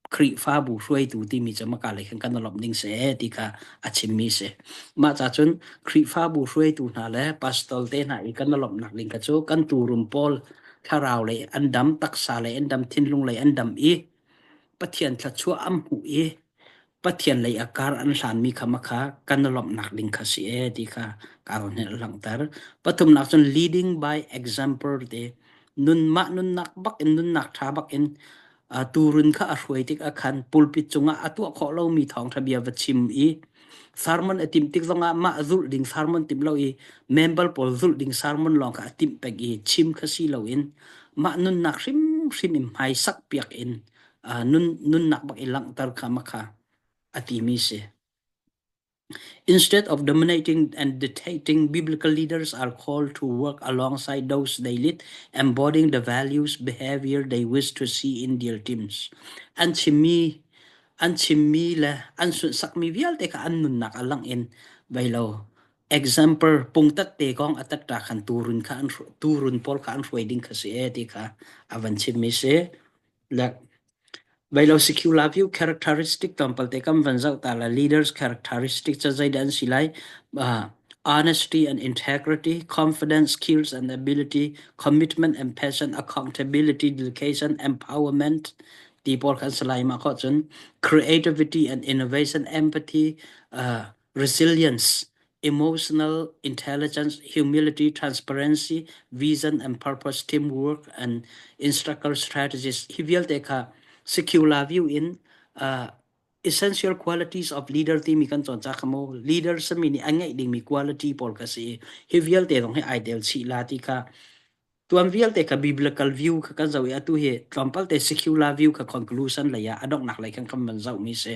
Khrihfabu hruaitu timi cu maka lei khan kan i lawmh ding si ti kha a chimmi si. Mah ca cun Khrihfabu hruaitu hna le pastor te hna i kan i lawmhnak ding kha cu kan turum pawl thlarau lei an dam, taksa lei an dam, thinlung lei an dam i Pathian thluachuah an hmuh i Pathian lei a kar an hlanmi kha makha kan i lawmhnak ding kha si ee ti kha ka ron hi langhter. Pathumnak cun leading by example te nun mah nunnak bak in nunnak ṭha bak in uh, turun kha a hruai tik ah khan pulpit cungah a tuah khawh lomi thawngṭha bia va chim i. Sermon a timh tik zongah mah zulh ding sermon timh lo i member pawl zulh ding sermon lawng kha a timh peng i chim kha si loin mah nunnak hrimhrim in hmaisak piak in nun nunnak bak i langhter kha makha a timi si. Instead of dominating and dictating, biblical leaders are called to work alongside those they lead, embodying the values, behavior they wish to see in their teams. An chimmi an chimmi le an sunhsakmi vialte kha an nunnak a langh in vai lo. Example pungtat te kong a tatta khan turun kha an turun pawl kha an hruai ding kha si e ti kha a van chimmi si. Le Beilo secular view characteristic tlawmpal te kam van zoh ta la leaders characteristic ca zeidah an si lai uh, honesty and integrity confidence skills and ability commitment and passion accountability dedication empowerment ti pawl khan salai ma kho cun creativity and innovation empathy uh, resilience, emotional intelligence, humility, transparency, vision and purpose, teamwork and instructor strategies. Hi vialte kha secular view in uh, essential qualities of leader timi kan cawn ca kha mu leader sami nih a ngeih dingmi quality pawl kha si hi vialte zong hi ai del chih la ti kha tuan vialte kha biblical view kha kan zoh i atu hi tlawmpal te secular view kha conclusion lei ah a donghnak lei khan kan van zoh mi si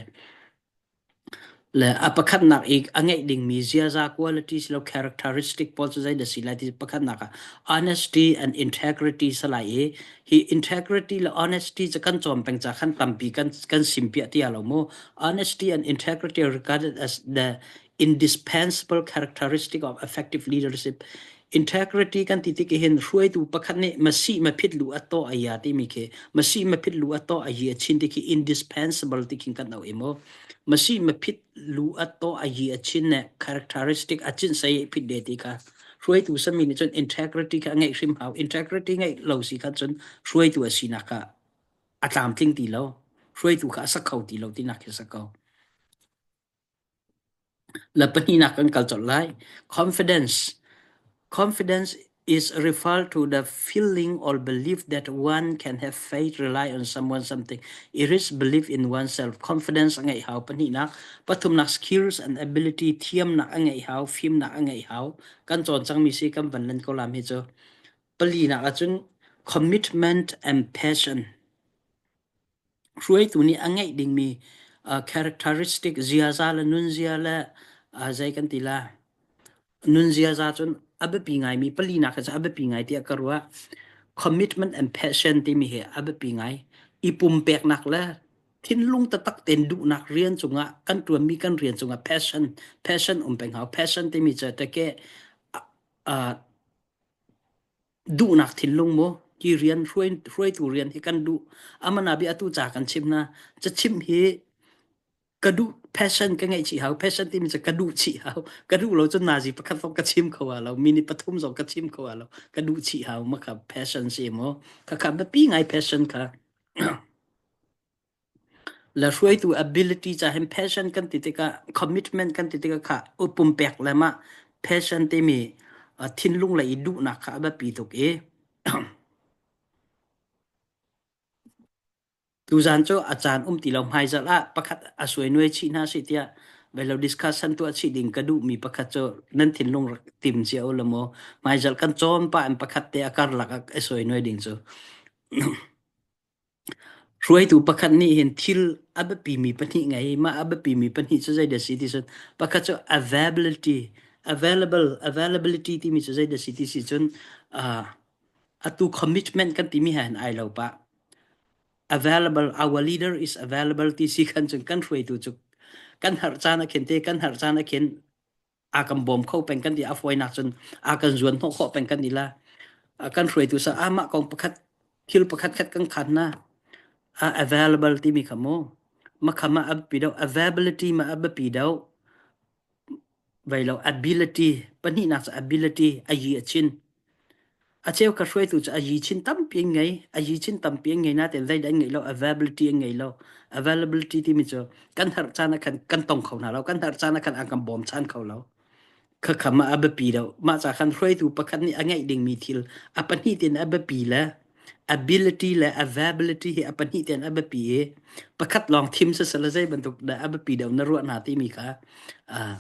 Le a pakhatnak i a ngeih dingmi ziaza quality silo characteristic pawl cu zeidah si lai ti pakhatnak ah honesty and integrity salai i hi integrity le honesty cu kan cawm peng ca khan tampi kan kan simpiah ti lo mu honesty and integrity are regarded as the indispensable characteristic of effective leadership integrity kan ti tik hin hruaitu pakhat nih masi ma phit lu ato aya timi khi masi ma phit lu ato ayi a chin ti khi indispensable ti khin kan au emo masi ma phit lu ato ayi a chin ne characteristic a chin sai phit de ti kha hruaitu sami nih cun integrity kha ngeih hrim hau integrity ngeih lo si kha cun hruaitu a sinak kha a tlamtling ti lo hruaitu kha a sak kho ti lo tinak khi sa ko La pahnihnak kan kal colh lai. Confidence. Confidence is referred to the feeling or belief that one can have faith, rely on someone, something. It is belief in oneself. Confidence a ngeih hau. Pahnihnak. Pathumnak skills and ability thiamnak a ngeih hau, fimnak a ngeih hau. Kan cawn cangmi si kan van lan ko lam hi cu. Palinak ahcun commitment and passion. Hruaitu nih a ngeih dingmi characteristic ziaza le nunzia le zei kan ti la nun ziaza cun a biapi ngaimi palinak hi cu a biapi ngai tiah ka ruah. Commitment and passion timi hi a biapi ngai. I pumpeknak le thinlung taktak tein duhnak rian cungah kan ṭuanmi kan rian cungah passion passion um peng hau. Passion timi cu teke uh, Duhnak thinlung maw hi rian hruaitu rian hi kan duh. Amana bia atu ca kan chim na. Cachimh hi ka duh passion ka ngeih chih hau. Passion timi cu ka duh chih hau. Ka duh lo cun nazi pakhat zong ka chim kho lo. Minute pathum zong ka chim kho lo. Ka duh chih hau ma kha passion si maw. Khakha biapi ngai passion kha. Le hruaitu ability ca hin passion kan ti tikah commitment kan ti tikah kha pumpek le mah passion timi thinlung le i duhnak kha a biapi tuk i tuzan cu a caan um ti lo hmaizarh ah pakhat a suainuai chih hna si tiah velo discussion tuah chih ding ka duhmi pakhat cu nan thinlung rak tim cio u la maw hmaizarh kan cawn pah in pakhat te a karlak ah a suainuai ding cu Hruaitu pakhat nih hin thil a biapimi pahnih ngei. Mah a biapimi pahnih cu zeidah a si ti cun pakhat cu availability, available, availability timi cu zeidah a si ti si cun uh, atu commitment kan timi he hin ai lo pah. Available, our leader is available ti si khan cun kan hruaitu cu kan harh caan ah khin te kan harh caan ah khin a kan bawm kho peng kan ti a fawinak cun a kan zuan hnawh khawh peng kan ti la kan hruaitu sa amah kong pakhat thil pakhat khat kan khan na a available timi kha mu makhama a biapi deuh availability ma a biapi deuh vai lo ability pahnihnak cu ability a yi a chin A cheu ka hruaitu cu a yi chin tampi an ngei. A yi chin tampi an ngei nain zeidah an ngeih lo, availability an ngei lo. Availability timi cu kan herh caan ah khan kan tong kho hna lo. Kan herh caan ah khan an kan bawmchan kho lo. Khakha mah a biapi deuh. Mah ca khan hruaitu pakhat nih a ngeih dingmi thil a pahnih tein a biapi le. Ability le availability hi a pahnih tein a biapi i pakhat lawng thim siseh zei bantuk dah a biapi deuh na ruah hna timi kha uh,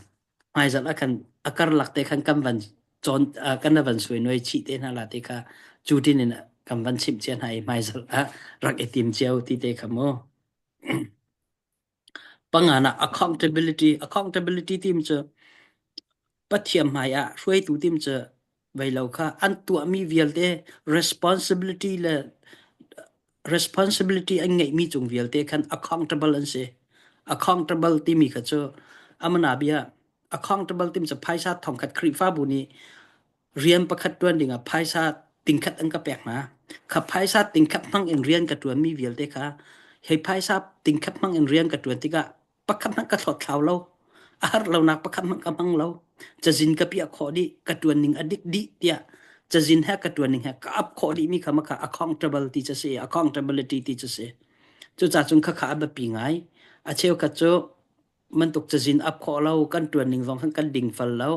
hmaizarh ah khan a karlak te khan kan van cawn uh, kan van suai nuai chih te hna la te kha cu tin in kan van chimh cia hna i hmaizarh ah rak i tim cio ti te kha mu. Pangana accountability accountability team cu Pathian hmai ah hruaitu team cu vei lo kha an tuahmi vialte responsibility le responsibility an ngeihmi cung vialte khan accountable an si. Accountable timi kha cu amana bia accountable timi cu phaisa thongkhat Khrihfabu nih rian pakhat ṭuan dingah phaisa tingkhat an ka pek hna. Kha phaisa tingkhat hmang in rian ka ṭuanmi vialte kha hei phaisa tingkhat hmang in rian ka ṭuan tikah pakhat hmanh ka thlawt lo. A har lonak pakhat hmanh ka hmang lo. Cazin ka piah khawh dih, ka ṭuan ning a dik dih tiah cazin he ka ṭuan ning he ka ap khawh dihmi kha maka accountable ti cu si, accountability ti cu si. Cucaah cun khakha a biapi ngai. A cheukhat cu mantuk cazin ap khawh lo, kan ṭuan ning zong khan kan dingfal lo.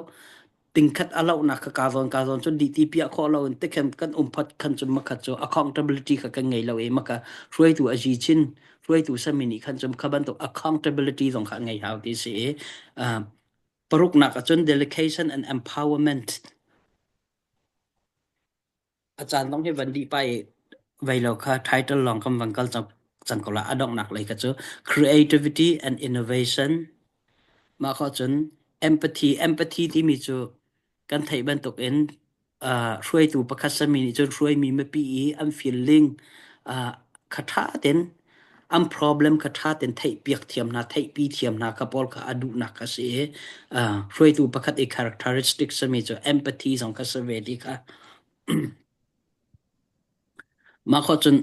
Tingkhat a lohnak kha ka zawn ka zawn cun dih ti piah khawh lo in tikhan kan um phot khan cun makhat cu accountability kha kan ngei lo i maka hruaitu a zi chin hruaitu sami nih khan cun kha bantuk accountability zong kha ngei hau ti si i paruknak ahcun delegation and empowerment A caan zong hi van dih pah i vei lo kha title lawng kan van kal cang, cang ko la. A donghnak lei kha cu creativity and innovation. Mah khawh cun empathy, empathy timi cu kan theih bantuk in uh, hruaitu pakhat sami nih cun hruaimi mipi i an feeling uh, kha ṭha ten an problem kha ṭha ten theih piak thiam hna, theihpi thiam hna kha pawl kha a duhnak kha si i uh, hruaitu pakhat i characteristics sami cu empathy zong kha si ve ti kha Mah khawh cun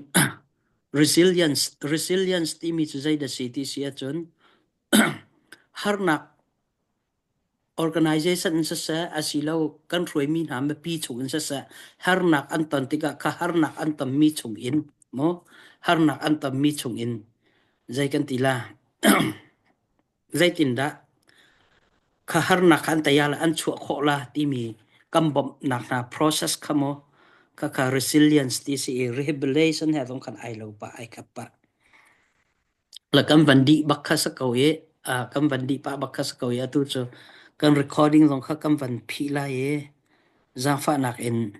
resilience resilience timi cu zeidah si ti si ahcun harnak organization in siseh asilo kan hruaimi hna mipi chung in siseh harnak an ton tikah kha harnak an tonmi chung in maw harnak an tonmi chung in zei kan ti la Zeitindah kha harnak kha an tei ah le an chuah khawh la timi kan bawmhnak hna process kha maw khakha resilience ti si i rehabilitation he zong khan ai lo pah ai khat pah. Le kan van dih bak kha si ko i kan van dih pah bak kha si ko i atu cu kan recording zong kha kan van phih lai i zaangfahnak in.